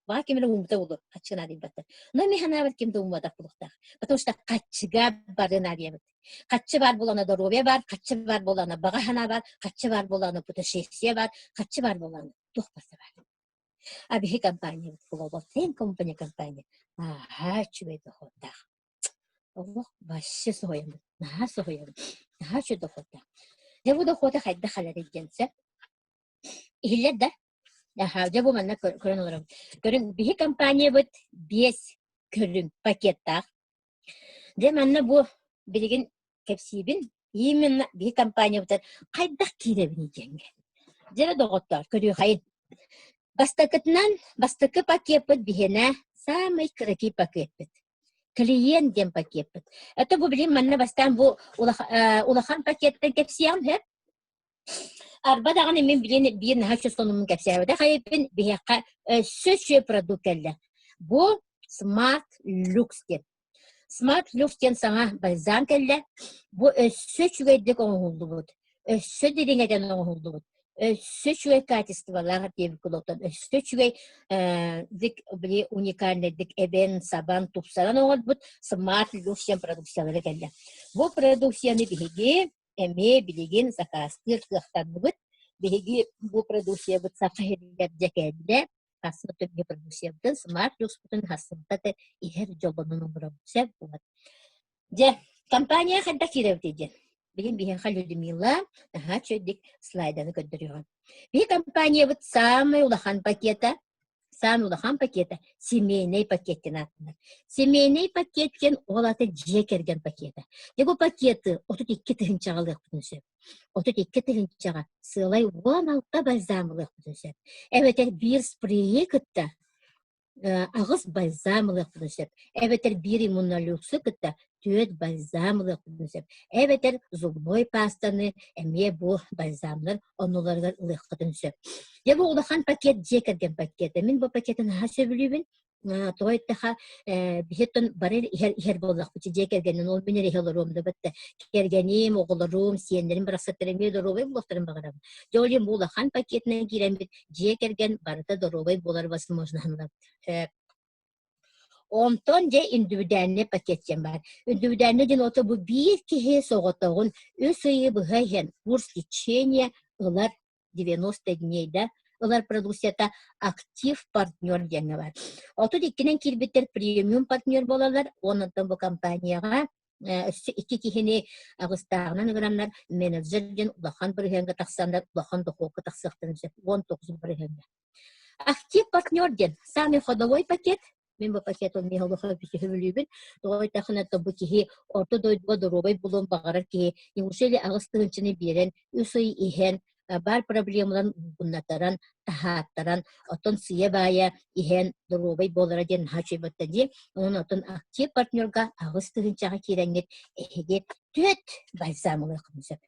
Баҕа ким эрэ ууммута буолуо, хаччыга наадыйбаттар. Но мин санаабар ким да уумматах буолуохтаах. Потому что хаччыга бары наадыйабыт. Хаччы баар буолана доруобуйа баар, хаччы баар буолана баҕа санаа баар, хаччы баар буолана путешествие баар, хаччы баар буолана туох барыта баар. А биһи компаниябыт Global Train Company компания наһаа үчүгэй доходтаах. Олох вообще соһуйабын, наһаа соһуйабын, наһаа үчүгэй доходтаах. Дьэ бу дохуота хайдах халарый диэн сөп. Иһиллэр да? Аха, дьэ бу манна көрөн олоробут. Көрүҥ, биһи компаниябыт биэс көрүҥ пакеттаах. Дьэ манна бу билигин кэпсиибин именно биһи компаниябытыгар хайдах киирэбиний диэҥҥэ. Дьэ доҕоттоор, көрүөхайын. Бастакытынан бастакы пакеппыт биһиэнэ саамай кыракый пакеппыт. Клиент диэн пакеппыт. Это бу билигин манна бастаан бу улахан пакеттан кэпсиэҕим һэ. Арба даҕаны мин билин биир наһаа үчүгэй сонуммун кэпсээбэтэх эбиппин, биһиэхэ өссө үчүгэй продукт кэллэ. Бу Smart Lux диэн. Smart Lux диэн саҥа бальзам кэллэ. Бу өссө үчүгэйдик оҥоһуллубут, өссө дириҥэтэн оҥоһуллубут, өссө үчүгэй качестволаах диэбит кулуоктан өссө үчүгэй дик били уникальнайдык эбэн, сабан, тупсаран оҥорбут Smart Lux диэн продукциялара кэллэ. Бу продукцияны биһиги эмиэ билигин сакаастыыр кыахтанныбыт. Биһиги бу продукциябыт Саха сиригэр дьэ кэллэ. Хассыма түмүгэ продукциябытын смарт люкспутун хассымта иһэр дьоллонон оҥоробут сөп буолар. Дьэ, компания хайдах киирэбитий диэн. Билигин биһиэхэ Людмила наһаа үчүгэйдик слайданы көрдөрүөҕүм. Биһи компаниябыт саамай улахан пакета Саамай улахан пакета семейный пакет диэн ааттанар. Семейный пакет диэн ол аата дьиэ кэргэн пакета. Дьэ бу пакеты 32 тыһыынчаҕа ылыахпытын сөп. 32 тыһыынчаҕа сыалай 16 бальзам ылыахпытын сөп. Эбэтэр биир спрейи кытта аҕыс бальзам ылыахпытын сөп. Эбэтэр биир иммунолюксу кытта түөрт бальзам ылыахпытын сөп. Эбэтэр зубной пастаны эмиэ бу бальзамнар оннуларыгар ылыаххытын сөп. Дьэ бу улахан пакет дьиэ кэргэн пакета. Мин бу пакеты наһаа сөбүлүүбүн. Тоҕо эттэхэ, биһиттэн бары иһэр иһэр буоллахпыт дьиэ кэргэнин ол мин эрэ иһэ олоруом да бэтте кэргэним, оҕолорум, сиэннэрим барахсаттар эмиэ доруобай буолуохтарын баҕарабын. Дьэ ол иһин бу улахан пакетынан киирэммит дьиэ кэргэн барыта доруобай буолар возможноһын Онтон дьэ индивидуальнай пакет диэн баар. Индивидуальнай диэн ото бу биир киһи соҕотоҕун үс ыйы быһа иһэн курс лечения ылар 90 дней да ылар продукцията актив партнер диэҥҥэ баар. 32-нэн киирбиттэр премиум партнер буолаллар. Онтон бу компанияҕа өссө икки киһини аҕыстааҕынан ыҥыраннар менеджер диэн улахан бырыһыаҥҥа тахсаннар улахан дохуокка тахсыахтарын сөп 19 бырыһыаҥҥа. Актив партнер диэн самый ходовой пакет. Мин бу пакет ол миэхэ олох сөбүлүүбүн. Тоҕо диэтэххинэ бу киһи орто дойдуга доруобай буолуон баҕарар киһи неужели 8 тыһыынчаны биэрэн үс ый иһэн баар проблемаларын угуннатаран, таһааттаран, оттон сыйа-баайа иһэн доруобай буолара диэн наһаа үчүгэй дии. Онон оттон актив партнерга 8 тыһыынчаҕа киирэҥҥит эһиги түөрт бальзам ылыаххытын сөп.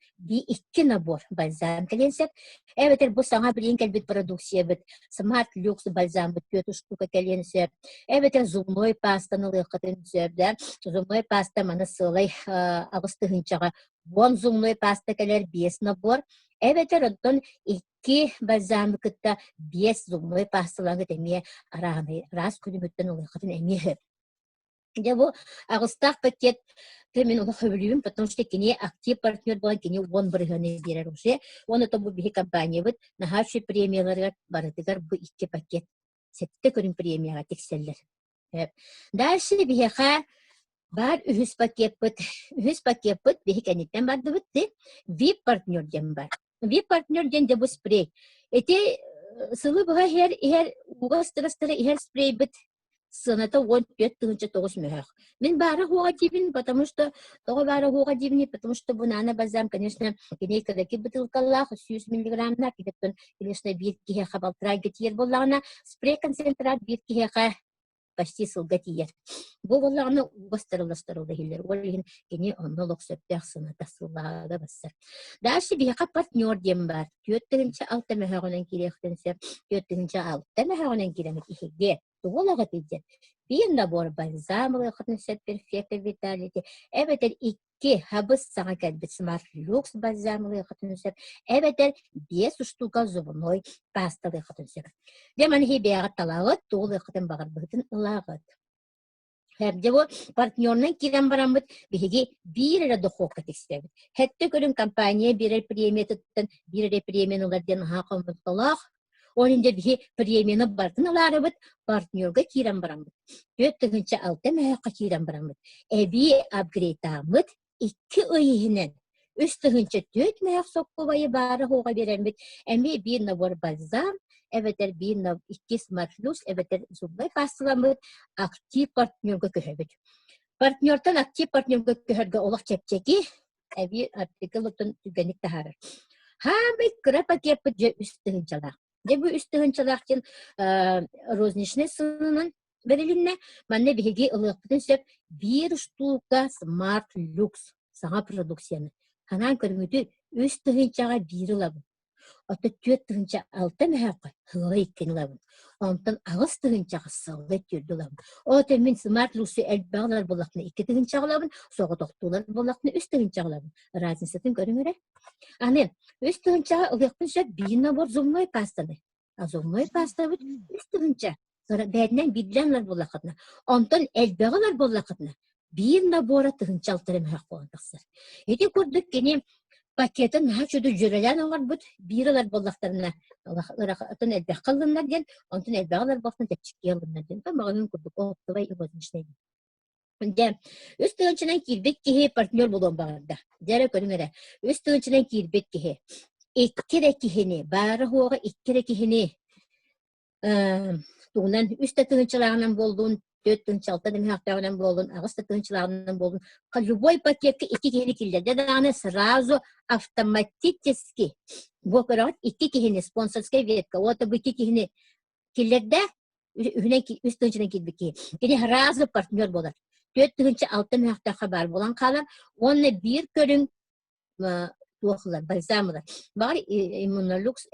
Икки набор бальзам кэлиэн сөп. Эбэтэр бу саҥа билигин кэлбит продукциябыт Smart Lux бальзамбыт түөрт штука кэлиэн сөп. Эбэтэр зубной пастаны ылыаххытын сөп да. Зубной паста маны сыалай 8 тыһыынчаҕа 10 зубной паста кэлэр биэс набор. Эбэтэр оттон икки бальзамы кытта биэс зубной пасталаргыт эмиэ арааһынай араас күлүмүттэн ылыаххытын эмиэ сөп. Дьэ бу аҕыстаах пакет мин олох сөбүлүүбүн, потому что кини актив партнер буолан кини 10 бырыһыаны биэрэр уже. Уонна то бу биһи компаниябыт наһаа үчүгэй премияларыгар барытыгар бу икки пакет сэттэ көрүҥ премияҕа тиксэллэр. Дальше биһиэхэ баар үһүс пакеппыт. Үһүс пакеппыт биһи кэнниттэн бардыбыт VIP партнер диэн бар. VIP партнер диэн дьэ бу спрей. Ити сылы быһа иһэр иһэр ууга ыстыра иһэр спрейбит сыаната 14 900 мөһөөх. Мин баара хуоҕа диибин, потому что тоҕо баара хуоҕа диибин, потому что бу нано бальзам, конечно, кини кыраки бытыылкалаах 100 миллиграммнаах, киниттэн, конечно, биир киһиэхэ балтарайга тиийэр буоллаҕына, спрей концентрат биир киһиэхэ почти сылга тиийэр. Бу буоллаҕына ууга ыстарылластарылла иһиллэр. Ол иһин кини онно олох сөптөөх сыаната сыллааҕыга бассар. Дальше биһиэхэ партнер диэн баар. 4600 мөһөөҕүнэн киириэхтэн сөп. 4600 мөһөөҕүнэн киирэн иһиги тугу ылаҕытый диэн. Биир набор бальзам ылыаххытын сөп Perfecto Vitality эбэтэр икки хабыс саҥа кэлбит Smart Lux бальзам ылыаххытын сөп эбэтэр биэс штука зубной паста ылыаххытын сөп. Дьэ маны бэйэҕит талаҕыт, тугу ылыаххытын баҕарбытын ылаҕыт. Дьэ бу партнерынан киирэн бараммыт биһиги биир эрэ дохуокка тиксэбит. Сэттэ көрүҥ компания биэрэр премиятыттан биир эрэ премияны ылар диэн наһаа хомолтолоох. Ол иһин дьэ биһи премияны барытын ылаарыбыт, партнерга киирэн бараммыт. 4600 мөһөөххө киирэн бараммыт. Эбии апгрейдааммыт 2 ый иһинэн 3400 мөһөөх соккубайы баара суоҕа биэрэммит эмиэ биир набор бальзам эбэтэр биир икки Smart Lux эбэтэр зубной пасталаммыт актив партнерга көһөбүт. Партнертан актив партнерга көһөргө олох чэпчэки, эбии артикл түргэнник таһаарар. Хаамай кыра пакеппыт дьэ үс тыһыынчалаах. Дьэ бу үс тыһыынчалаах диэн розничный сылынан бэрилиннэ. Манна биһиги ылыахпытын сөп биир штука Smart Lux саҥа продукцияны. Ханаан көрүҥүтү 3 тыһыынчаҕа биир ылабын. Оттон 4600 мөһөөххө сыла иккини ылабын. Онтон 8 тыһыынчаҕа сылла түөрдү ылабын. Оттон мин Smart Lux элбэх ылар буоллахпына 2 тыһыынчаҕа ылабын, соҕотохтуулар буоллахпына 3 тыһыынчаҕа ылабын. Разницатын көрүҥ эрэ. Аны 3 тыһыынчаҕа ылыахпын сөп биир набор зубной пастаны. А зубной пастабыт 3 тыһыынча. Бээтинэн биирдээн ылар буоллаххытына. Онтон элбэҕи ылар буоллаххытына биир набора 1600 эрэ мөһөх буолан тахсар. Ити курдук кини пакетын наһаа үчүгэй дьүөрэлээн оҥорбут, биир ылар буоллахтарына ыарахатын элбэххэ ыллыннар диэн, онтон элбэҕи ылар буоллахтарына чэпчэки ыллыннар диэн. Маҕаһыын курдук оптовай и розничный. Дьэ, 3 тыһыынчанан киирбит киһи партнер буолуон баҕарда. Дьэ эрэ көрүҥ эрэ, 3 тыһыынчанан киирбит киһи икки эрэ киһини, баара-суоҕа икки эрэ киһини тугунан үс да тыһыынчалааҕынан буоллун, 4600 да мөһөөхтөөҕүнэн буоллун, 8 да тыһыынчалааҕынан буоллун, любой пакекка икки киһини киллэрдэ даҕаны сразу автоматически бу көрөҕүт икки киһини спонсорскай ветка уота бу икки киһини киллэрдэ үһүнэн 3 тыһыынчанан киирбит киһи кини сразу партнер буолар 4600 мөһөөхтөөххө баар буолан хаалар уонна биир көрүҥ туох ылар бальзам ылар баҕар иммунолюкс.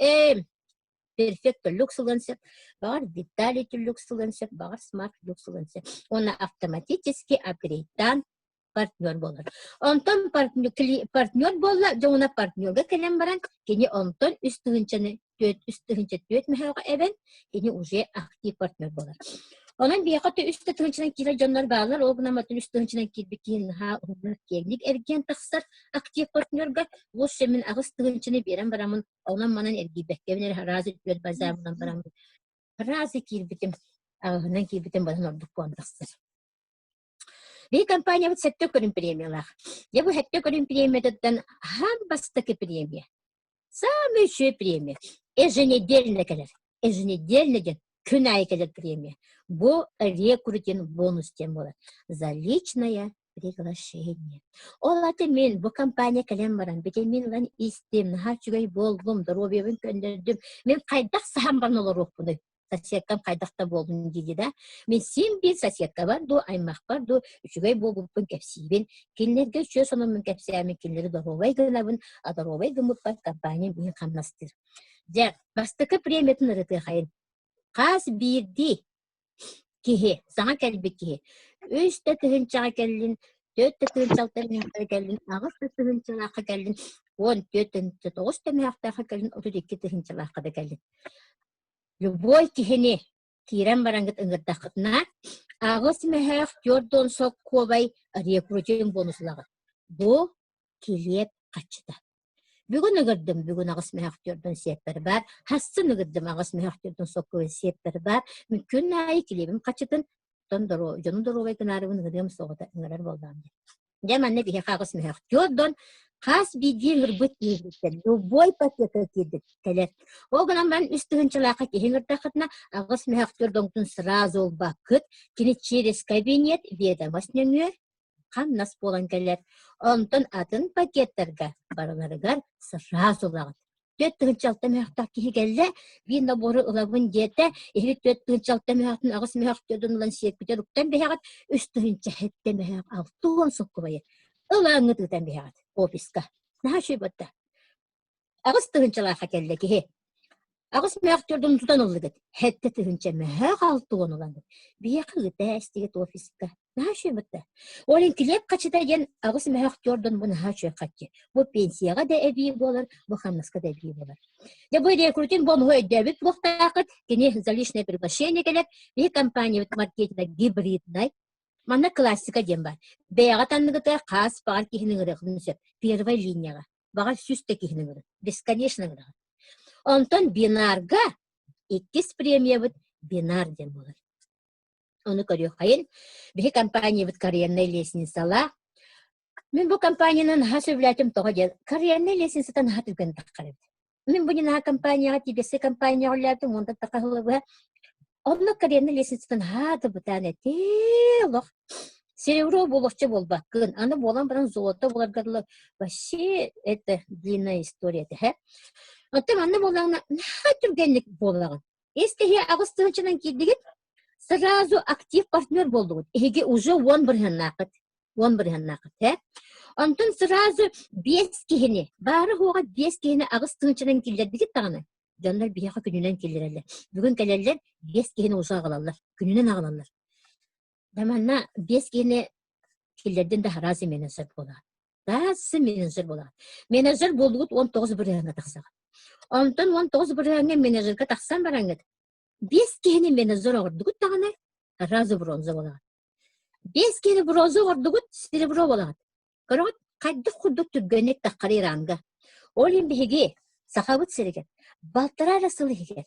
Perfect люкс ылыан сөп, баҕар Vitality люкс ылыан сөп, баҕар Smart люкс ылыан сөп. Уонна автоматически апгрейдтаан партнер буолар. Онтон партнер буолла, дьоҥуна партнерга кэлэн баран, кини онтон үс тыһыынчаны 3 3004 мөһөөҕө эбэн, кини уже актив партнер буолар. Онон биһиэхэ үс да тыһыынчанан киирэр дьоннор бааллар, ол гынан баран үс тыһыынчанан киирбит киһи наһаа уһуннук киэҥник эргийэн тахсар актив партнерга. Лучше мин 8 тыһыынчаны биэрэн бараммын, онон-манан эргийбэккэбин эрэ разы түөрт базарынан бараммын разы киирбитим, аҕыһынан киирбитим бадан ордук буолан тахсар. Биһи компаниябыт сэттэ көрүҥ премиялаах. Дьэ бу сэттэ көрүҥ премиятыттан аһаан бастакы премия. Самый үчүгэй премия. Еженедельно кэлэр. Еженедельно диэн күн аайы кэлэр премия. Бу рекрутинг бонус диэн буолар. За личное приглашение. Ол аты мин бу компания кэлэн баран, битэмин ылан истим, наһаа үчүгэй буоллум, доруобуйабын көннөрдүм. Мин хайдах саһан баран олоруохпунуй? Соседкам хайдах да буоллун дии да. Мин син биир соседкабар дуу, аймахпар дуу үчүгэй буолбуппун кэпсиибин. Кинилэргэ үчүгэй сонуммун кэпсээмин, кинилэри доруобай гынабын, а доруобай гыммыппар компания миигин хамнастыыр. Дьэ, бастакы премиятын ырытыахайын. Хас биирдии киһи, саҥа кэлбит киһи, үс да тыһыынчаҕа кэллин, түөрт да тыһыынчалта миэхэ кэллин, аҕыс да тыһыынчалаахха кэллин, 14 тыһыынча тоҕус да миэхтэххэ кэллин, 32 тыһыынчалаахха да кэллин. Любой киһини киирэн бараҥҥыт ыҥырдаххытына, аҕыс мөһөөх 40 соккуобай рекрутинг бонус ылаҕыт. Бу килиэп хаччыта. Бүгүн ыҥырдым, бүгүн аҕыс мөһөөх түөрдүн сиэппэр баар, хассын ыҥырдым аҕыс мөһөөх түөрдүн соккуобай сиэппэр баар. Мин күн аайы килиэбим хаччытын, дьону доруобай гынаарыбын ыҥырыам суоҕа ыҥырар буоллаҕым дии. Дьэ, манна биһиэхэ аҕыс мөһөөх түөрдон хас биирдии ыҥырбыт киирбиттэр, любой пакетка киирбит кэлэр. Ол гынан баран үс тыһыынчалаахха киһи ыҥырдаххытына, аҕыс мөһөөх түөрдоҥтун сразу ылбаккыт, кини через кабинет ведомость нөҥүө хамнас буолан кэлэр. Онтон атын пакеттарга барыларыгар сразу ылаҕыт. 46 мөһөхтөх киһи кэллэ, биир набору ылабын диэтэ, эһиги 46 мөһөхтөн аҕыс мөһөх төрдүн ылан сиэппитигэр уктан биһэҕит, 3700 мөһөх 60 соккубайы ылаҥҥыт ыытан биһэҕит офиска. Наһаа үчүгэй буолла. Аҕыс тыһыынчалаахха кэллэ киһи. Аҕыс мөһөх төрдүн тутан ыллыгыт. 7000 мөһөх 60 ылаҥҥыт. Биһиэхэ ыыта эстигит офиска. Наһаа үчүгэй бытта. Ол иһин килиэп хачыта диэн аҕыс мөһөөх түөрдөн бу наһаа үчүгэй хаччы. Бу пенсияҕа да эбии буолар, бу хамнаска да эбии буолар. Дьэ бу рекрутинг бонуһу өйдөөбүт буолуохтааххыт. Кини за личное приглашение кэлэр. Биһи компаниябыт маркетинга гибриднай. Манна классика диэн бар. Бэйэҕэ танныгытыгар хаас баҕар киһини ыҥырыаххын сөп. Первай линияҕа. Баҕар сүүс да киһини ыҥырын. Бесконечно ыҥыраҕын. Онтон бинарга иккис премиябыт бинар диэн буолар. Ону көрүөххэйин. Биһи компаниябыт карьернай лестницалаах. Мин бу компанияны наһаа сөбүлээтим тоҕо диэн карьернай лестницата наһаа түргэн таххар эбит. Мин бу наһаа компанияҕа TBC компанияҕа үлэлээбитим уонтан тахха сылы Онно карьернай лестницата наһаа да бытаан этэ олох. Серебро буолуохча буолбаккын. Аны буолан баран золото буоларга дылы вообще это длинная история этэ. һэ. Оттон манна буоллаҕына наһаа түргэнник буолаҕын. Ис-тэһиэ 8 тыһыынчанан киирдигит, сразу актив партнер буоллугут. Эһиги уже уон бырыһыаннааххыт. Уон бырыһыаннааххыт, ээ. Онтон сразу биэс киһини, баара-суоҕа биэс киһини 8 тыһыынчанан киллэрдигит даҕаны, дьоннор биһиэхэ күнүнэн киллэрэллэр. Бүгүн кэлэллэр, биэс киһини уже аҕалаллар, күнүнэн аҕалаллар. Да манна биэс киһини киллэрдин да сразу менеджер буолаҕын. Тассы менеджер буолаҕын. Менеджер буоллугут 19 бырыһыаҥҥа тахсаҕын. Онтон 19 бырыһыаҥҥа менеджергэ тахсан бараҥҥыт, биэс киһини менеджер оҥордугут даҕаны, сразу бронза буолаҕын. Биэс киһини бронза оҥордугут, серебро буолаҕын. Көрөҕүт, хайдах курдук түргэнник таххарый ранга. Ол иһин биһиги Сахабыт сиригэр балтараа эрэ сыл иһигэр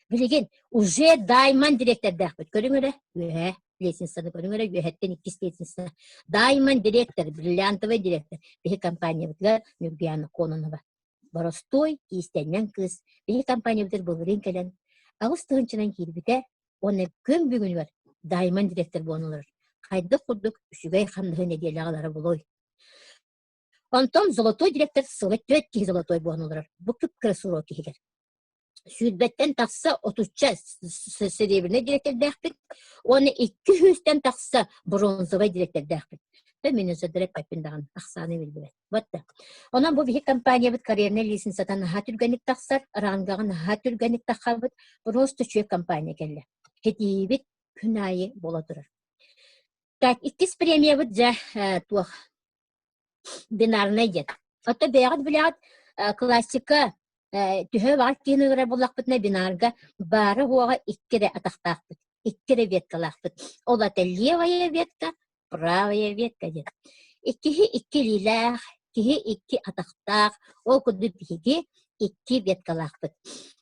Билигин уже Дайман дириэктэрдээхпит. Көрүҥ эрэ, үөһээ лестницаны көрүҥ эрэ, үөһэттэн иккис лестница. Дайман директор, бриллиантовый директор. Биһи компаниябытыгар Нюргияна Кононова. Боростуой, иистэнньэҥ кыыс. Биһи компаниябытыгар былырыын кэлэн 8 тыһыынчанан киирбитэ уонна күн бүгүнүгэр Дайман директор буолан олорор. Хайдах курдук үчүгэй хамнаһы нэдиэлэҕэ ылара буолуой? Онтон золотой директор сыла түөрт киһи золотой буолан олорор. Бу кып-кыра срок иһигэр. Сүүрбэттэн тахса отучча серебряный дириэктэрдээхпит уонна икки сүүстэн тахса бронзовай дириэктэрдээхпит. Тэ менеджердэр эппэппин даҕаны, ахсааны билбэт. Вот да. Онон бу биһи компаниябыт карьернай лестницата наһаа түргэнник тахсар, рангаҕа наһаа түргэнник таххабыт, просто үчүгэй компания кэллэ. Кэтиибит күн аайы буола турар. Так, иккис премиябыт дьэ туох бинарнай диэн. Оттон бэйэҕит билэҕит классика төһө баҕар киһини ыҥырар буоллахпытына бинарга баара-суоҕа икки эрэ атахтаахпыт, икки эрэ веткалаахпыт. Ол ата левая ветка, правая ветка диэн. Иккиһи икки илиилээх, киһи икки атахтаах, ол курдук биһиги икки веткалаахпыт.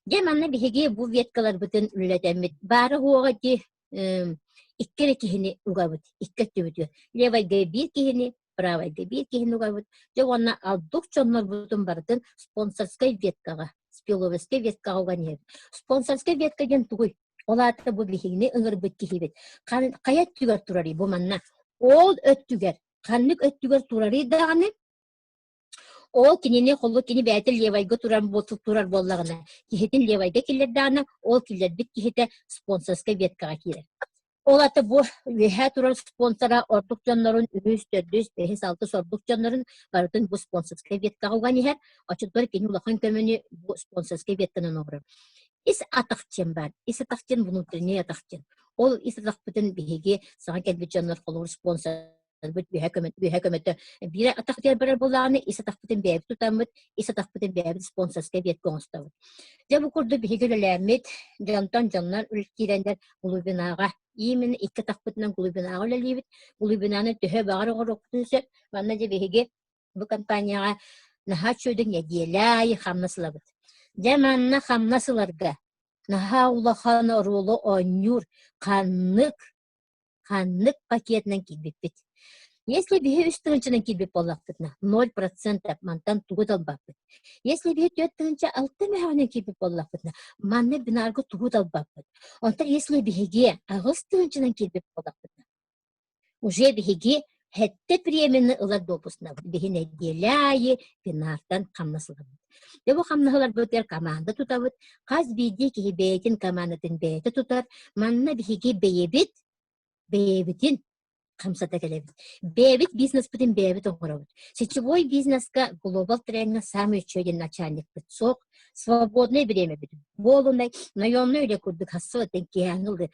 Дьэ манна биһиги бу веткаларбытын үлэлэтэммит баара-суоҕа ити икки эрэ киһини угабыт, икки өттүбүтүгэр. Левайга биир киһини, правайга биир киһини угабыт. Дьэ уонна алдук дьоннорбутун барытын спонсорскай веткаҕа, спиловескай веткаҕа уган иһэбит. Спонсорскай ветка диэн тугуй? Ол аата бу биһигини ыҥырбыт киһибит. Хайа өттүгэр турарый бу манна? Ол өттүгэр, ханнык өттүгэр турарый даҕаны, ол кинини холу кини бэйэтэ левайга турар турар буоллаҕына, киһитин левайга киллэрдэҕинэ, ол киллэрбит киһитэ спонсорскай веткаҕа киирэр. Ол ата бу үөһээ турар спонсора ордук дьоннорун үһүс, төрдүс, бэһис, алтыс ордук дьоннорун барытын бу спонсорскай веткаҕа уган иһэр. Оччотугар кини улахан көмөнү бу спонсорскай ветканан оҥорор. Ис атах диэн баар. Ис атах диэн внутренний атах диэн. Ол ис атахпытын биһиги саҥа кэлбит дьоннор холобур спонсорбыт үөһэ көмө үөһэ көмөтө биирэ атах диэн барар буоллаҕына ис атахпытын бэйэбит тутаммыт, ис атахпытын бэйэбит спонсорскай ветка оҥостобут. Дьэ бу курдук биһиги үлэлээммит, дьонтон дьоннор киирэннэр глубинаҕа именно икки атахпытынан глубинаҕа үлэлиибит. Глубинаны төһө баҕар оҥоруохпутун сөп. Манна дьэ биһиги Бу компанияҕа наһаа үчүгэйдик нэдиэлэ аайы хамнас ылабыт. Дьэ манна хамнас ыларга наһаа улахан оруолу оонньуур ханнык ханнык пакетынан киирбиппит. Если биһи үс тыһыынчанан киирбит буоллахпытына, 0% мантан тугу да ылбаппыт. Если биһи 4 тыһыынча 6 мөһөҕүнэн киирбит буоллахпытына, манна бинарга тугу да ылбаппыт. Онтон если биһиги 8 тыһыынчанан киирбит буоллахпытына, Уже биһиги сэттэ премияны ылар допускнабыт. Биһи нэдиэлэ аайы бинартан хамнас ылабыт. Дьэ бу хамнаһы ыларбытыгар команда тутабыт. Хас биирдии киһи бэйэтин командатын бэйэтэ тутар. Манна биһиги бэйэбит бэйэбитин хамсата кэлэбит. Бэйэбит бизнеспытын бэйэбит оҥоробут. Сетевой бизнеска глобал трендҥа самый үчүгэй начальникпыт суох. Свободное бириэмэбит буолунай, наемный үлэ курдук хассыатын киһи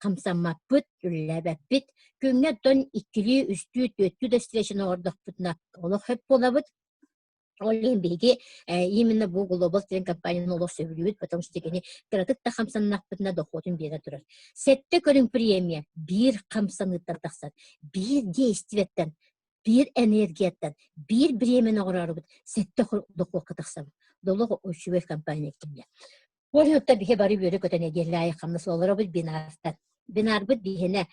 хамсаммаппыт, үлэлээбэппит. Күҥҥэ оттон иккилии, үстүү, түөртүү да встречаны оҥордохпутуна олох сөп буолабыт. Ол иһин биһиги именно бу Global Trend компанияны олох сөбүлүүбүт, потому что кини кыратык да хамсаннахпытына дохуотун биэрэ турар. Сэттэ көрүҥ премия биир хамсаныыттан тахсар, биир действиеттэн, биир энергияттан, биир бириэмэни оҥороорубут сэттэ дохуокка тахсабыт. Долох үчүгэй компания кимҥэ. Ол иһин биһи бары үөрэ-көтө нэдиэлэ аайы хамнас олоробут бинартан. Бинарбыт биһиэнэ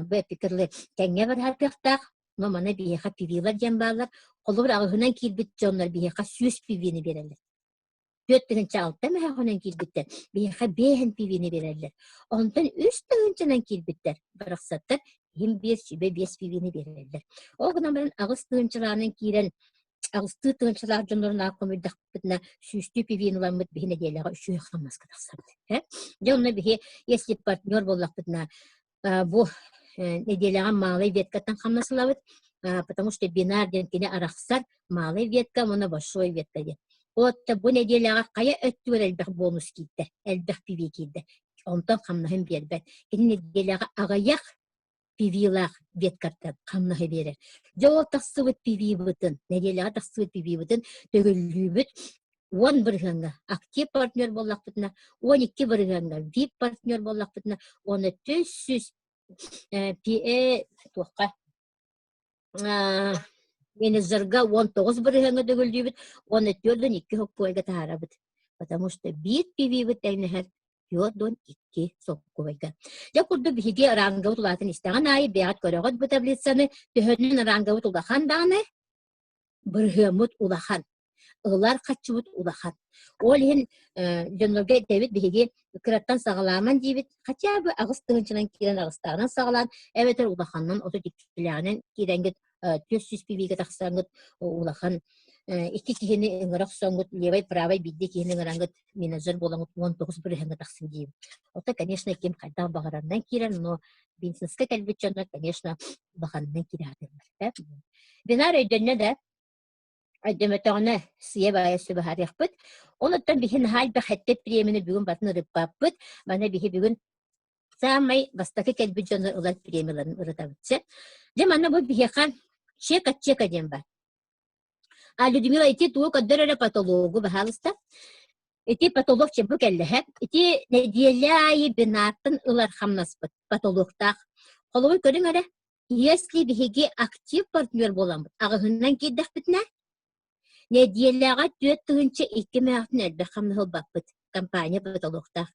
бу эпикерлы тэҥҥэ барар кыахтаах, но маны биһиэхэ пивилар диэн бааллар. Холобур аҕыһынан киирбит дьоннор биһиэхэ 100 пивини биэрэллэр. 4 6 мөһөҕүнэн киирбиттэр биһиэхэ биэһин пивини биэрэллэр. Онтон үс тыһыынчанан киирбиттэр барахсаттар иһин биэс сүбэ биэс пивини биэрэллэр. Ол гынан баран 8 тыһыынчалаанан киирэн аҕыстыы тыһыынчалаах дьоннорун аах хомуйдахпытына сүүстүү пивин ыламмыт биһи нэдиэлэҕэ үчүгэй хамнаска тахсабыт. Дьэ онно биһи если партнер буоллахпытына бу нэдиэлэҕэ малый веткаттан хамнас ылабыт, потому что бинар диэн кини арахсар малый ветка уонна большой ветка диэн. Вот бу нэдиэлэҕэ хайа өттүгэр элбэх бонус киирдэ, элбэх пиви киирдэ. Онтон хамнаһын биэрбэт. Кини нэдиэлэҕэ аҕыйах пивилаах веткартан хамнаһы биэрэр. Дьэ ол тахсыбыт пивибытын, нэдиэлэҕэ тахсыбыт пивибытын төгүллүүбүт 10 бырыһыаҥҥа актив партнер буоллахпытына, 12 бырыһыаҥҥа VIP партнер буоллахпытына, уонна 400 PA туохха менеджерга 19 бырыһыаҥҥа төгүллүүбүт уонна 42 соккуойга таһаарабыт. Потому что биир пивибыт тэҥнэһэр 42 солкуобайга. Дьэ курдук биһиги рангабыт улаатан истэҕин аайы бэйэҕит көрөҕүт бу таблицаны төһөнөн рангабыт улахан даҕаны бырыһыаммыт улахан ылар хаччыбыт улахан. Ол иһин дьоннорго этэбит биһиги кыраттан саҕалааман диибит хотя бы 8 тыһыынчанан киирэн аҕыстааҕынан саҕалаан эбэтэр улаханынан 32-лээҕинэн киирэҥҥит 400 пивигэ тахсаҥҥыт улахан. Икки киһини ыҥыра охсоҥҥут, левай, правай биирдии киһини ыҥыраҥҥыт менеджер буолаҥҥыт 19 бырыһыаҥҥа тахсын диибин. Оттон, конечно, ким хайдах баҕарарынан киирэр, но бизнеска кэлбит дьоннор, конечно, улаханынан киирэ сатыыллар. Бинар өйдөннө да, өйдөмөтөҕүнэ сыыйа-баайа сүбэһаарыахпыт. Онуттан биһи наһаа элбэх эттэ премияны бүгүн батын ырыппаппыт. Маны биһи бүгүн саамай бастакы кэлбит дьону ылар премияларын ырытабыт. Дьэ, манна бу биһиэхэ чек от чека диэн бар. А Людмила, ити тугу көрдөр эрэ потологу, баһаалыста. Ити потолок чемпу кэллэһэ. Ити нэдиэлэ аайы бинартан ылар хамнаспыт потолоктаах. Холобур көрүҥ эрэ, если биһиги актив партнер буоламмыт, аҕыһынан киирдэхпитинэ, нэдиэлэҕэ 4002 мээхтин элбэх хамнаһы ылбаппыт. Компания потолоктаах.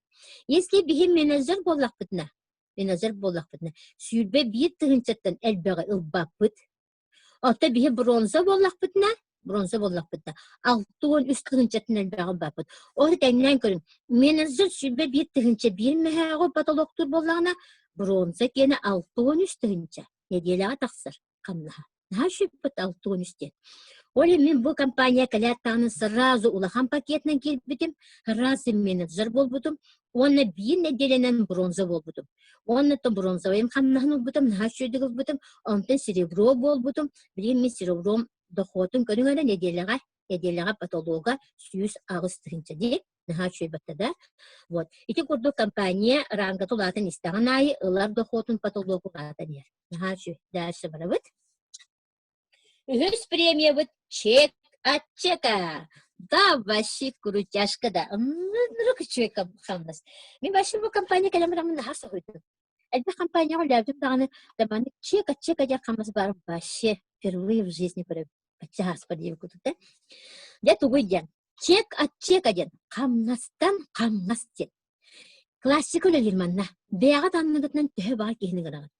Если биһи менеджер буоллахпытына, менеджер буоллахпытына, 21 тыһыынчаттан элбэҕи ылбаппыт. Оттон биһи бронза буоллахпытына, бронза буоллахпытына, 63 тыһыынчатын элбэҕи ылбаппыт. Ол тэҥнээн көрүҥ, менеджер 21 тыһыынча 1 мөһөөҕү потолоктуур буоллаҕына, бронза киэнэ 63 тыһыынча нэдиэлэҕэ тахсар хамнаһа. Наһаа сүппүт 63 диэн. Ол иһин мин бу компания кэлээт даҕаны сразу улахан пакетынан киирбитим, сразу менеджер буолбутум уонна биир нэдиэлэнэн бронза буолбутум. Уонна то бронзовайым хамнаһын ылбытым, наһаа үчүгэйдик ылбытым, онтон серебро буолбутум. Билигин мин серебром дохуотун көрүҥ эрэ нэдиэлэҕэ, нэдиэлэҕэ потолога 108 тыһыынча дии. Наһаа үчүгэй батта да. Вот. Ити курдук компания рангата улаатан истэҕин аайы ылар дохуотун потолога улаатан иһэр. Наһаа үчүгэй. Дальше барабыт. Үһүс премиябыт чек от чека. Да, вообще крутяшка да. Ынырык үчүгэй хамнас. Мин вообще бу компания кэлэн бараммын наһаа соһуйдум. Элбэх компанияҕа үлэлээбитим даҕаны, да маннык чек от чека диэн хамнас баар вообще впервые в жизни көрөбүн. Бачча ааспар диэбит курдук да. Дьэ тугуй диэн. Чек от чека диэн. Хамнастан хамнас диэн. Классика үлэлиир манна. Бэйэҕит анныгытынан төһө баҕар киһини ыҥыраҕыт.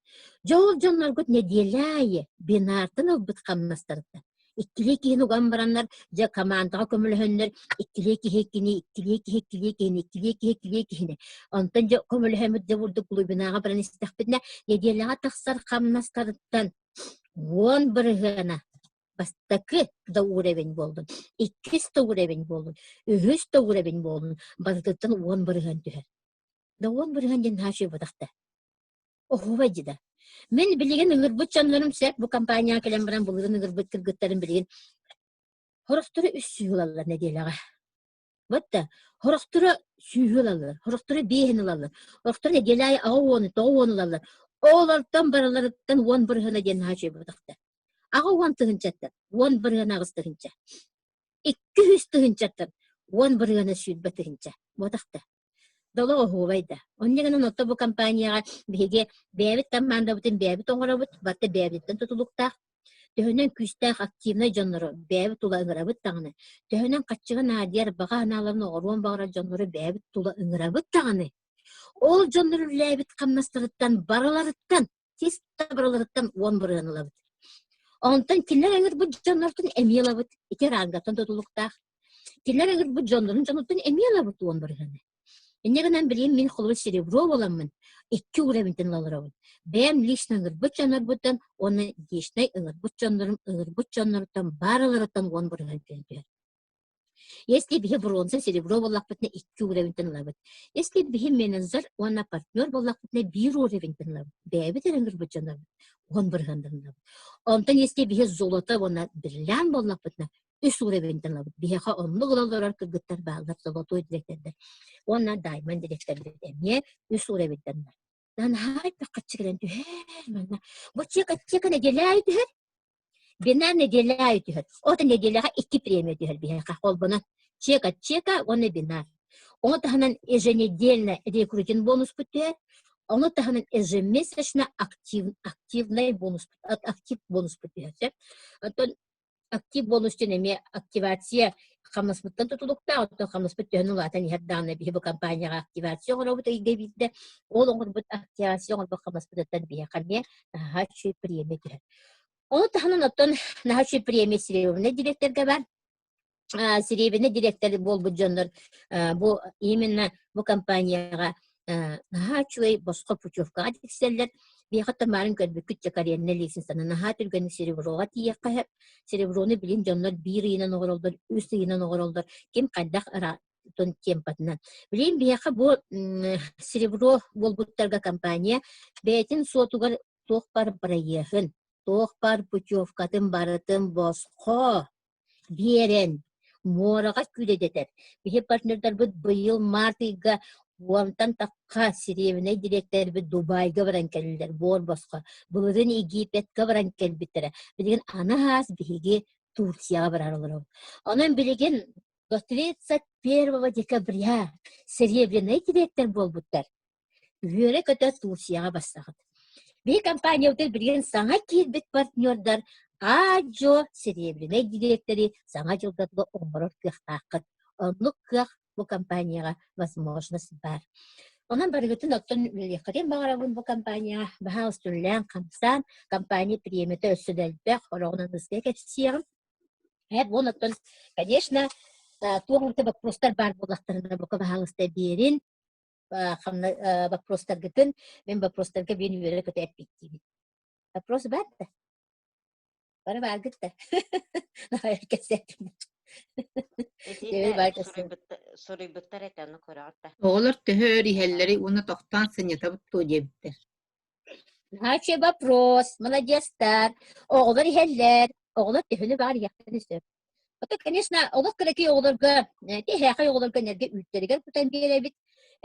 Дьэ ол дьонноргут нэдиэлэ аайы бинартан ылбыт хамнастарыттан иккилии киһини уган бараннар, дьэ командаҕа көмөлөһөннөр иккилии киһи иккини, иккилии киһи иккилии киһини, иккилии киһи иккилии киһини. Онтон дьэ көмөлөһөммүт дьэ бурдук глубинаҕа баран истэхпитинэ, нэдиэлэҕэ тахсар хамнастарыттан 10 бырыһыана бастакы да уровень буоллун, иккис да уровень буоллун, үһүс да уровень буоллун, барытыттан 10% түһэр. Да 10% диэн наһаа үчүгэй буолбатах да. Оһуобай дии да. Мин билигин ыҥырбыт дьоннорум сөп бу компанияҕа кэлэн баран былырыын ыҥырбыт кыргыттарым билигин сорохторо 300 ылаллар нэдиэлэҕэ. Вот да, сорохторо сүүһү ылаллар, сорохторо биэһин ылаллар, сорохторо нэдиэлэ аайы аҕа уону, 90 ылаллар. Олортон барыларыттан 10 бырыһыана диэн наһаа үчүгэй буолбатах да. 80 тыһыынчаттан 10 бырыһыана 8 тыһыынча. 200 тыһыынчаттан 10 бырыһыана 20 тыһыынча. Буолбатах да. Доло оһуобай да. Онньа гынан отто бу компанияҕа биһиги бэйэбит командабытын бэйэбит оҥоробут, барыта бэйэбититтэн тутулуктаах. Төһөнөн күүстээх активнай дьоннору бэйэбит тула ыҥырабыт даҕаны, төһөнөн хаччыга наадыйар баҕа санааларын оҥоруон баҕарар дьоннору бэйэбит тула ыҥырабыт даҕаны, ол дьоннор үлэлээбит хамнастарыттан барыларыттан, чисто барыларыттан 10% ылабыт. Онтон кинилэр ыҥырбыт дьоннортон эмиэ ылабыт. Ити рангаттан тутулуктаах. Кинилэр ыҥырбыт дьоннорун дьонуттан эмиэ ылабыт 10 бырыһыаны. Инньэ гынан билигин мин холобур серебро буоламмын икки уровеньтэн олоробун. Бэйэм лично ыҥырбыт дьоннорбуттан уонна личнай ыҥырбыт дьоннорум ыҥырбыт дьонноруттан барыларыттан 10% түһэн түһэр. Если биһи бронза, серебро буоллахпытына икки уровеньтэн ылабыт. Если биһи менеджер уонна партнер буоллахпытына биир уровеньтэн ылабыт. Бэйэбит эрэ ыҥырбыт дьоннорбут 10 бырыһыантан ылабыт. Онтон если биһи золото уонна бриллиант буоллахпытына үс уровеньтэн ылабыт. Биһиэхэ оннук ыла олорор кыргыттар бааллар, золотой дириэктэрдэр. Уонна даймонд дириэктэрбит эмиэ үс уровеньтэн ылар. Наһаа элбэх харчы кэлэн түһэр манна. Бу чека чека нэдиэлэ аайы түһэр. Бинар нэдиэлэ аайы түһэр. Ол нэдиэлэҕэ икки премия түһэр биһиэхэ холбонон. Чека чека уонна бинар. Ону таһынан еженедельно рекрутинг бонуспут түһэр. Ону таһынан ежемесячно актив, активный бонус, актив бонуспут түһэр. Оттон актив бонус диэн эмиэ активация хамнаспыттан тутулуктаах, оттон хамнаспыт төһөнү улаатан иһэр даҕаны биһи бу компанияҕа активация оҥоробут ыйга биирдэ. Ол оҥорбут активация оҥорбут хамнаспытыттан биһиэхэ эмиэ наһаа үчүгэй премия түһэр. Ону таһынан оттон наһаа үчүгэй премия серебряный директорга бар. Серебряный директор буолбут дьоннор бу именно бу компанияҕа наһаа үчүгэй босхо путевкаҕа тиксэллэр. Биһиэхэ тамарын көрбүккүт дьэ карьернай лестницаны наһаа түргэнник сереброҕа тиийиэххэ сөп. Сереброну билин дьоннор биир ыйынан оҥороллор, үс ыйынан оҥороллор. Ким хайдах темпатынан. Билигин биһиэхэ бу серебро буолбуттарга компания бэйэтин суотугар туох бар бырайыаһын, туох бар путевкатын барытын босхо биэрэн муораҕа күүлэйдэтэр. Биһи партнердарбыт быйыл март ыйга уонтан тахха сириэбинэй дириэктэрбит Дубайга баран кэллилэр буор босхо. Былырыын Египетка баран кэлбиттэрэ. Билигин аны аас биһиги Турцияҕа барар олоробут. Онон билигин до 31 декабря серебряный дириэктэр буолбуттар. Үөрэ-көтө Турцияҕа барсаҕыт. Биһи компаниябытыгар билигин саҥа киирбит партнердар аа-дьуо серебряный дириэктэри саҥа дьылга оҥорор кыахтааххыт. Оннук кыах бу компанияҕа возможность баар. Онон барыгытын оттон үлэлиэххитин баҕарабын бу компанияҕа. Баһаалыста үлэлээн-хамсаан, компания премията өссө да элбэх, ороҕунан ыстыа кэпсиэҕим. Э, буон оттон, конечно, туох эмит вопростар баар буоллахтарына бука баһаалыста биэрин. Вопростаргытын мин вопростарга биэн үөрэ-көтө эппиттиибин. Вопрос баар да? Бары бааргыт да? Кэпсээтим. Суруйбуттар этэ, ону көрөҕүт да. Оҕолор төһө өр иһэллэрий уонна тохтоон сынньатабыт дуо диэбиттэр. Наһаа вопрос, молодецтар. Оҕолор иһэллэр. Оҕолор төһөнү баҕар иһиэхтэрин сөп. Ото, конечно, олох кыракый оҕолорго, тиһээхэй оҕолорго энергия үүттэригэр кутан биэрэбит,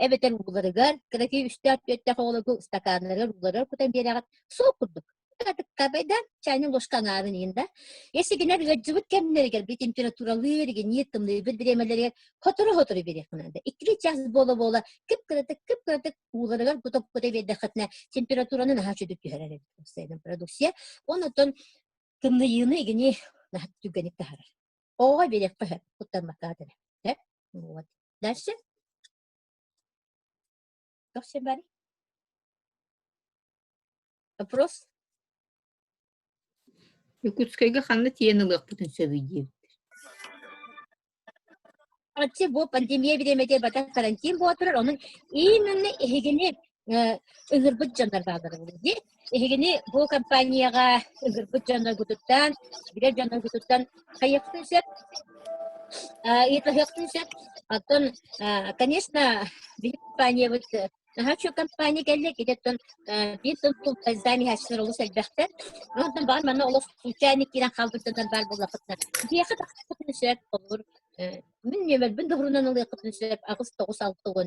эбэтэр ууларыгар, кыракый үстээх-түөртээх оҕолорго ыстакааннарыгар ууларыгар кутан биэрэҕит. Суох курдук. Кабайда чайный ложка аҥаарын иһин да. Если гинэр ыалдьыбыт кэмнэригэр би температуралыыр, гинир тымныйбыт бириэмэлэригэр сотору-сотору биэриэххэ наада. Иккилии час буола-буола кып-кыратык, кып-кыратык ууларыгар кута-кута биэрдэххитинэ температураны наһаа үчүгэй түһэрэр эбит продукция. Онон Тымныйыыны игини наһаа түргэнник таһаарар. Оҕоҕо биэриэххэ сөп, куттаммакка эрэ. Сөп? Вот. Дальше. Туох сир баарый? Вопрос? Якутскайга ханна тиийэн ылыахпытын сөбүй диэбиттэр. Арчы бу пандемия бириэмэтигэр бата карантин буола турар, онон именно эһигини ыҥырбыт дьоннор бааллар дии. Эһигини бу компанияҕа ыҥырбыт дьонноргутуттан, билэр дьонноргутуттан хайыахтын сөп, ыйыталаһыахтын сөп. Оттон, конечно, биһиги компаниябыт Наһаа үчүгэй компания кэллэ, кини оттон биир сыл займ иһээччилэр олус элбэхтэр. Онтон баҕар манна олох случайно киирэн хаалбыттарынан баар буоллаххытына, биһиэхэ тахсыаххытын сөп, холобур, мин нүөмэрбин доһурунан ылыаххытын сөп, 8 9 6 14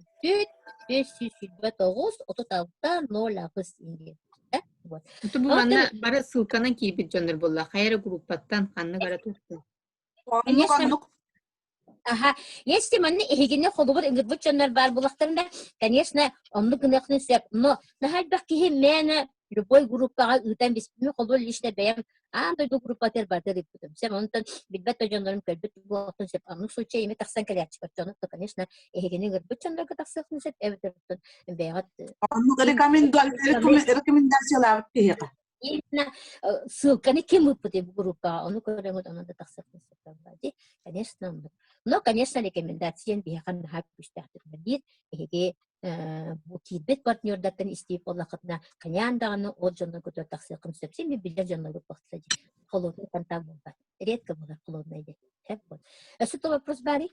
529 36 08 диэн. Вот. Бу манна бары ссылканан киирбит дьоннор буолла. Хайа эрэ группаттан ханнык эрэ туохтан. Оннук, оннук. Аха, если манна эһигини холобур ыҥырбыт дьоннор баар буоллахтарына, конечно, оннук гыныахтарын сөп. Но наһаа элбэх киһи мээнэ любой группаҕа ыытан биспитин холобур лично бэйэм аан дойду группатыгар барытыгар ыыппытым. Сөп, онтон билбэт да дьоннорум көрбүт буолуохтун сөп. Оннук случай эмиэ тахсан кэлээччи оччону, то, конечно, эһигини ыҥырбыт дьоннорго тахсыахтын сөп, эбэтэр бэйэҕит Оннук рекомендациялаабыт киһиэхэ. Именно ссылканы ким ыыппытый бу группаҕа, ону көрөҥүт, онон да тахсыахпын сөп дии. Конечно, оннук. Но, конечно, рекомендация биһиэхэ наһаа күүстээхтик үлэлиир. Эһиги бу киирбит партнердартан истиип буоллаххытына, хайаан даҕаны ол дьонноргутугар тахсыаххын сөп. Син биллэр дьонноргут тахса дии. Холодный контакт буолбат. Редко буолар холодный диэн. Өссө то вопрос баарый?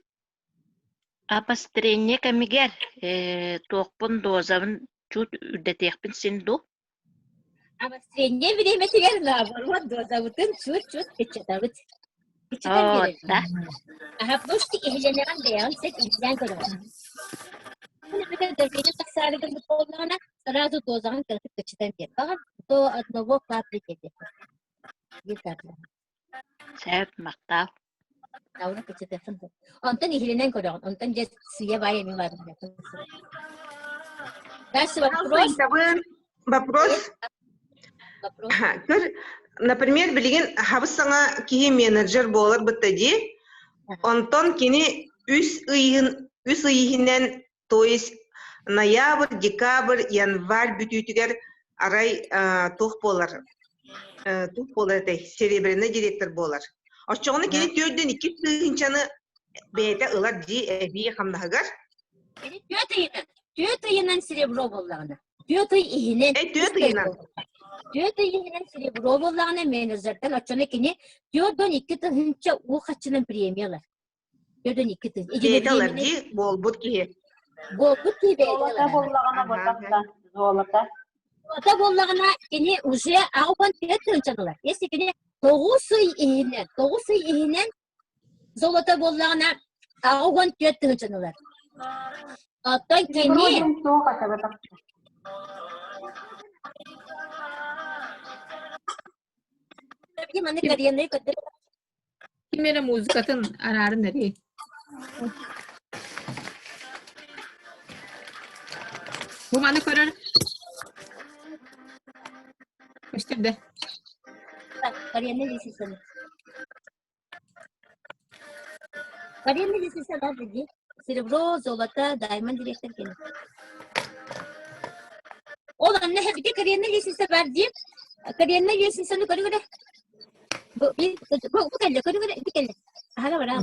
Обострение кэмигэр туохпун дозабын чуть үрдэтиэхпин син дуу? Обострение бириэмэтигэр наоборот дозабытын чуть-чуть кыччатабыт. Кыччатан биэрэбит. Да. Аха, потому что иһилэнэҕин бэйэҕин сөп иһиллээн көрөҕүн. Эбэтэр давление тахсаары гыммыт буоллаҕына, сразу дозаҕын кыратык кыччатан биэр. Баҕар до одного капли диэтэххэ. Биир капля. Сөп, махтал. Аура кыччатыаххын сөп. Онтон иһилинэн көрөҕүн. Онтон дьэ сыыйа-баайа эмиэ улаатыннарыаххын сөп. Дальше вопрос. Вопрос. Вопрос. Көр, например, билигин хабыс саҥа киһи менеджер буолар бытта дии. Онтон кини үс ыйын үс ый иһинэн, то есть ноябрь, декабрь, январь бүтүүтүгэр арай туох буолар туох буолар этэй серебряный директор буолар. Оччоҕуна кини түөрдэн икки тыһыынчаны бэйэтэ ылар дии эбии хамнаһыгар. Кини түөрт ыйынан, түөрт ыйынан серебро буоллаҕына. Түөрт ый иһинэн. Эй, түөрт ыйынан. Түөрт ый иһинэн серебро буоллаҕына менеджертэн оччону кини 42 тыһыынча уу хаччынан премия ылар. 42 тыһ. Бэйэтэ ылар дии, буолбут киһи. Буолбут киһи бэйэтэ Золото ылар. буоллаҕына буоллахта. Золото. Золото буоллаҕына кини уже 84 тыһыынчаны ылар. Если кини 9 ый иһинэн золото буоллаҕына 84 тыһыынчаны ылар. Оттон Серебро кини диэн суох этэ бэтэх. Маны карьерный көрдөр Ким эрэ музыкатын араарын эрий. Бу маны көрөр. Көстөр да. Карьерный лестницаны. Карьерный лестница бар дии. Серебро, золото, diamond директор кини. Ол анна хэбити карьерный лестница бар дии. Карьерный лестницаны көрү-көрө. Бу бу кэллэ, көрү-көрө, ити кэллэ. Аһара бараа.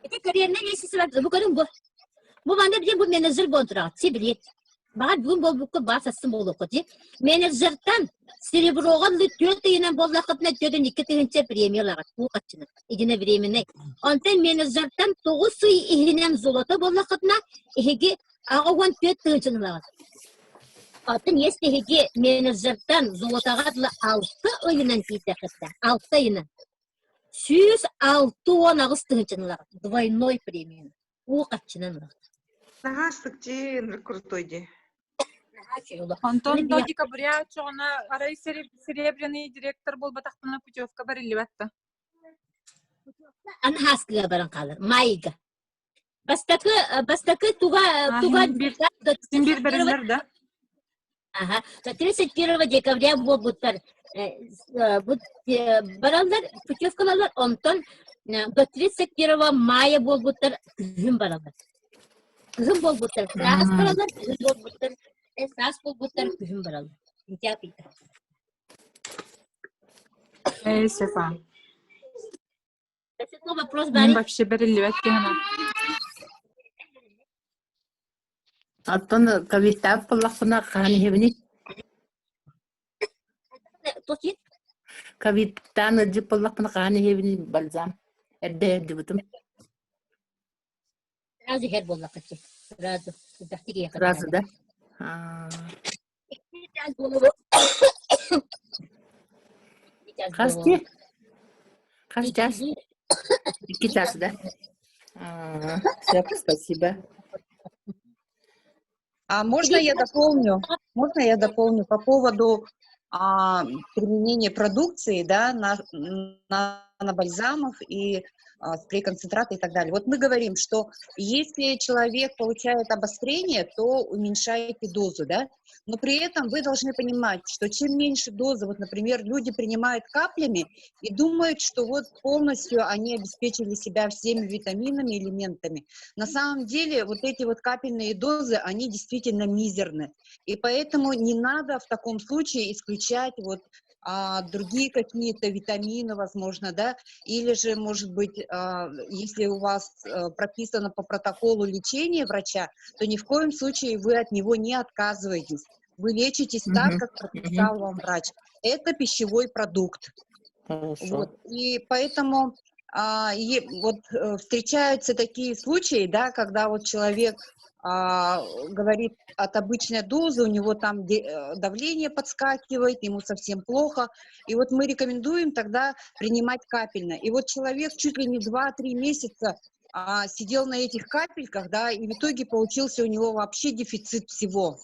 Ити карьерный лестница бар, бу көрүҥ бу. Бу манна билин бу менеджер буолан тураҕыт, си билиэт. Баҕар бүгүн буолбукка баар сассын буолуоххут дии. Менеджертан сереброҕа түөрт ыйынан буоллаххытына 42 тыһыынча премия ылаҕыт уу хаччынан единовременный. Онтон менеджертан 9 ый иһинэн золото буоллаххытына эһиги 84 тыһыынчаны ылаҕыт. Оттон если эһиги менеджертан золотоҕа дылы 6 ыйынан тиийдэххитинэ 6 ыйынан 168 тыһыынчаны ылаҕыт двойной премияны уу хаччынан ылаҕыт. Наһаа астык крутой дии. Наһаа үчүгэй улахан. Онтон до декабря оччоҕуна арай серебряный директор буолбатахпына путевка бариллибат да. Аны хааскыга баран хаалар. Майга. Бастакы туга туга Син бир бэриллэр да. Ага. 31 декабря буолбуттар. Бараллар, путевкалалар, онтон до 31 мая буолбуттар күһүн бараллар. Күһүн буолбуттар, саас бараллар, күһүн буолбуттар, саас буолбуттар, күһүн бараллар. Сентябрь. Эй, Стефан. Вопрос Мин вообще бэриллибэт киһи Оттон ковидтаах буоллахпына хаһан иһэбиний? Тутит? Ковидтаан ыалдьыт буоллахпына хаһан иһэбиний бальзам? Эрдэ ыалдьыбытым. Сразу иһэр буоллаххытчы. Сразу. Элбэхтик иһиэххэ Сразу, наада. да? А, Икки час буолуо. Икки час Хас буолуо. дии? Хас час? 2 час, да? А, всё, спасибо. А можно я дополню? Можно я дополню по поводу применения продукции, да, на бальзамов и спрей-концентрата и так далее. Вот мы говорим, что если человек получает обострение, то уменьшайте дозу, да, но при этом вы должны понимать, что чем меньше дозы, вот, например, люди принимают каплями и думают, что вот полностью они обеспечили себя всеми витаминами, элементами. На самом деле вот эти вот капельные дозы, они действительно мизерны. И поэтому не надо в таком случае исключать вот другие какие-то витамины, возможно, да, или же, может быть, если у вас прописано по протоколу лечения врача, то ни в коем случае вы от него не отказываетесь. Вы лечитесь так, как прописал вам врач. Это пищевой продукт. Хорошо. Вот. И поэтому вот встречаются такие случаи, да, когда вот человек говорит от обычной дозы, у него там давление подскакивает, ему совсем плохо. И вот мы рекомендуем тогда принимать капельно. И вот человек чуть ли не 2-3 месяца сидел на этих капельках, да, и в итоге получился у него вообще дефицит всего.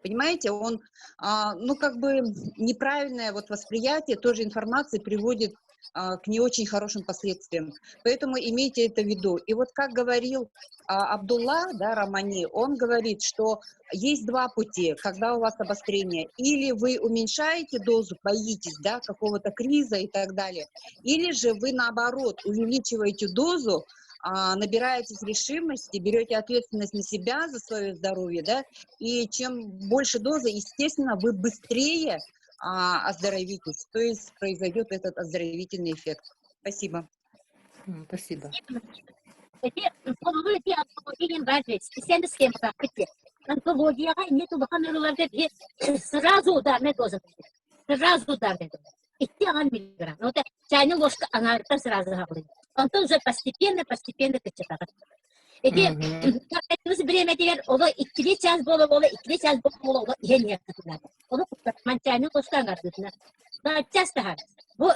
Понимаете, он, ну, как бы неправильное вот восприятие тоже информации приводит к не очень хорошим последствиям. Поэтому имейте это в виду. И вот как говорил Абдулла, да, Рамани, он говорит, что есть два пути, когда у вас обострение. Или вы уменьшаете дозу, боитесь, да, какого-то криза и так далее, или же вы, наоборот, увеличиваете дозу, набираетесь решимости, берете ответственность на себя за свое здоровье, да, и чем больше дозы, естественно, вы быстрее оздоровитесь, то есть произойдет этот оздоровительный эффект. Спасибо. Спасибо. Эти, специально схема. Онкологияҕа инник улахан ыарыыларга биһи сразу ударная доза сразу ударная доза. Икки аҕан миллиграмм. Вот чайная ложка аҥаарыттан сразу аҕалыыр. Онтон уже постепенно, постепенно кыччатаҕын. Ити бириэмэтигэр оло иккилии час буола-буола, иккилии час буола-буола оло иһэн иһэр кытынаата. Ону куттатман чайная ложка аҥаардыытына. Час таһаар. Бу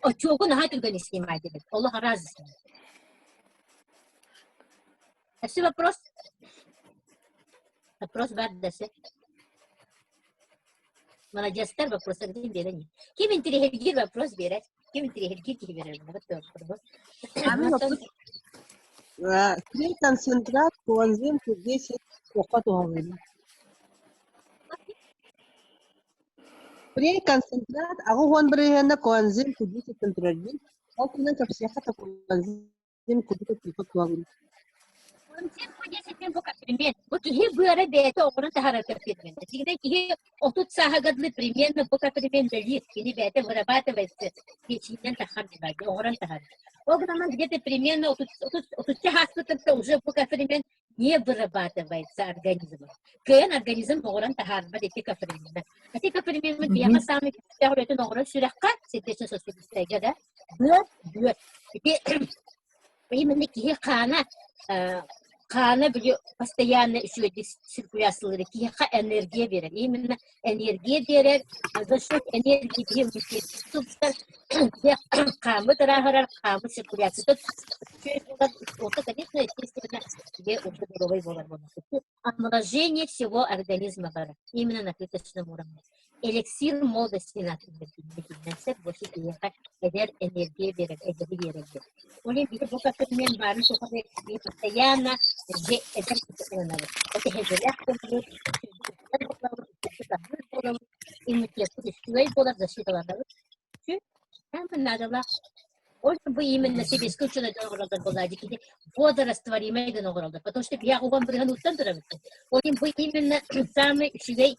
очуогу наһаа түргэн снимать диэн. Олох араас снимать. Өссө вопрос? Вопрос бар дэсэ. Молодецтар вопростар дин биэрэн. Ким интириэһиргиир вопрос биэрэр. Ким интириэһиргиир киһи биэрэр. Клей концентрат коэнзим Q10 туохха туһалыыр? Клей концентрат 80 бырыһыана коэнзим Q10 контроллуур. Ол туһунан кэпсиэххэ коэнзим курдук туһалыыр. Коэнзим Q10 бу комплимент. Бу киһи быара бэйэтэ оҕону таһаарар комплимент. Дьиҥинэн киһи 30 сааһыгар дылы примерно бу комплимент үлэлиир. Кини бэйэтэ вырабатывается печеньнэн таххар дии оҥорон таһаарар. Ол гынан где-то примерно 30 сааспытыттан уже бу комплимент не вырабатывается организмом. Кыайан организм оҥорон таһаарбат ити кофермена. Ити коферменмит биһиэхэ саамай күүстээх үлэтин оҥорор сүрэххэ, сердечно-сосудистайга да, быар, бүөр. Ити именно киһи хаана хаана били постоянно үчүгэйдик циркуляциялыыр киһиэхэ энергия биэрэр. Именно энергия биэрэр, за счет энергии киһи тупсар, хааммыт ырааһырар, хааммыт циркуляцията это, конечно, естественно, тебе уже здоровый буолар Омоложение всего организма бары, именно на клеточном уровне. Эликсир молодости сөп больше киһиэхэ эдэр энергия биэрэр, эдэри биэрэр. Ол иһин биһи бу мен баарын тухары постоянно эдэр ылынабыт. Это эдэрэх буолабыт, иммунитет үчүгэй буолар, защиталанабыт. Наадалаах Ол бу именно сэбиэскэй учуонайдар оҥороллор буоллаа дии кини водорастворимай гына оҥороллор, потому что биһиэхэ уган бырыһан уттан турабыт. Ол иһин бу именно самый үчүгэй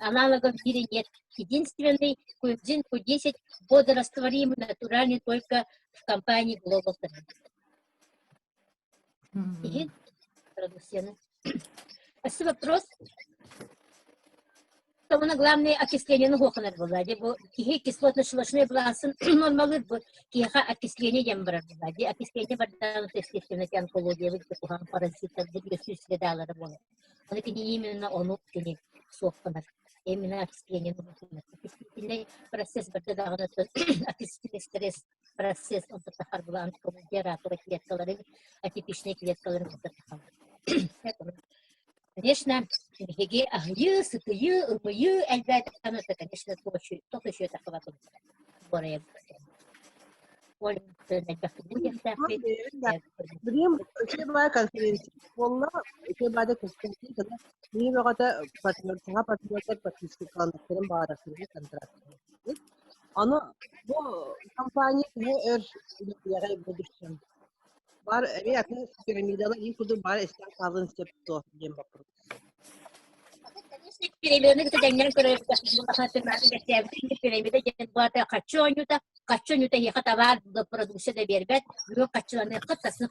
аналогов в мире нет. Единственный Q1, Q10 водорастворимый натуральный только в компании Global Trend. Иһин продукцияны. Өссө вопрос? Уонна главное окислениены хуоханар буолла дии. Бу киһи кислотно-щелочной балансын нормалыыр бу киһиэхэ окисление диэн барар буолла дии. Окисление бардаан естественно онкология куһаҕан паразиттар үөскүүр средаалара буолар. Ону кини именно ону кини суохтанар. Именно окисление окислительный процесс барда даҕаны окислительный стресс процесс онто тахар була онкология раковой клеткаларын атипичные клеткаларын кытта тахар. Конечно, биһиги аһыйыы, сытыйыы, ымыйыы элбээтэҕинэ, это, конечно, туох үчүгэй тахсыбатын буорайа Билигин үчүгэй конференция буолла, үчүгэй баада көстүүтүн кына киһи бөҕөтө партнер саҥа партнердар подпискаланыахтарын баҕарар контракт. Аны бу компания төһө өр үлэлиэҕэй в будущем? Бар эмиэ атын пирамидалар иин курдук баар истэн хаалыан сөп дуо диэн боппуруос. Пирамиданы кытта тэҥнэрэн көрөр пирамида диэн баата хаччы оонньуута, хаччы оонньуута эһиэхэ табаар продукция да биэрбэт, бүгүн хаччыланыаххыт, сарсын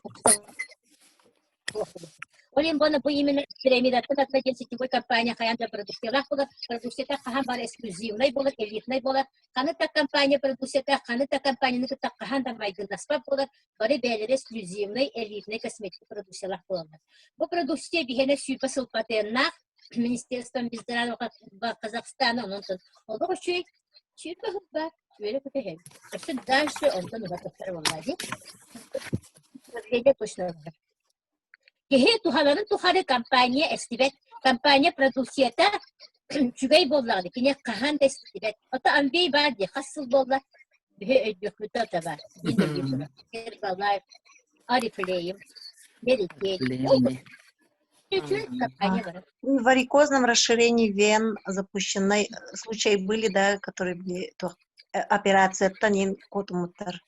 Ол иһин буолла бу именно пирамидаттан атына диэн сетевой компания хайаан да продукциялаах буолар, продукцията хаһан баар эксклюзивнай буолар, элитнай буолар. Ханнык да компания продукцията ханнык да компанияны кытта хаһан да майгыннаспат буолар, бары бэйэлэрэ эксклюзивнай, элитнай косметика продукциялаах буолаллар. Бу продукция биһиэнэ 120 сыл патеннаах, Министерство Минздрава Казахстана, онон олох үчүгэй 20 сыл баар, үөрэ көтө Өссө дальше онтон уһатыахтара буоллаа дии. Управление точно бар. Киһи туһаларын тухары компания эстибэт. Компания продукцията үчүгэй буоллаҕына кини хаһан да эстибэт. Ото Амвей баар дии хас сыл буолла биһи өйдүөхпүт да баар. Гербалайф, Орифлейм, Мерикей. Үчүгэй компания бар. При варикозном расширении вен запущенной случаи были, да, которые были операцияттан иин куотуммуттар.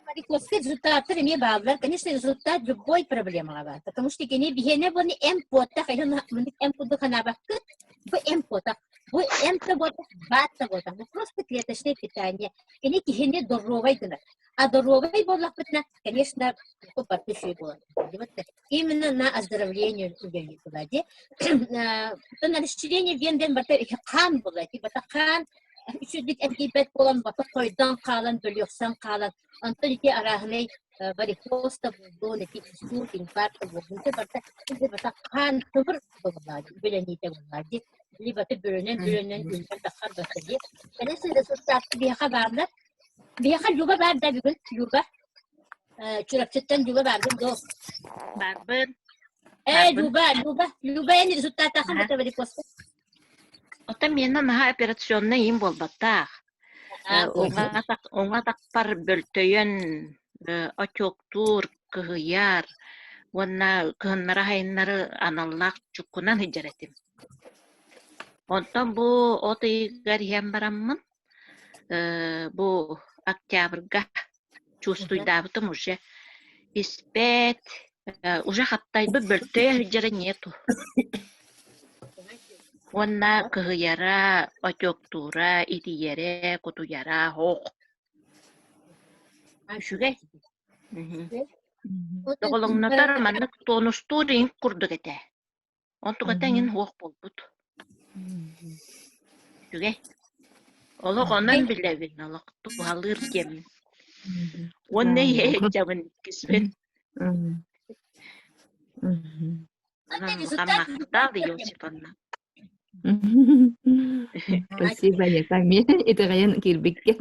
Варикозка результаттар эмиэ бааллар. Конечно, результат любой проблемаҕа баар. Потому что кини биһиэнэ буону эмп буоттах, эһин эмп курдук санаабаккыт, бу эмп буотах. Бу эмп да буолбатах, баат да буолбатах. Бу просто клеточное питание. Кини киһини доруобай гынар. А доруобай буоллахпытына, конечно, барыта үчүгэй буолар. Именно на оздоровление үлэлиир буолар дии. Оттон расширение вен диэн барыта хаан буолар дии. Барыта хаан үчүгүйдүк эргийбэт буолан, барыта хойдон хаалан, бөлүөхсэн хаалан. Онтон ити арааһынай варикоз да буоллун, ити инсульт, инфаркт да буоллун, ити барыта барыта хаан тымыр буоллаа дии, бүлэниитэ буоллаа дии. Либо ты бөрөнөн бөрөнөн үллэн таххар барта дии. Конечно, ресурстаах биһиэхэ бааллар. Биһиэхэ Люба баар да бүгүн, Люба. Чурапчыттан Люба бааргын дуо? Барбын. Э, Люба, Люба, Люба эн результаттаахын бата варикозка. Оттон миэнэ наһаа операционнай иин буолбаттаах. Уҥа атахпар бөлтөйөн отектуур, кыһыйар уонна кыһыннары-сайыннары аналлаах чуккунан сылдьар этим. Онтон бу от ыйыгар иһэн бараммын, бу октябрьга чувствуйдаабытым уже испэт, уже хаптайбыт бөлтөйө сылдьара нету. Уонна кыһыйара, отектуура, итийэрэ, кутуйара суох. Үчүгэй. Доҕолоҥнотор маннык тонустуур иҥ курдук этэ. Онтуката эҥин суох буолбут. Үчүгэй. Олох онон билэбин, олох туһалыыр диэммин. Уонна иһэ-иһдьэбин иккиспин. Онон махтал Иосифовна. Спасибо, Яками. Итэҕэйэн киирбиккэ.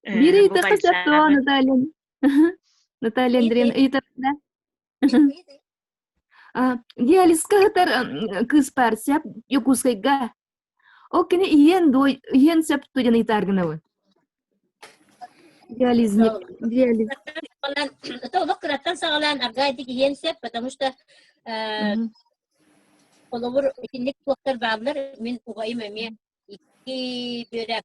Биир Бу ыйытыахха сөп дуо, бальзамы. Наталья? Наталья Андреевна ыйытар да? Диализка сытар кыыс баар сөп Якутскайга. Ол кини иһиэн дуо, иһиэн сөп дуо диэн ыйытаар гынабын. Диализник, диализ. Это олох кыраттан саҕалаан аргаайдык иһиэн сөп, потому что холобур итинник туохтар бааллар, мин убайым эмиэ икки бүөрэ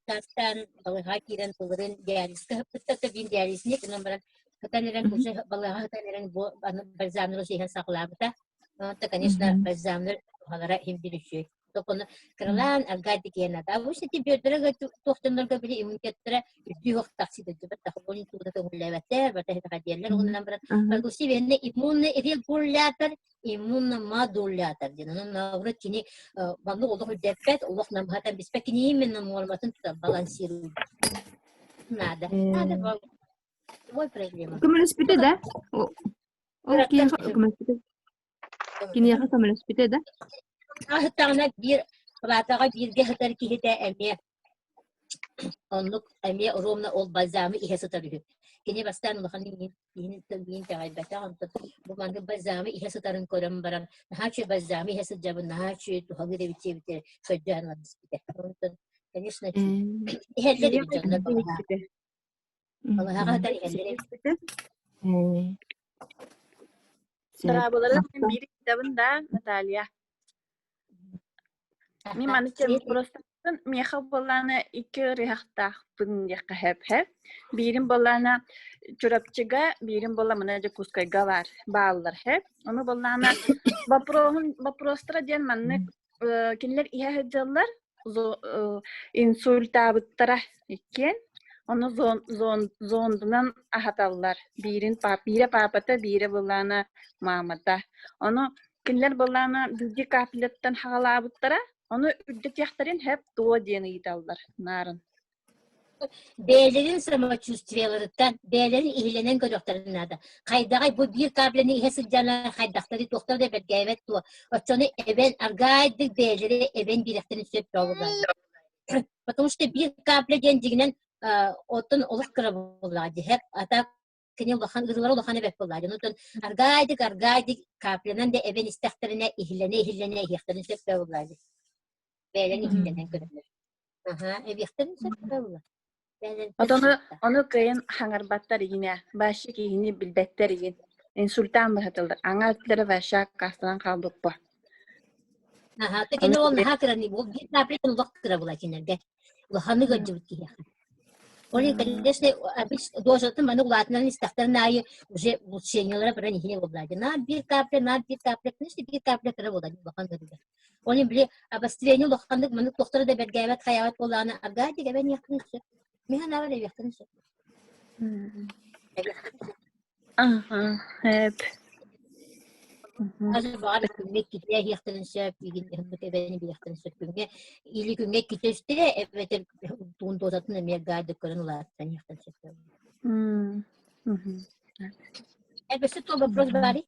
балыыһаҕа киирэн былырыын диализка ыппыттар биир диализник онон баран сытан эрэн уже балыыһаҕа сытан эрэн бу аны бальзамнары иһэн саҕалаабыта. Это, конечно, бальзамнар туһалара иһин бир үчүгэй. Токону кыралаан аргаайдык иһэн наада. А обычно ити бүөрдэрэ туохтаннарга били иммунитеттара үрдүү ох тахсыйдырдыбат тахыбын тугу да көҥүллээбэттэр, барыта итэҕэйдиэллэр уонна баран прогрессивный иммунный регулятор иммуномодулятор диэн. Онон наоборот кини маннык олох үрдэппэт, олох намыһатан биспэт, кини именно нуорматын тутан балансирует. Надо. Надо Твой проблема. Көмөлөспүтэ да? Ол киһиэхэ көмөлөспүтэ. Киниэхэ көмөлөспүтэ да? Аһыттаҕына биир палатаҕа бииргэ сытар киһитэ эмиэ Оннук эмиэ ровно ол бальзамы иһэ сытар үһү. Кини бастаан улахан миин итэҕэйбэтэх, онтон бу маннык бальзамы иһэ сытарын көрөн баран, наһаа үчүгэй бальзамы иһэ сылдьабын, наһаа үчүгэй туһалыыр эбит диэбитэ көрдөөн ылан испитэ. Онтон, конечно, иһэллэр эбит дьоннор балаһа. Балаһаҕа сытар иһэллэр эбит. Дорооболорун биир ыйытабын да, Наталья. Мин маны просто миэхэ буоллаана икки ырыһахтаахпын диэххэ сөп Биирим буоллаана Чурапчыга, биирим буолла мына Дьокуускайга баар бааллар сөп. Ону буоллаана вопроһун вопростара диэн маннык кинилэр иһэ сылдьаллар инсультаабыттара иккиэн. Ону зондунан аһаталлар. Биирин биирэ паапата, биирэ буоллаана маамата. Ону Кинилэр былаана биирдии капляттан хаҕалаабыттара, ону үрдэтиэхтэрин сөп дуо диэн ыйыталлар наарын. Бэйэлэрин самочувствиеларыттан, бэйэлэрин иһилэнэн көрүөхтэрин наада. Хайдаҕай бу биир капляны иһэ сылдьаннар хайдахтары туохтар да бэргээбэт дуо? Оччону эбэн аргаайдык бэйэлэрэ эбэн биэриэхтэрин сөп буоллаҕа. Потому что биир капля диэн дьиҥинэн оттон олох кыра буоллаҕа дии. А так кини улахан ыарыылара улахан эбэт буоллаа дьон оттон аргаайдык аргаайдык каплянан да эбэн истэхтэринэ иһиллэнэ иһиллэнэ иһиэхтэрин сөп буоллаа дии бэйэлэрин иһиллэнэн көрөллөр аха эбиэхтэрин сөп буолла Ону ону кыайан хаҥарбаттар игинэ, вообще киһини билбэттэр игин. Инсультаан быһатыллар. Аҥа өттүлэрэ вообще аккаастанан хаалбыппа. Аха, кини ол наһаа кыраны, ол биир каплятын олох кыра була кинилэргэ. Улаханнык ыалдьыбыт киһиэхэ. Ол конечно, обычно дозатын маны улаатынан истэхтэрин аайы уже улучшениелара баран иһине буолла. На биир капля, на биир капля, конечно, биир капля кыра буолла улахан көрүлэр. Ол били обострение улаханнык маны туохтара да бэргээбэт хайаабат буоллаҕына аргаа дигэбэн иэхтин сөп. Миһан авар эбиэхтин сөп. Аха, эп. Даже баҕар күҥҥэ иккитэ иһиэхтэрин сөп, игин эбэни билиэхтэрин сөп. Күҥҥэ или күҥҥэ иккитэ үстэ эбэтэр туун дозатын эмиэ гаадык көрөн улааттан иһиэхтэрин сөп. Эбэсэ то вопрос баарый?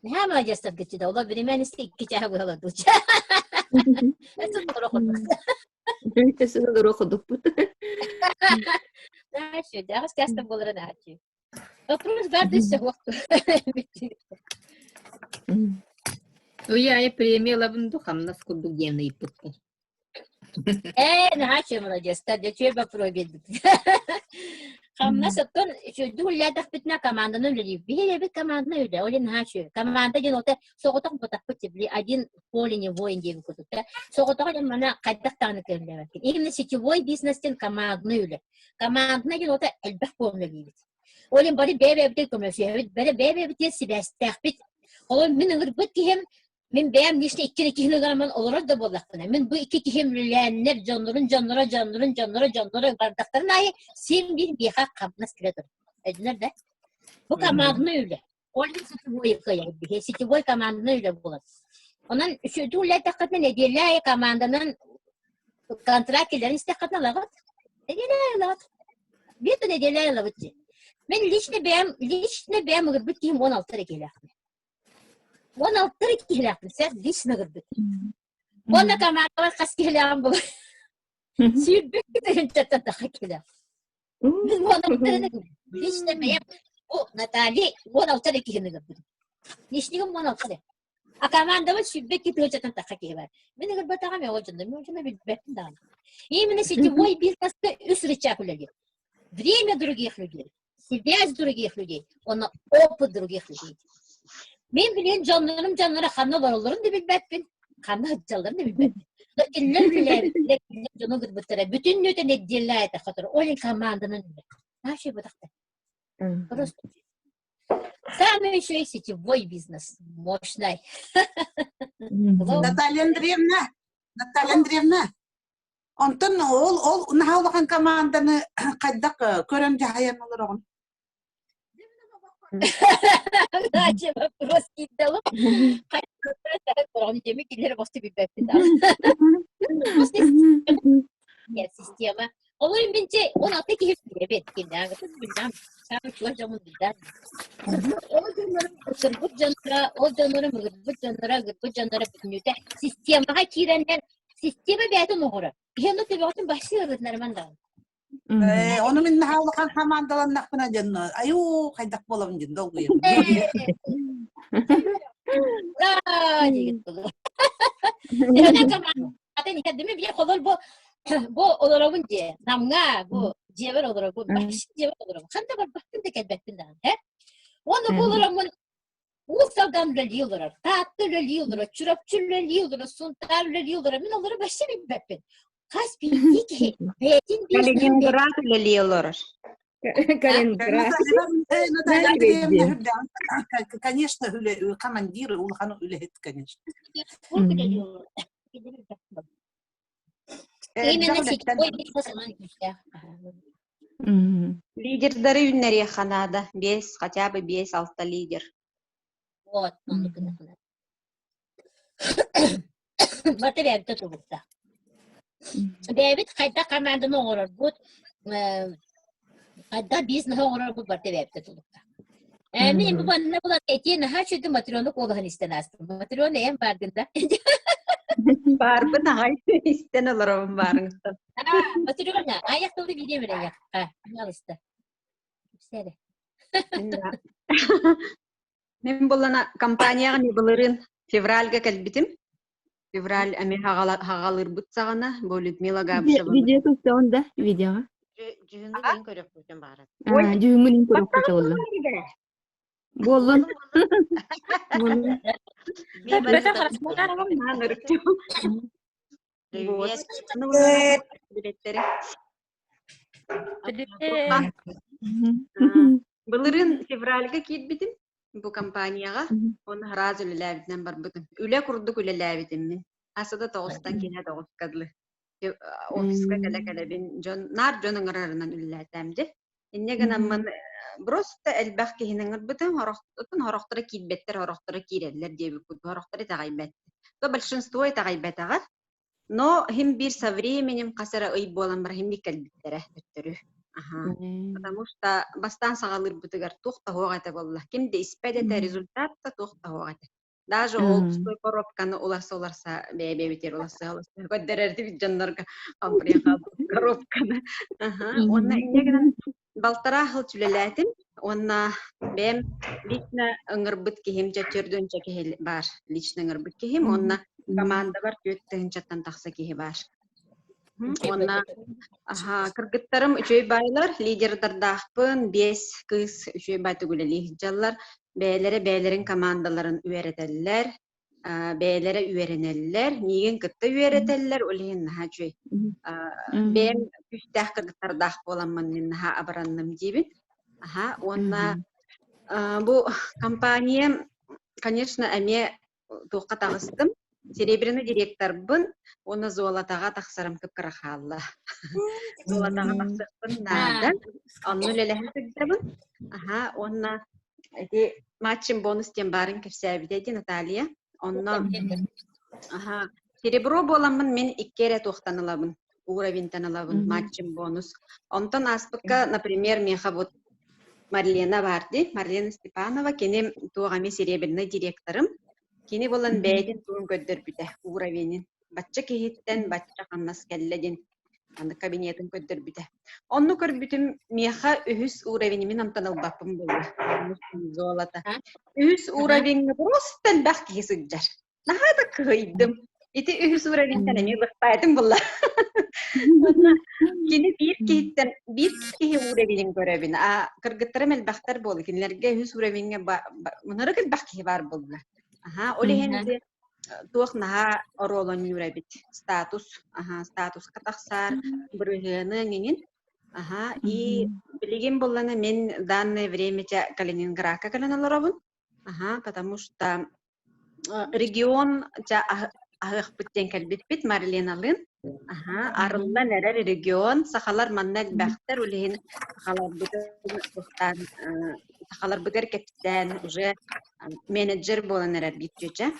Наһаа молодецтаргыт да, ола биримэн истэ икки чаһы быһалар дуча. Это Өссө ходуппут. Наачы, дагыс часто болара наачы. Вопрос бар десе хуакту. Уя айа премия лабын ду хамнас курдук диэн ыйыппыттар. Ээ, наһаа молодецтар, дьэ үчүгэй боппуруос биэрбит. Хамнас оттон үчүгэйдик үлэлээтэхпитинэ команданы үлэлиир. Биһиги команданы үлэ, ол иһин наһаа үчүгэй. Команда диэн ота соҕотох ботахпыт били один в поле не воин диэбит курдук да. Соҕотоҕо диэн мана хайдах даҕаны кыаллыбаккын. Именно сетевой бизнес диэн командный үлэ. Командный диэн ота элбэх буолан үлэлиибит. Ол иһин бары бэйэ-бэйэбитин көмөлөсүһэбит, бары бэйэ-бэйэбитин сибээстээхпит. Ол мин ыҥырбыт киһим Мин бэйэм лично икки киһини ыҥыраммын олорор да буоллахпына, мин бу икки киһим үлэлээннэр дьоннорун дьонноро, дьоннорун дьонноро, дьонноро бардахтарын аайы син биир биэхэ хамнас кэлэ турар. Өйдөнөр да? Бу командный үлэ. Ол иһин сетевой кыайар биһи. Сетевой командный үлэ буолар. Онон үчүгэй үлэлээтэххитинэ нэдиэлэ аайы команданан контракт киллэрин истэххитинэ ылаҕыт. Нэдиэлэ аайы ылаҕыт. Биир да нэдиэлэ аайы ылабыт дии. Мин лично бэйэм лично бэйэм ыҥырбыт киһим 16 эрэ киһилээхпин. 16 эрэ киһилээхпин, сэр лично ыҥырбыт. Уонна командалар хас киһилээҕим буолар. Сүүрбэккэ тыһыынчаттан тахха киһилээх. Мин 16 лично бэйэм бу Наталья 16 эрэ киһини ыҥырбытым. Личнигим 16 эрэ. А командабыт 22 тыһыынчаттан тахха киһи бар. Мин ыҥырбатаҕым ол дьонно, мен ол дьоно билбэппин даҕаны. Именно сетевой бизнеска үс рычаг үлэлиир. Время других людей, связь других людей, уонна опыт других людей. Мин билигин дьоннорум дьонноро ханна олороллорун да билбэппин, ханна сылдьалларын да билбэппин. Но кинилэр үлэлээбиттэрэ, кинилэр дьону кырбыттара бүтүннүүтэ нэдиэлэ этэ Ол иһин команданан үлэ. Наша бытахта. Просто Самый еще и сетевой бизнес. Мощный. Наталья Андреевна, Наталья Андреевна, онтон ол ол наһаа улахан команданы хайдах көрөн дьаһайан олороҕун? Дача вопрос киирдэ Демек кинилэр босты билбэппин Система. Ол минче 16 киһи билэбит. Киндээҕитин билдам. Саамай чугас дьоммун билдам. Ол дьоннорум ытырбыт дьонноро, ол дьоннорум ыгырбыт дьонноро, ыгырбыт дьонноро бүтүннүүтэ системаҕа киирэннэр система бэйэтин оҥорор. Киһи ону төбөҕүтүн баһсыы ырытынарыман даҕаны. Э, ону мин наһаа улахан хамаандаланнахпына дьонно айуу хайдах буолабын диэн долгуйабын. Ура диигит буолуо. Атын итэрдими бие холор бу бу олоробун дьиэ намҥа бу дьиэбэр олоробун баш дьиэбэр олоробун ханна барбаппын да кэлбэппин даҕаны э уонна бу олороммун Уус Алдан үлэлии олорор, Таатта үлэлии олорор, Чурапчы үлэлии олорор, Сунтаар үлэлии олорор. Мин олору вообще билбэппин. Хас биирдии киһи бэйэтин бизнеһин Калининград үлэлии олорор. Калининград. Наталья Андреевна конечно, командир улахан үлэһит, конечно. Именно сетевой бизнес онон күүстээх. Лидердары үүннэриэххэ наада. Биэс, хотя бы биэс-алта лидер. Вот, оннук гына Барыта бэйэбит тутулукта. Бэйэбит хайдах команданы оҥорорбут, хайдах бизнеһи оҥорорбут барыта бэйэбит тутулукта. Мин бу манна була этиэ наһаа үчүгэй Матрена куолаһын истэн аастым. Матрена эн бааргын да? Баарбын аҕай истэн олоробун баарыҥыттан. Матрена, айах тылы бириэмэ айахха. Пожалуйста. Кэпсээ Мин буллана компанияҕа былырыын февральга кэлбитим. Февраль эмиэ хаҕалыырбыт саҕана бу Людмила Габышева. Видео тустаҕын да видеоҕа? Дьүһүҥҥүн көрүөхпүтүн баҕарабын. Дьүһүҥҥүн көрүөхпүт олла. Буоллун. Буоллун. Вот. Привет. Ну, билеттери. Привет. Былырыын февральга киирбитим бу компанияҕа. Оны араас үлэлээбитинэн барбытым. Үлэ курдук үлэлээбитим мин. Асада тоҕустан киэһэ тоҕуска дылы. Офиска кэлэ-кэлэбин дьон наар дьон ыҥырарынан үлэлээтэм дьэ. Инньэ гынаммын просто элбэх киһини ыҥырбытым, орохтон орохторо киирбэттэр, орохторо киирэллэр диэбит курдук, орохторо итэҕэйбэттэр. То большинство итэҕэйбэтэҕэ, но хим биир со временем хас эрэ ый буолан баран хим биир кэлбиттэрэ төттөрү. Аха. Потому что бастаан саҕалыырбытыгар туох да суох этэ буолла. Ким да испэт этэ, результат да туох да суох этэ. Даже ол пустой коробканы уларса-уларса бэйэ-бэйэбитигэр уларса-уларса көрдөрөрдүбүт дьоннорго хампырыйан хаалбыт коробканы. Аха. Уонна инньэ гынан балтараа сыл үлэлээтим уонна бэйэм лично ыҥырбыт киһим дьэ төрдүнчэ киһи баар лично ыҥырбыт киһим уонна командабар түөрт тыһыынчаттан тахса киһи баар. Уонна аха кыргыттарым үчүгэй баайлар, лидердардаахпын, биэс кыыс үчүгэй баайтык үлэлии сылдьаллар. Бэйэлэрэ бэйэлэрин командаларын үөрэтэллэр, бэйэлэрэ үөрэнэллэр, миигин кытта үөрэтэллэр, ол иһин наһаа үчүгэй. Бэйэм күүстээх кыргыттардаах буоламмын мин наһаа абыранным диибин. Аха, уонна бу компания, конечно, эмиэ туохха таҕыстым. Серебряный директорбын уонна золотаҕа тахсарым кып-кыра хаалла. Золотаҕа тахсыахпын наада. Онно үлэлэһэ сылдьабын. Аха, уонна ити матчым бонус диэн баарын кэпсээбитэ дии Наталья. Онно аха, серебро буоламмын мин икки эрэ туохтан ылабын уровеньтан ылабын матчым бонус. Онтон ааспыкка, например, миэхэ вот Марлена баар дии, Марлена Степанова, кини туох эмиэ серебряный директорым. Кини буолан бэйэтин тугун көрдөрбүтэ, уровенин. Бачча киһиттэн бачча хамнас кэллэ диэн аны кабинетын көрдөрбүтэ. Онну көрбүтүм, миэхэ үһүс уровеньмин мин онтон ылбаппын буолла. Золото. Үһүс уровеньҥа просто элбэх киһи сылдьар. Наһаа да кыһыйдым. Ити үһүс уровеньтан эмиэ быртаайтым булла. Уонна кини биир киһиттэн биир киһи уровенин көрөбүн. А кыргыттарым элбэхтэр буолла. Кинилэргэ үһүс уровеньҥа мунарык элбэх киһи баар буолла. Аха, ол иһин ити туох наһаа оруолонньуур эбит. Статус, аха, статуска тахсаар, бырыһыаны эҥин. Аха, и билигин буллана мин данное время Калининградка кэлэн олоробун. Аха, потому что регион дьэ аһыахпыт диэн кэлбиппит Марленалыын. Аһа, арыллан эрэр регион. Сахалар манна элбэхтэр, ол иһин сахаларбытын туохтаан сахаларбытыгар кэпсээн уже менеджер буолан эрэр биир чүөчэ.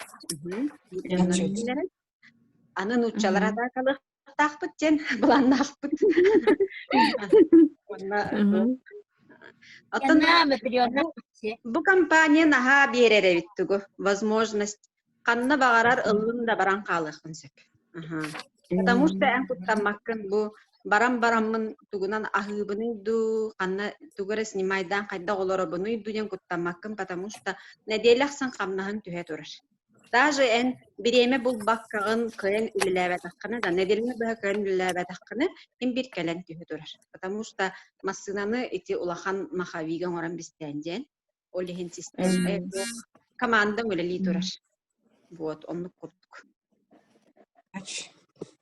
Аны нууччалар атаакалыахтаахпыт диэн былааннаахпыт. Уонна Оттон бу компания наһаа биэрэр эбит тугу возможность ханна баҕарар ыллын да баран хаалыаххын сөп. Потому что эн куттаммаккын бу баран бараммын тугунан аһыыбыный дуу, ханна тугу эрэ снимайдаан хайдах олоробунуй дуу диэн куттаммаккын, потому что нэдиэлэ ахсын хамнаһын түһэ турар. Даже эн бириэмэ булбаккаҕын кыайан үлэлээбэтэххинэ да, нэдиэлэни быһа кыайан үлэлээбэтэххинэ, ким биир кэлэн түһэ турар. Потому что массыынаны ити улахан маховига оҥорон бистээн диэн, ол иһин система командаҥ үлэлии турар. Вот, оннук курдук.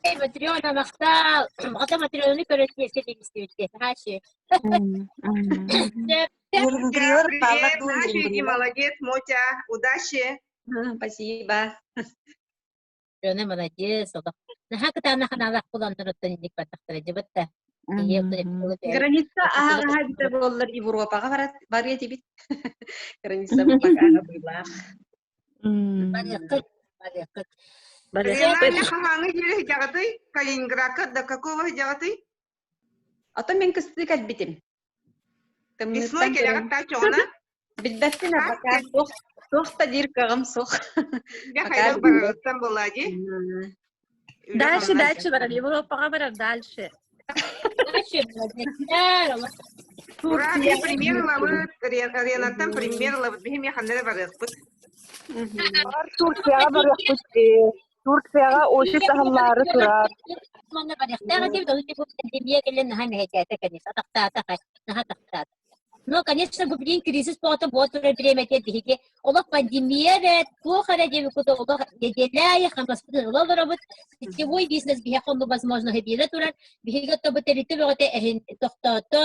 Эй, Матрена, махтал! Ата Матренаны көрө тиэсэ дегистибитте. Хаши. Привет, Наша, молодец, Мотя, удачи. Спасибо. Матрена молодец. Наха кытаана ханаалаах буланнар оттон инник баттахтара дьыбатта. Граница аһаҕаһа эбитэ буоллар Европаҕа барыа этибит. Граница пока быылаах. Барыаххыт, барыаххыт. Рена, хаһааҥҥы диэри сылдьаҕытый? Калининградка до какого сылдьаҕытый? Ото мин кыстыы кэлбитим. Весной кэлэҕит таачоҕуна? Билбэппин пока туох туох да диир кыаҕым суох. Дьэ хайдах барарыттан буолла дии? Дальше, дальше барар, Европаҕа барар, дальше. Дальше, молодецтар. Ура, биһи пример ылабыт, Ренаттан пример ылабыт, биһи эмиэ ханна эрэ барыахпыт. Турцияҕа барыахпыт дии. Турцияҕа офис аһыллаары турар. Манна барыахтаах этибит, ол типа пандемия кэлэн наһаа мэһэйдээтэ кэнис, атахтаата, наһаа атахтаата. Но. конечно, бу билигин кризис боҕото буола турар бириэмэтэ биһиги олох пандемия эрэ, туох эрэ диэбит курдук олох нэдиэлэ аайы хамнаспытын ыла олоробут. Сетевой бизнес биһиэхэ оннук возможноһы биэрэ турар. Биһиги оттон тэрилтэ бөҕөтө эһин тохтоото,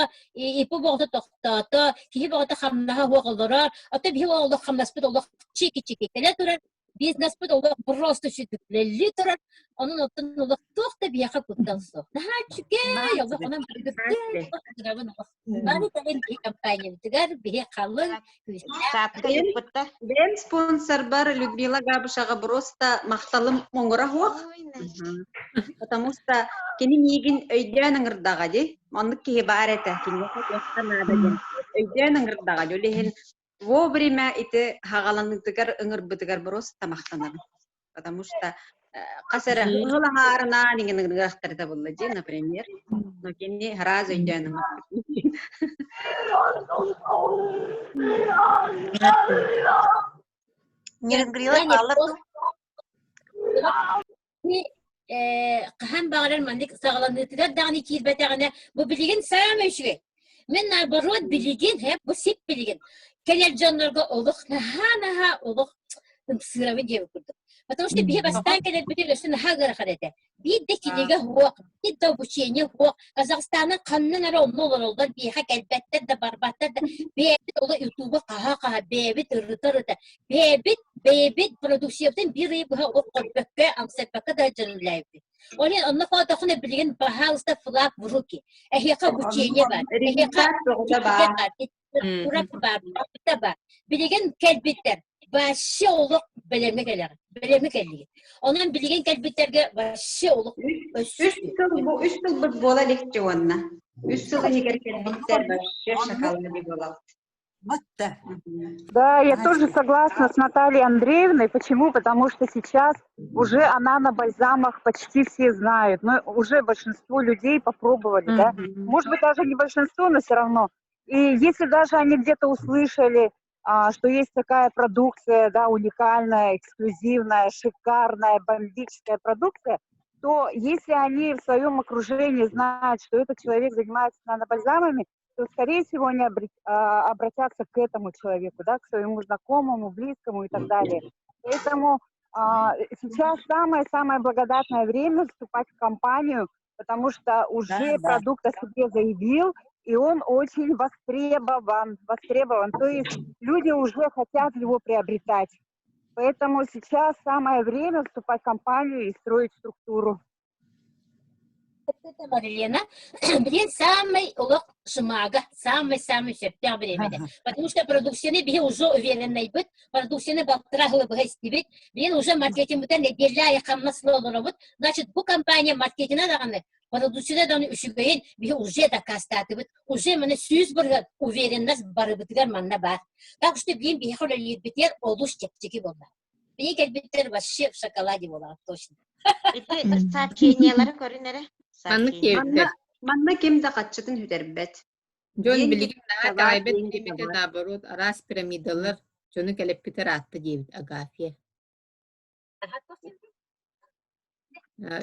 ИП бөҕөтө тохтоото, киһи бөҕөтө хамнаһа суох олорор. Оттон биһиги олох хамнаспыт олох чики-чики кэлэ турар. Бизнеспит олох просто сүтүклэлли турар. Онон оттон олох туох да биһиэхэ куттал суох. Наһаа үчүгэй, олох онон билигин олох. Бары кэлин биһи компаниябытыгар биһи халыҥ, күүстээх. Бэйэм спонсорбар Людмила Габышаҕа просто махталым моҥура суох. Потому что кини миигин өйдөөн ыҥырдаҕа дии. Оннук киһи баар этэ. Киниэхэ туохха наада диэн. Өйдөөн ыҥырдаҕа дии. Ол иһин вовремя ити хаҕаланыытыгар ыҥырбытыгар просто махтанабын. Потому что хас эрэ ыһыл аҥаарынаан иҥин ыҥырыахтарыта булла дии, например. Но кини сразу өйдөөн ыҥырбыт. Нерюнгрила хааллар хаһан баҕарар маннык саҕаланыытыгар даҕаны киирбэтэҕинэ, бу билигин саамай үчүгэй. Мин наоборот билигин, бу сип билигин кэлэр дьоннорго олох наһаа-наһаа олох ымсыырабын диэбит курдук. Потому что биһи бастаан кэлэрбитигэр өссө наһаа ыарахан этэ. Биир да кинигэ суох, биир да обучение суох. Казахстанан ханнан эрэ онно олороллор, биһиэхэ кэлбэттэр да, барбаттар да. Бэйэбит олох ютуба хаһа-хаһа, бэйэбит ырыта-ырыта, бэйэбит бэйэбит продукциябытын биир ый быһа олох көрбөккө, амсайбакка да дьон үлэлээбиппит. Ол иһин онно хоотохуна билигин пожалуйста флаг в руки. Эһиэхэ обучение бар, эһиэхэ кинигэ бар, литература бар, барыта бар. Билигин кэлбиттэр вообще олох бэлэмҥэ кэлэҕин, бэлэмҥэ кэллигит. Онон билигин кэлбиттэргэ вообще олох Үс сыл бу үс сылбыт буола иликчи уонна. Үс сыл иһигэр кэлбиттэр вообще шоколаде буолаллар. Да. Да, я тоже согласна с Натальей Андреевной. Почему? Потому что сейчас уже она на бальзамах почти все знают. Но уже большинство людей попробовали, да? Может быть, даже не большинство, но все равно. И если даже они где-то услышали, что есть такая продукция, да, уникальная, эксклюзивная, шикарная, бомбическая продукция, то если они в своем окружении знают, что этот человек занимается нанобальзамами, то, скорее всего, они обратятся к этому человеку, да, к своему знакомому, близкому и так далее. Поэтому сейчас самое-самое благодатное время вступать в компанию, потому что уже Да, да. продукт о себе заявил, и он очень востребован, востребован. То есть люди уже хотят его приобретать. Поэтому сейчас самое время вступать в компанию и строить структуру. Марилена, билигин самый олох шымаага, самый-самый сөптөөх бириэмэтэ. Потому что продукцияны биһи уже увереннайбыт, продукцияны балтара сылы истибит, билигин уже маркетингбытын нэдиэлэ аайы хамнас олоробут. Значит, бу компания маркетинga даҕаны, продукцияда даҕаны үчүгэйин биһи уже дакаастаатыбыт. Уже маны 100% уверенность барыбытыгар манна баар. Так что билигин биһиэхэ үлэлиирбитигэр олус чэпчэки буолла. Биһи кэлбиттэр вообще в шоколаде буолаҕыт точно. Ити сообщениялары көрүн эрэ. Маннык Сообщение. Манна, диэбиттэр. манна ким да хаччытын сүтэрбэт. Дьон Диэн билигин наһаа табаар, таайбат диэн диэбитэ табаар. наоборот араас пирамидалар дьону кэлэппитэ ыраатта диэбит Агафья. Э,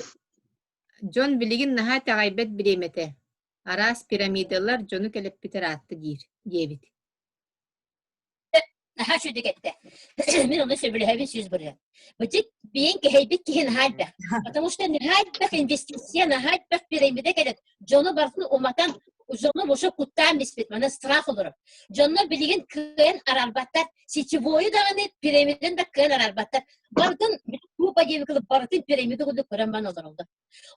Дьон билигин наһаа итэҕэйбэт бириэмэтэ. Араас пирамидалар дьону кэлэппитэ ыраатта диир диэбит. Наһаа үчүгэй этэ. Мин ону сөбүлэһэбин 100%. Бычыт биин кэһэйбит киһи наһаа элбэх. Потому что наһаа элбэх инвестиция, наһаа элбэх пирамида кэлэн, дьону барытын уматан, дьону уже куттаан биспит, маны страх олорор. Дьонно билигин кыайан арарбаттар, сетевойу даҕаны пирамидан да кыайан арарбаттар. Барытын тупо диэби кылып барытын пирамида курдук көрөн баран олороллор.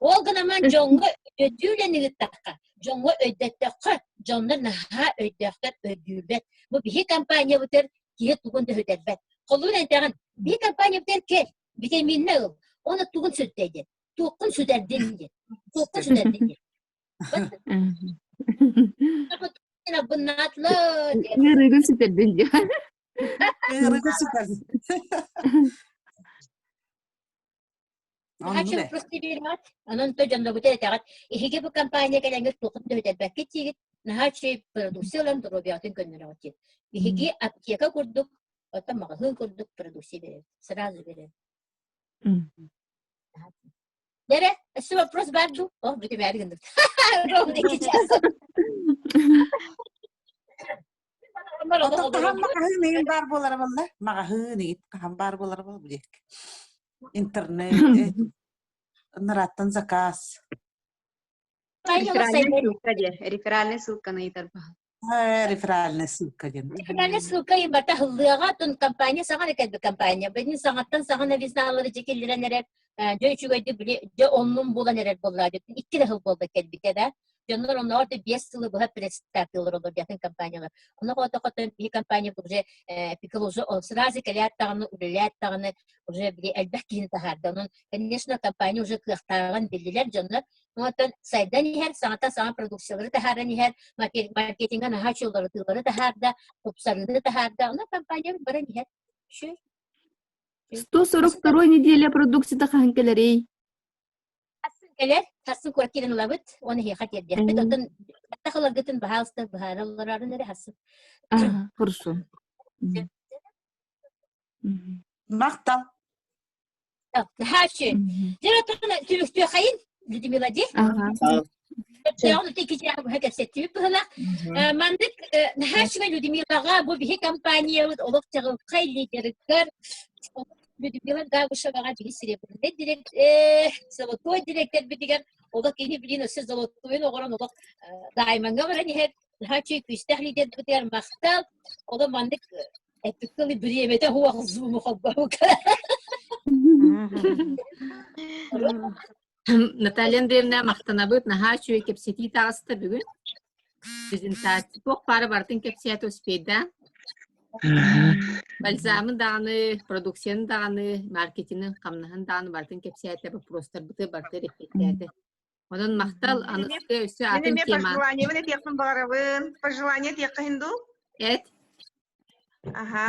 Ол гынан дьоҥҥо өйдөтүү үлэни ыыттахха, дьоҥҥо өйдөттөххө, дьоннор наһаа өйдөөхтөр, өйдүүллэр. Бу биһи компаниябытыгар киһи тугун да сүтэрбэт. Холобур эттэҕин, биһи компаниябытыгар кэл, витаминна ыл, уонна тугун сүттэй диэн, туоххун сүтэрдин диэн, туоххун сүтэрдин диэн. Ыарыыгын сүтэрдин диэн. Ыарыыгын сүтэрдин. Хочу просто верят. Онон то дьоннобутар этэҕит. Эһиги бу компания кэлэҥҥит туоххут да бүтэрбэккит диигит. Наһаа үчүгэй продукция ылан доруобуйаҕытын көннөрөҕүт диэн. Биһиги аптека курдук, оттон маҕаһыын курдук продукция биэрэбит. Сразу биэрэбит. Дэрэ, өссө вопрос баар дуу? О, бүтүмээри гынныбыт. Ровно 2 часа. Оттон хаһан маҕаһыын иһин баар буолара буолла? Маҕаһыын иһин хаһан баар буолара буолла билиэк. Интернет, ыныраттан заказ. Реферальная ссылка диэ. Реферальная ссылканы ыйытар баһа. Реферальная ссылка диэн. Реферальная ссылка барта һыллыаҕа, тун компания саҥа эрэ кэлбит компания. Билин саҥаттан саҥа новизналары дьэ киллэрэн эрэр, дьэ үчүгэйдик били дьэ оннун булан эрэр буоллаа дьэ икки да сыл буолла кэлбитэ да. Дьоннор оннооҕор да 5 сылы быһа представителлар олор атын компаниялар. Онно хотохотон биһи компания уже пикл уже сразу кэлээт даҕаны үлэлээт даҕаны уже били элбэх киһини таһаарда. Онон, конечно, компания уже кыахтааҕын биллилэр дьоннор. Оттон сайдан иһэр, саҥата саҥа продукциялары таһааран иһэр, маркетинга наһаа үчүгэй таһаарда, тупсарыыны таһаарда. Онон компания баран иһэр. Үчүгэй. 142 неделя продукцията хаһан кэлэрий? Сарсын кэлэр, сарсын куорат киирэн ылабыт, уонна эһиэхэ тиэрдиэхпит. Оттон баттах ыларгытын баһаалыста быһааралларын эрэ сарсын. Ага, хорошо. Махтал. Наһаа үчүгэй. Дьэ, оттон түмүктүөххэйин, Людмила дии. Өттөөҕүн ити икки быһа кэпсэттибит быһылаах. Маннык наһаа үчүгэй Людмилаҕа бу биһи компаниябыт олох чаҕылхай лидерыгар Людмила Габышеваҕа биһи серебряный директор, золотой директорбитигэр олох кини билин өссө золотойун оҕорон олох даймаҥҥа баран иһэр наһаа үчүгэй күүстээх лидербитигэр махтал. Олох маннык эппиккэ бириэмэтэ суох зуму холбоһука. Наталья Андреевна махтанабыт наһаа үчүгэй кэпсэтии таҕыста бүгүн. Презентация туох баара барытын кэпсээтэ успейда. Бальзамын даҕаны, продукцияны даҕаны, маркетинын, хамнаһын даҕаны барытын кэпсээтэ, вопростарбыты барыта эппиэттээтэ. Онон махтал, аныгы өссө Мин атын эмиэ тема. пожеланиебын этиэхпин баҕарабын. Пожелание этиэххэ иһин дуу? Эт. Аха.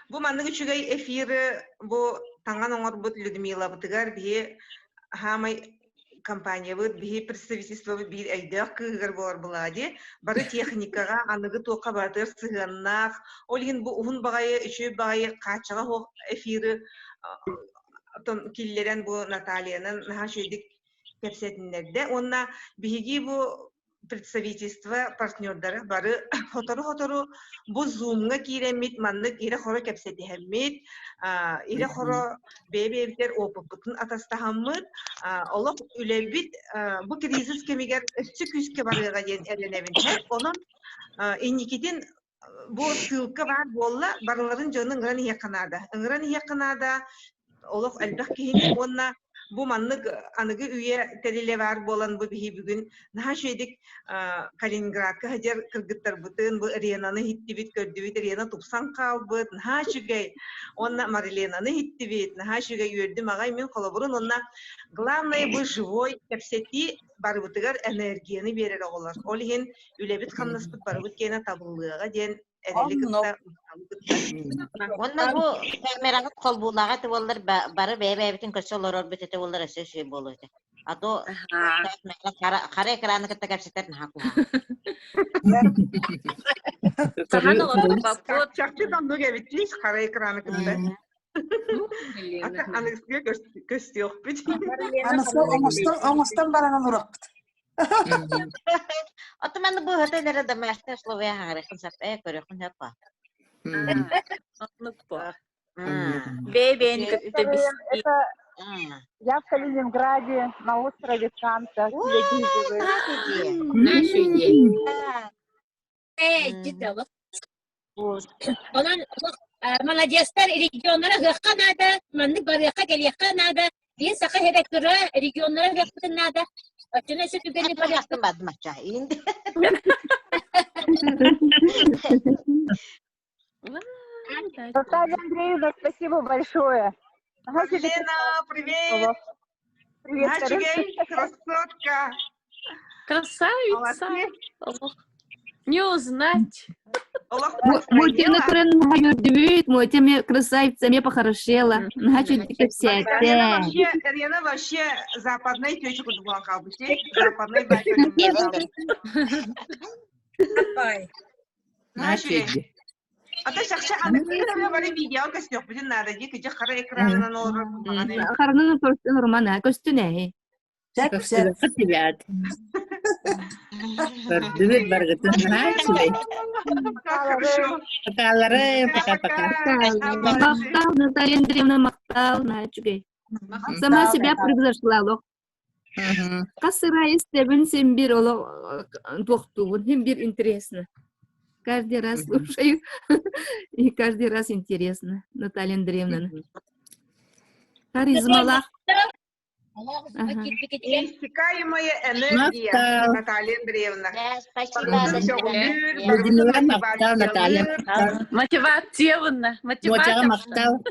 Бу маннык үчүгэй эфиры бу таҥан оҥорбут Людмилабытыгар биһи хаамай компаниябыт, биһи представительствобыт биир өйдөөх кыыһыгар буолар былаа Бары техникаҕа аныгы туохха барытыгар сыһыаннаах. Ол иһин бу уһун баҕайы, үчүгэй баҕайы хааччаҕа суох эфиры киллэрэн бу Натальянан наһаа үчүгэйдик кэпсэтиннэрдэ уонна биһиги бу представительство партнердара бары сотору-сотору бу зумҥа киирэммит маннык ирэ-хоро кэпсэтиһэммит ирэ-хоро бэйэ-бэйэбитигэр опыппытын атастаһаммыт олох үлэбит бу кризис кэмигэр өссө күүскэ барыаҕа диэн эрэнэбин. Онон инникитин бу ссылка баар буолла, барыларын дьону ыҥыран иһиэххэ наада. Ыҥыран иһиэххэ наада олох элбэх киһини уонна бу маннык аныгы үйэ тэрилэ баар буолан бу биһи бүгүн наһаа үчүгэйдик Калининградка сылдьар кыргыттарбытын бу Ренаны иһиттибит, көрдүбүт, Рена тупсан хаалбыт, наһаа үчүгэй. Уонна Мариленаны иһиттибит, наһаа үчүгэй үөрдүм аҕай мин холобурун уонна главное бу живой кэпсэтии барыбытыгар энергияны биэрэр оҕолор. Ол иһин үлэбит-хамнаспыт барыбыт киэнэ табыллыаҕа диэн эрэли кытта махталы кытта. Уонна бу камераҕыт холбуулааҕа этэ буоллар бары бэйэ-бэйэбитин көрсө олорорбут этэ буоллар өссө үчүгэй буолуо этэ. А то хара экраны кытта кэпсэтэр наһаа куһаҕан. Хаһан олорбоппут. Чахчы оннук эбит хара экраны кытта. Аныгысыга көстүөхпүт. Оҥостон баран олоруохпут. Оттон манна быһата эрэ домашнее условия хаҥарыаххын сөп ээ көрүөххүн сөп баа. Оннук бо. Бэйэ-бэйэни кытта Это я в Калининграде на острове Санта. Наша идея. Онон маладьыастар регионнара ыһыахха наада, маннык барыахха кэлиэххэ наада, биир саха иһэрэ кыра регионнара ыһыахпытын наада. Оччону өссө түгэни барыахпыт. Наталья Андреевна, спасибо большое. Лена, привет! Привет, красотка! Красавица! Не узнать. Мой көрөн үөрдүбүт, мой тем красавица, мне похорошела. Наһаа кэпсээтэ. Лена вообще западной тетя курдук буолан хаалбыт Западной Бай. Ата чахчы аныгы бары видео көстүөхпүтүн наада дии кыдьык хара экранынан олорор Харанан көрсөн романа көстүн ээ. Көстүбэххит ребят. Көрдүбүт баргытын наһаа үчүгэй. Хорошо. Пока-лары, пока-пока. Махтал, Наталья Андреевна, махтал, наһаа үчүгэй. Сама себя превзошла олох. Хас сыра истэбин син бир олох туохтуубун, син бир интересно. Каждый раз слушаю, и каждый раз интересно Наталья Андреевна. Харизмалаах. Неиссякаемая энергия, Наталья Андреевна. Спасибо. Людмила махтал, Наталья. Мотивация вынна. Мотяға Мотивация. махтал.